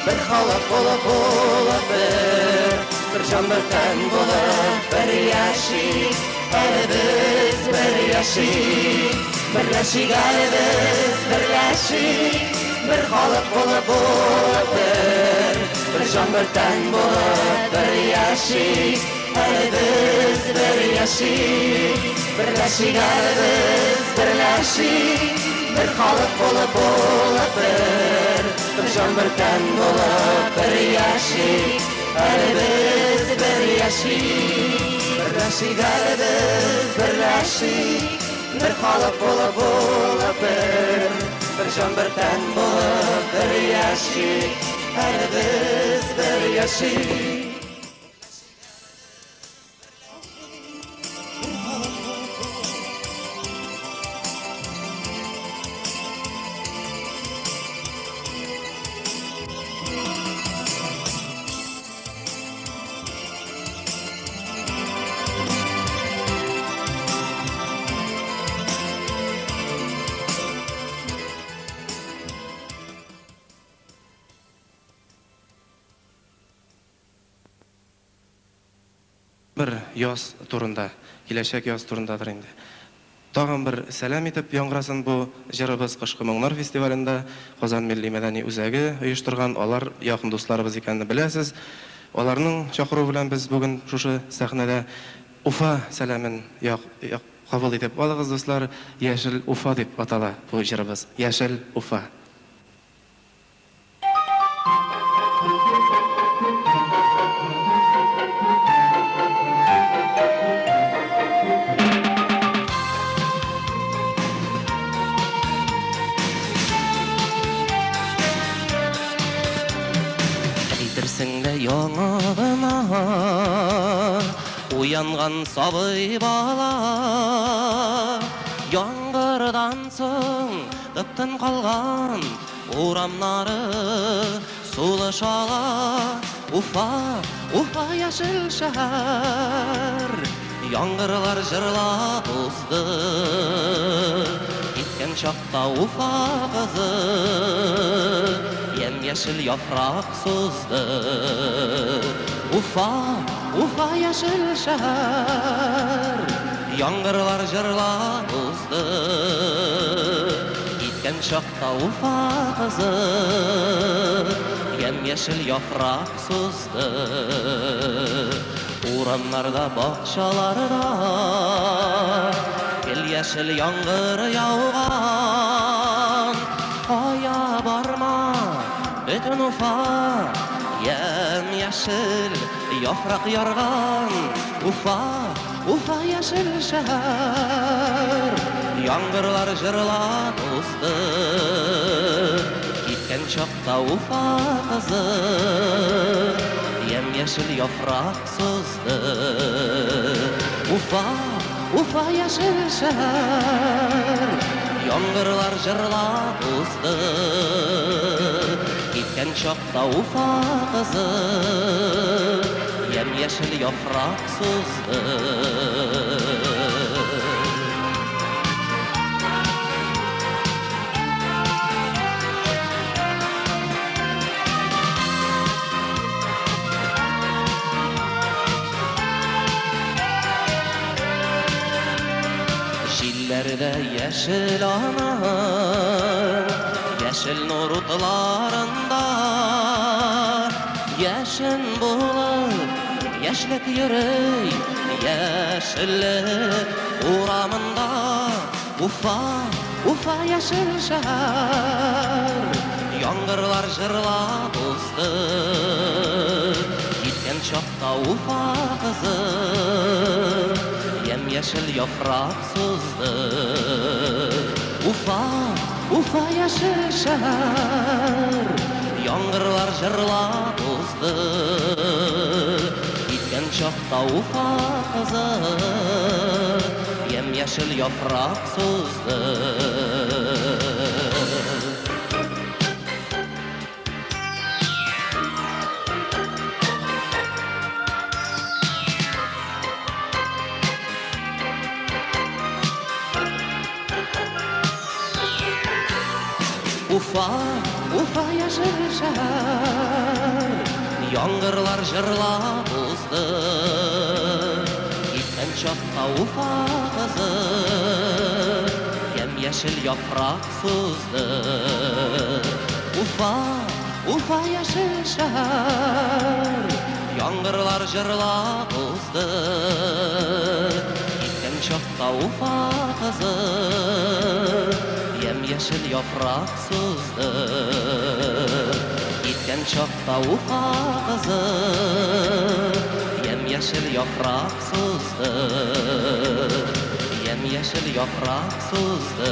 Бер халык булып булып бер, Бер җан бер тән булып бер яшик, Әле без бер яшик. Берләшик әле без, берләшик, Бер халык булып булып бер, Бер җан бер тән булып бер яшик, Әле без бер яшик. Берләшик әле без, берләшик, Бер халык булып булып бер, Бер җан бер тән булып бер яшик, Әле без бер яшик. Берләшик әле без, берләшик, Бер халык булып булып бер, Бер җан бер тән булып бер яшик, Әле без бер яшик. Бер яз турында, киләчәк яз турындадыр инде. Тагын бер сәлам итеп яңгырасын бу җырыбыз Кышкы моңнар фестивалендә Казан милли мәдәни үзәге оештырган, алар якын дусларыбыз икәнне беләсез. Аларның чакыруы белән без бүген шушы сәхнәдә Уфа сәламен як, як, кабул итеп алыгыз, дуслар. Яшел Уфа дип атала бу җырыбыз. Яшел Уфа. Әйтерсең лә яңа гына уянган сабый бала. Яңгырдан соң тып-тын калган урамнары сулыш ала. Уфа, Уфа яшел шәһәр, яңгырлар җырлап узды. Киткән чакта Уфа кызы ямь-яшел яфрак сузды. Уфа, Уфа яшел шәһәр, яңгырлар җырлап узды. Киткән чакта Уфа кызы ямь-яшел яфрак сузды. Урамнарда, бакчаларда гел яшел яңгыр яуган. Кая барма, бөтен Уфа ямь-яшел яфрак ярган. Уфа, Уфа яшел шәһәр, яңгырлар җырлап узды. Киткән чакта Уфа кызы ямь-яшел яфрак сузды. Уфа, Уфа яшел шәһәр, яңгырлар җырлап узды. Киткән чакта Уфа кызы ямь-яшел яфрак сузды. Җилләрдә яшел аның, яшел нур утларында яшен булып яшьлек йөри яшеллек урамында. Уфа, Уфа яшел шәһәр, яңгырлар җырлап узды. Киткән чакта Уфа кызы ямь-яшел яфрак сузды. Уфа, Уфа яшел шәһәр, яңгырлар җырлап узды. Киткән чакта Уфа кызы ямь-яшел яфрак сузды. Уфа, Уфа яшел шәһәр, яңгырлар җырлап узды. Киткән чакта Уфа кызы ямь-яшел яфрак сузды. Уфа, Уфа яшел шәһәр, яңгырлар җырлап узды. Киткән чакта Уфа кызы ямь-яшел яфрак сузды. Киткән чакта Уфа кызы ямь-яшел яфрак сузды. Ямь-яшел яфрак сузды.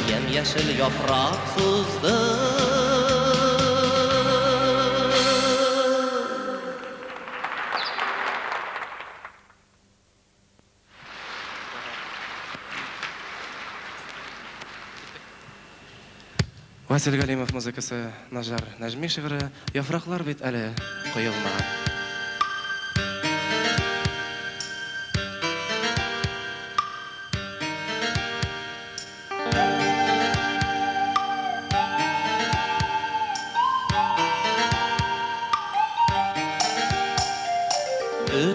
Ямь-яшел яфрак сузды. Васил Галимов музыкасы, Наҗар Нәҗми шигыре, Яфраклар бит әле коелмаган.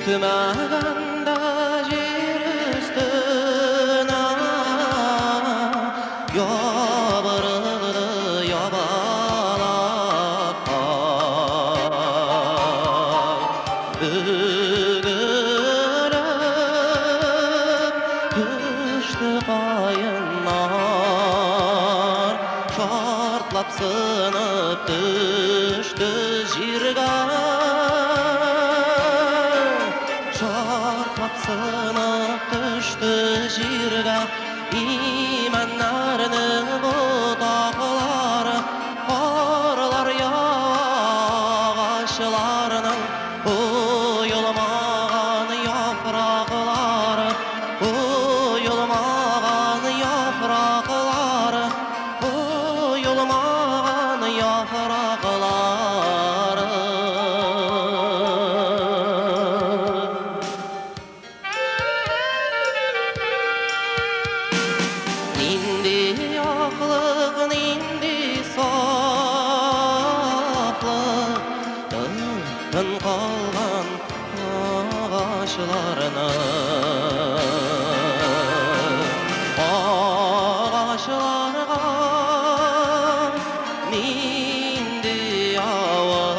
Көтмәгәндә җир өстенә ябырылды ябалак кар. Бөгелеп төште каеннар, шартлап сынып төште җиргә. Шартлап сынып төште җиргә имәннәрнең ботаклары, карлар ява агачларның коелмаган яфраклары, коелмаган яфраклары, коелмаган яфраклары. Нинди аклык, нинди сафлык, тын калган агачларны. Агачларга нинди авыр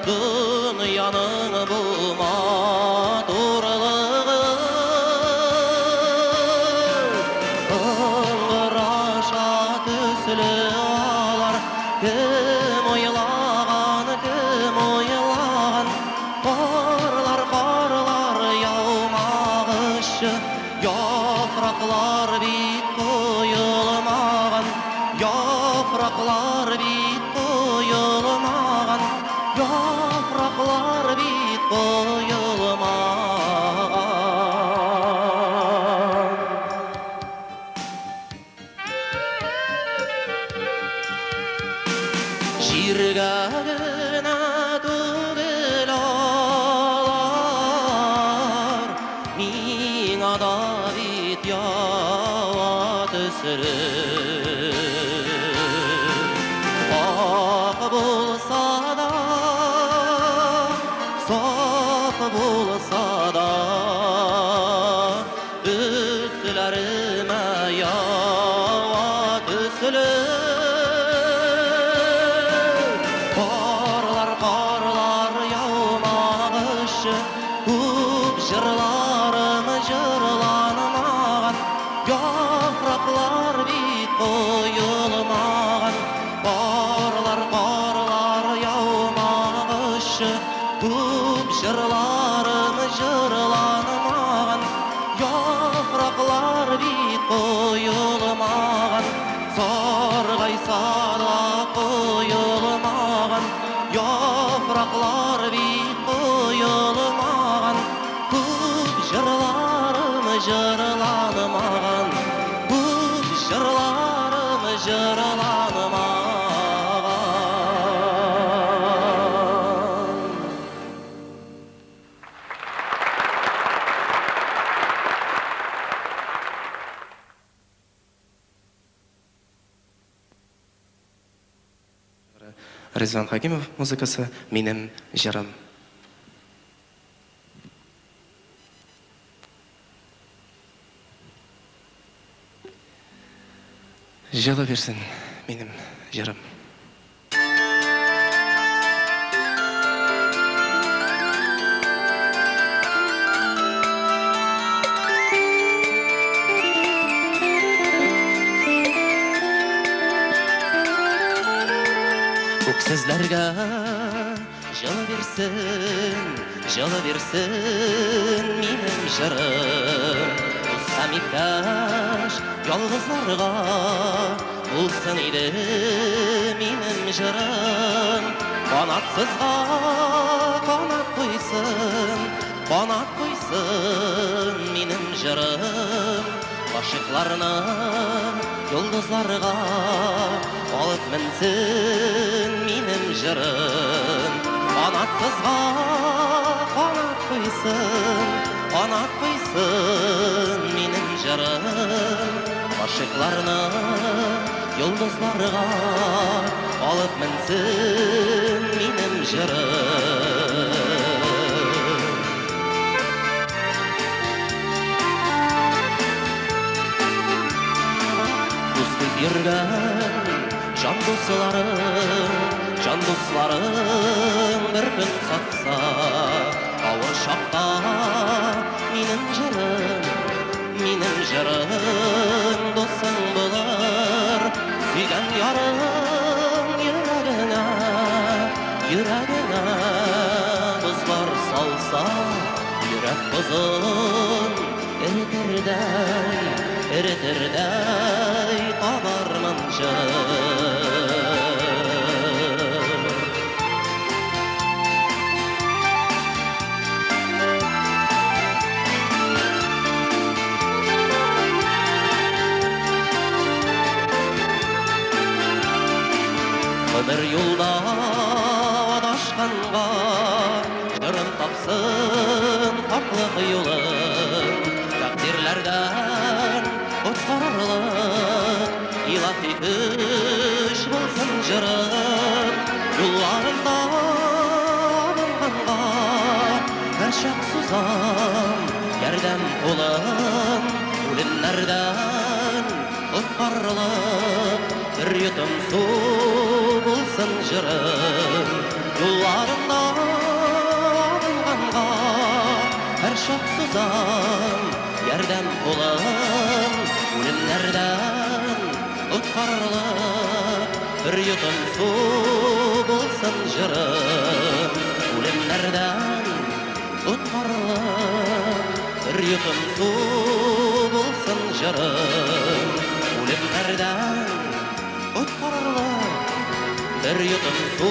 дөньяның бу матурлыгы. Ыңгыраша төсле алар, кем уйлаган, кем уйлаган, карлар, карлар яумагычы, яфраклар бит коелмаган, яфраклар бит коелмаган, яфраклар бит коелмаган. Җиргә генә түгел алар, миңа да бит ява төсле. Ак булса да, саф булса да, өсләремә ява төсле. Карлар, карлар яумагычы, күп җырларым җырланмаган, яфраклар бит коелмаган. Карлар, карлар яумагычы, күп җырларым җырланмаган, яфраклар бит коелмаган, саргайса да коелмаган, яфраклар бит коелмаган, күп җырларым җырланмаган, күп җырларым җырланмаган. Ризван Хакимов музыкасы «Минем җырым». Җылы бирсен минем җырым. Үксезләргә җылы бирсен, җылы бирсен минем җырым. Дус һәм иптәш ялгызларга булсын иде минем җырым. Канатсызга канат куйсын, канат куйсын минем җырым. Гашыйкларны йолдызларга алып менсен минем җырым. Канатсызга канат куйсын, канат куйсын минем җырым. Гашыйкларны йолдызларга алып менсен минем җырым. Йөргән җан дусларың, җан дусларың бер көн сатса, авыр чакта минем җырым, минем җырым дусың булыр. Сөйгән ярың йөрәгеңә, йөрәгеңә бозлар салса, йөрәк бозын эретердәй, эретердәй табармын җыр. Бер юлда адашканга җырым тапсын хаклык юлын, тәкъдирләрдән коткарырлык илаһи көч булсын җырым. Юлларында абынганга һәрчак сузам ярдәм кулын, үлемнәрдән коткарырлык бер йотым су булсын җырым. Юлларында абынганга һәрчак сузам ярдәм кулын, үлемнәрдән коткарырлык бер йотым су булсын җырым. Үлемнәрдән коткарырлык бер йотым су булсын җырым. Үлемнәрдән коткарырлык бер йотым су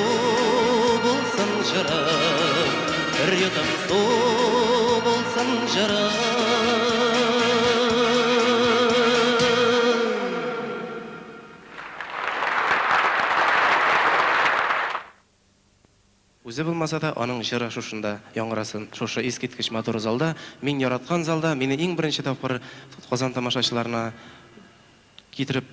булсын җырым. Бер йотым су булсын җырым. Үзе булмаса да, аның җыры шушында яңгырасын, шушы искиткеч матур залда, мин яраткан залда, мине иң беренче тапкыр Казан тамашачыларына китереп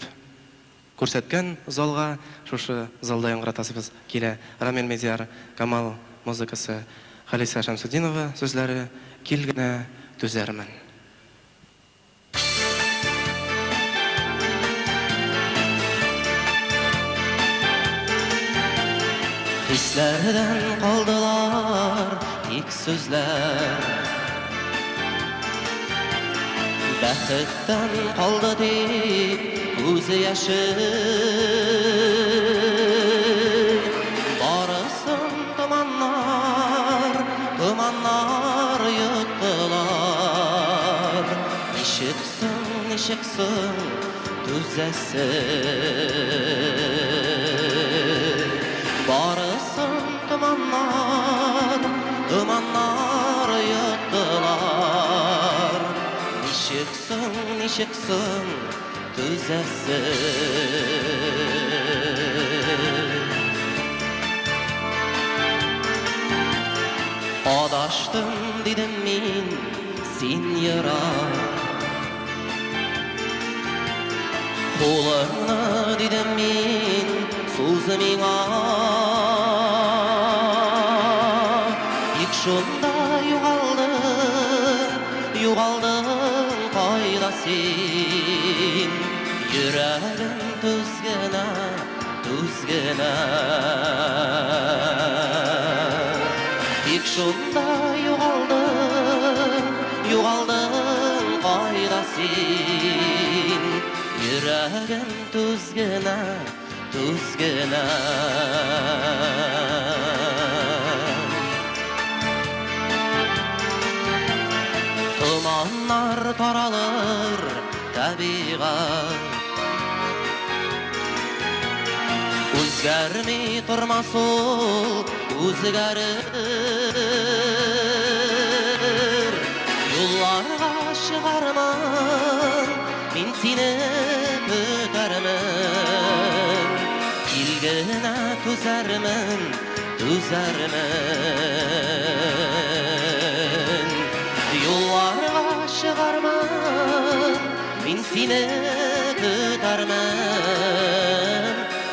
күрсәткән залга, шушы залда яңгыратасыбыз килә. Рамил Медяр, Камал музыкасы, Халиса Шәмсетдинова сүзләре, Кил генә түзәрмен. Хисләрдән калдылар тик сүзләр, бәхеттән калды тик күз яше. Барысын томаннар, томаннар йоттылар. Ничек соң, ничек соң түзәсең? Барысын томаннар, томаннар йоттылар. Ничек соң, ничек соң түзәсең? Адаштым дидем мин, син ерак. Кулыңны дидем мин, суз миңа. Тик шунда югалдың, югалдың кайда син? Йөрәгем түз генә, түз генә. Тик шунда югалдың, югалдың кайда син? Йөрәгем түз генә, түз генә. Томаннар таралыр табигать, үзгәрми тормас ул, үзгәрер. Юлларга чыгармын, мин сине көтәрмен. Кил генә түзәрмен, түзәрмен. Юлларга чыгармын, мин сине көтәрмен.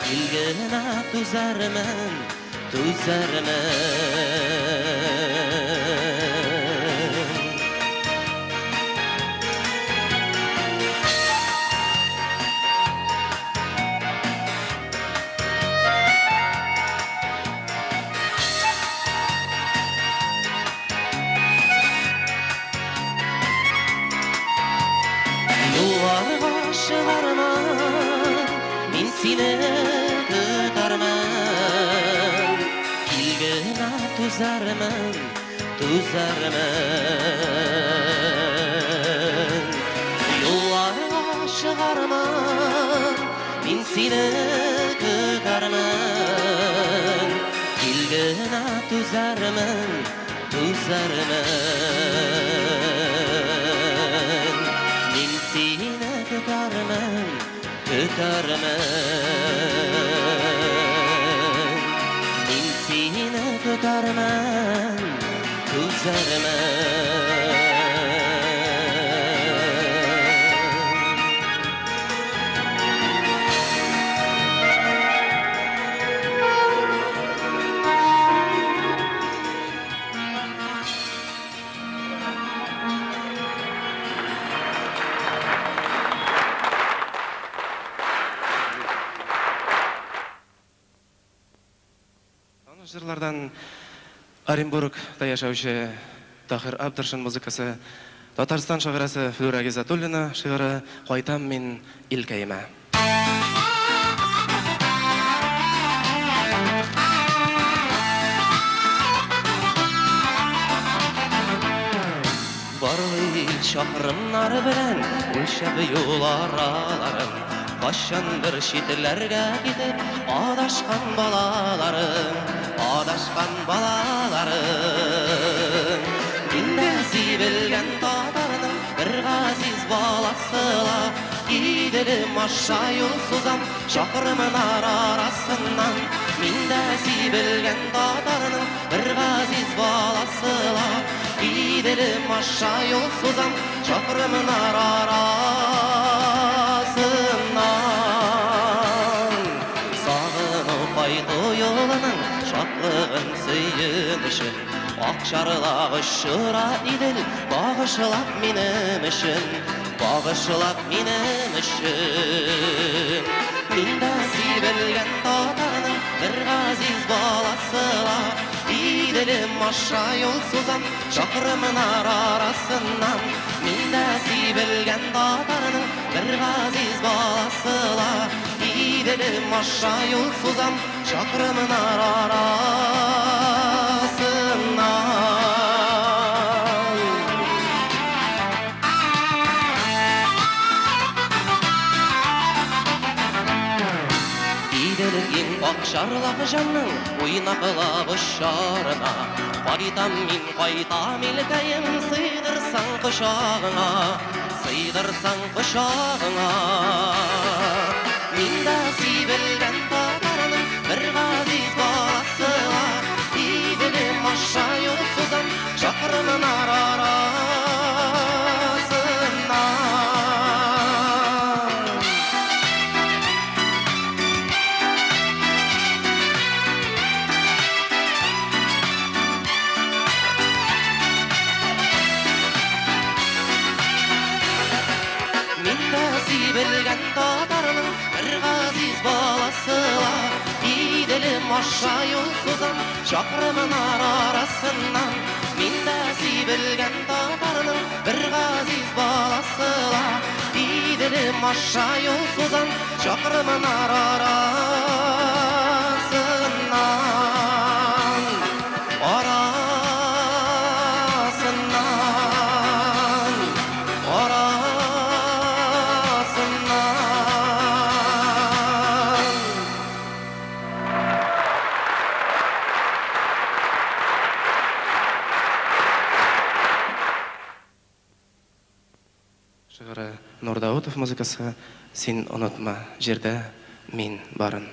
Кил генә түзәрмен, түзәрмен. чыгармын, мин сине көтәрмен. Кил генә, түзәрмен, түзәрмен. Юлларга чыгармын, мин сине көтәрмен. Кил генә, түзәрмен, түзәрмен. Мин сине көтәрмен, көтәрмен. Мин сине көтәрмен, түзәрмен. Таныш җырлардан Оренбургта яшәүче Таһир Абдршин музыкасы, Татарстан шагыйрәсе Флюра Гизатуллина шигыре «Кайтам мин илкәемә». Барлый чакрымнар белән үлчәп юл араларын, кайчандыр читләргә китеп адашкан балаларым, адашкан балаларым. Мин дә сибелгән татарның бер газиз баласы ла, Иделем аша юл сузам чакрымнар арасыннан. Мин дә сибелгән татарның бер газиз баласы ла, Иделем аша юл сузам чакрымнар арасыннан. Сагыну кайту юлының шатлыгын, сөенечен Акчарлак очыра Идел, багышлап минем өчен, багышлап минем өчен. Мин дә сибелгән татарның бер газиз баласы ла, Иделем аша юл сузам чакрымнар арасыннан. Мин дә сибелгән татарның бер газиз баласы ла, Иделем аша юл сузам чакрымнар арасыннан. Иделгин акчарлак җанның уйнаклап очарына, Кайтам мин, кайтам, илкәем, сыйдырсаң кочагыңа, сыйдырсаң кочагыңа. Мин дә сибелгән татарның бер газиз баласы ла, Иделем аша юл сузам чакрымнар арасыннан. Мин дә сибелгән татарның бер газиз баласы ла, Иделем аша юл сузам чакрымнар арасыннан. Мин дә сибелгән татарның бер газиз баласы ла, Иделем аша юл сузам чакрымнар арасыннан. Арасыннан, арасыннан. Шигыре Нур Даутов музыкасы «Син онытма, җирдә мин барын».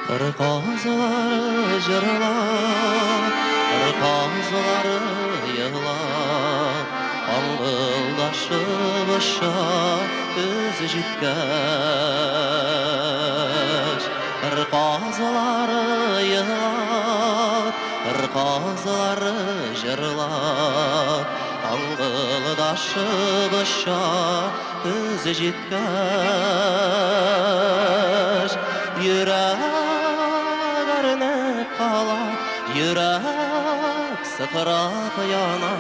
Кыр казлары җырлап, кыр казлары елап, Аңгылдашып оча көз җиткәч. Кыр казлары елап, кыр казлары җырлап, Аңгылдашып оча Көз җиткәч, йөрәк әрнеп кала, йөрәк сыкрап яна,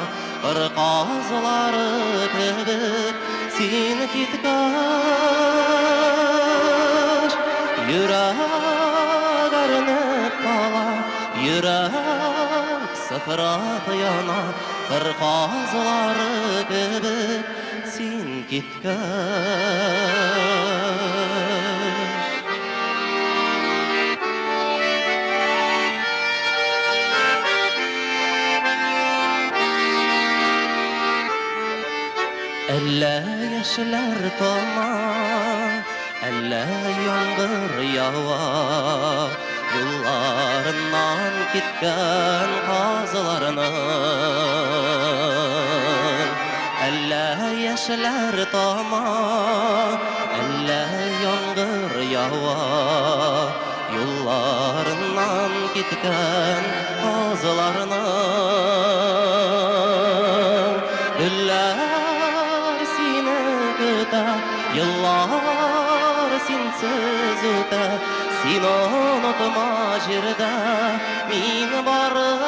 кыр казлары кебек син киткәч. Йөрәк әрнеп кала, йөрәк сыкрап яна, кыр казлары кебек син киткәч. Әллә яшьләр тама, әллә яңгыр ява, юлларыннан киткән казларның. Әллә яшьләр тама, әллә яңгыр ява, юлларыннан киткән казларның. Гөлләр сине көтә, еллар синсез үтә, син онытма, җирдә мин барын.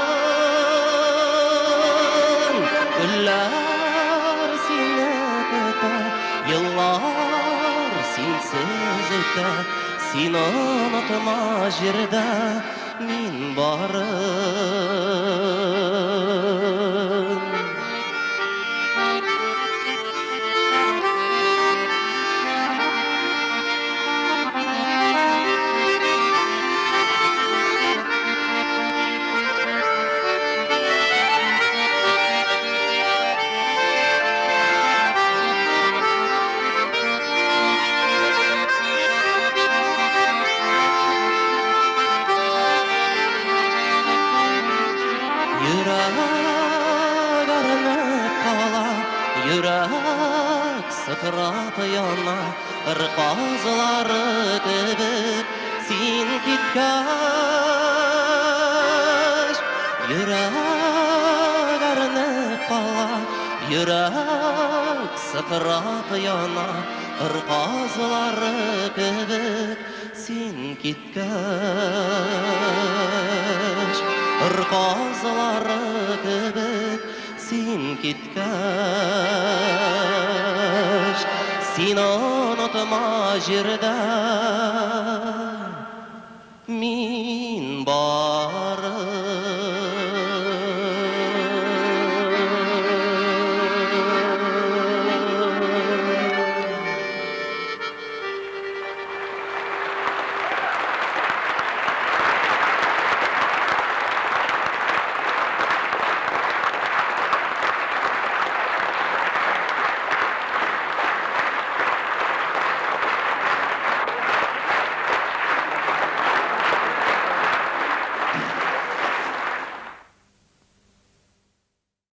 Гөлләр сине көтә, еллар синсез үтә, син онытма, җирдә мин барын. Йөрәк әрнеп кала, йөрәк сыкрап яна, кыр казлары кебек син киткәч. Йөрәк әрнеп кала, йөрәк сыкрап яна, кыр казлары кебек син киткәч. Кыр казлары кебек син киткәч. Син онытма, җирдә мин барын.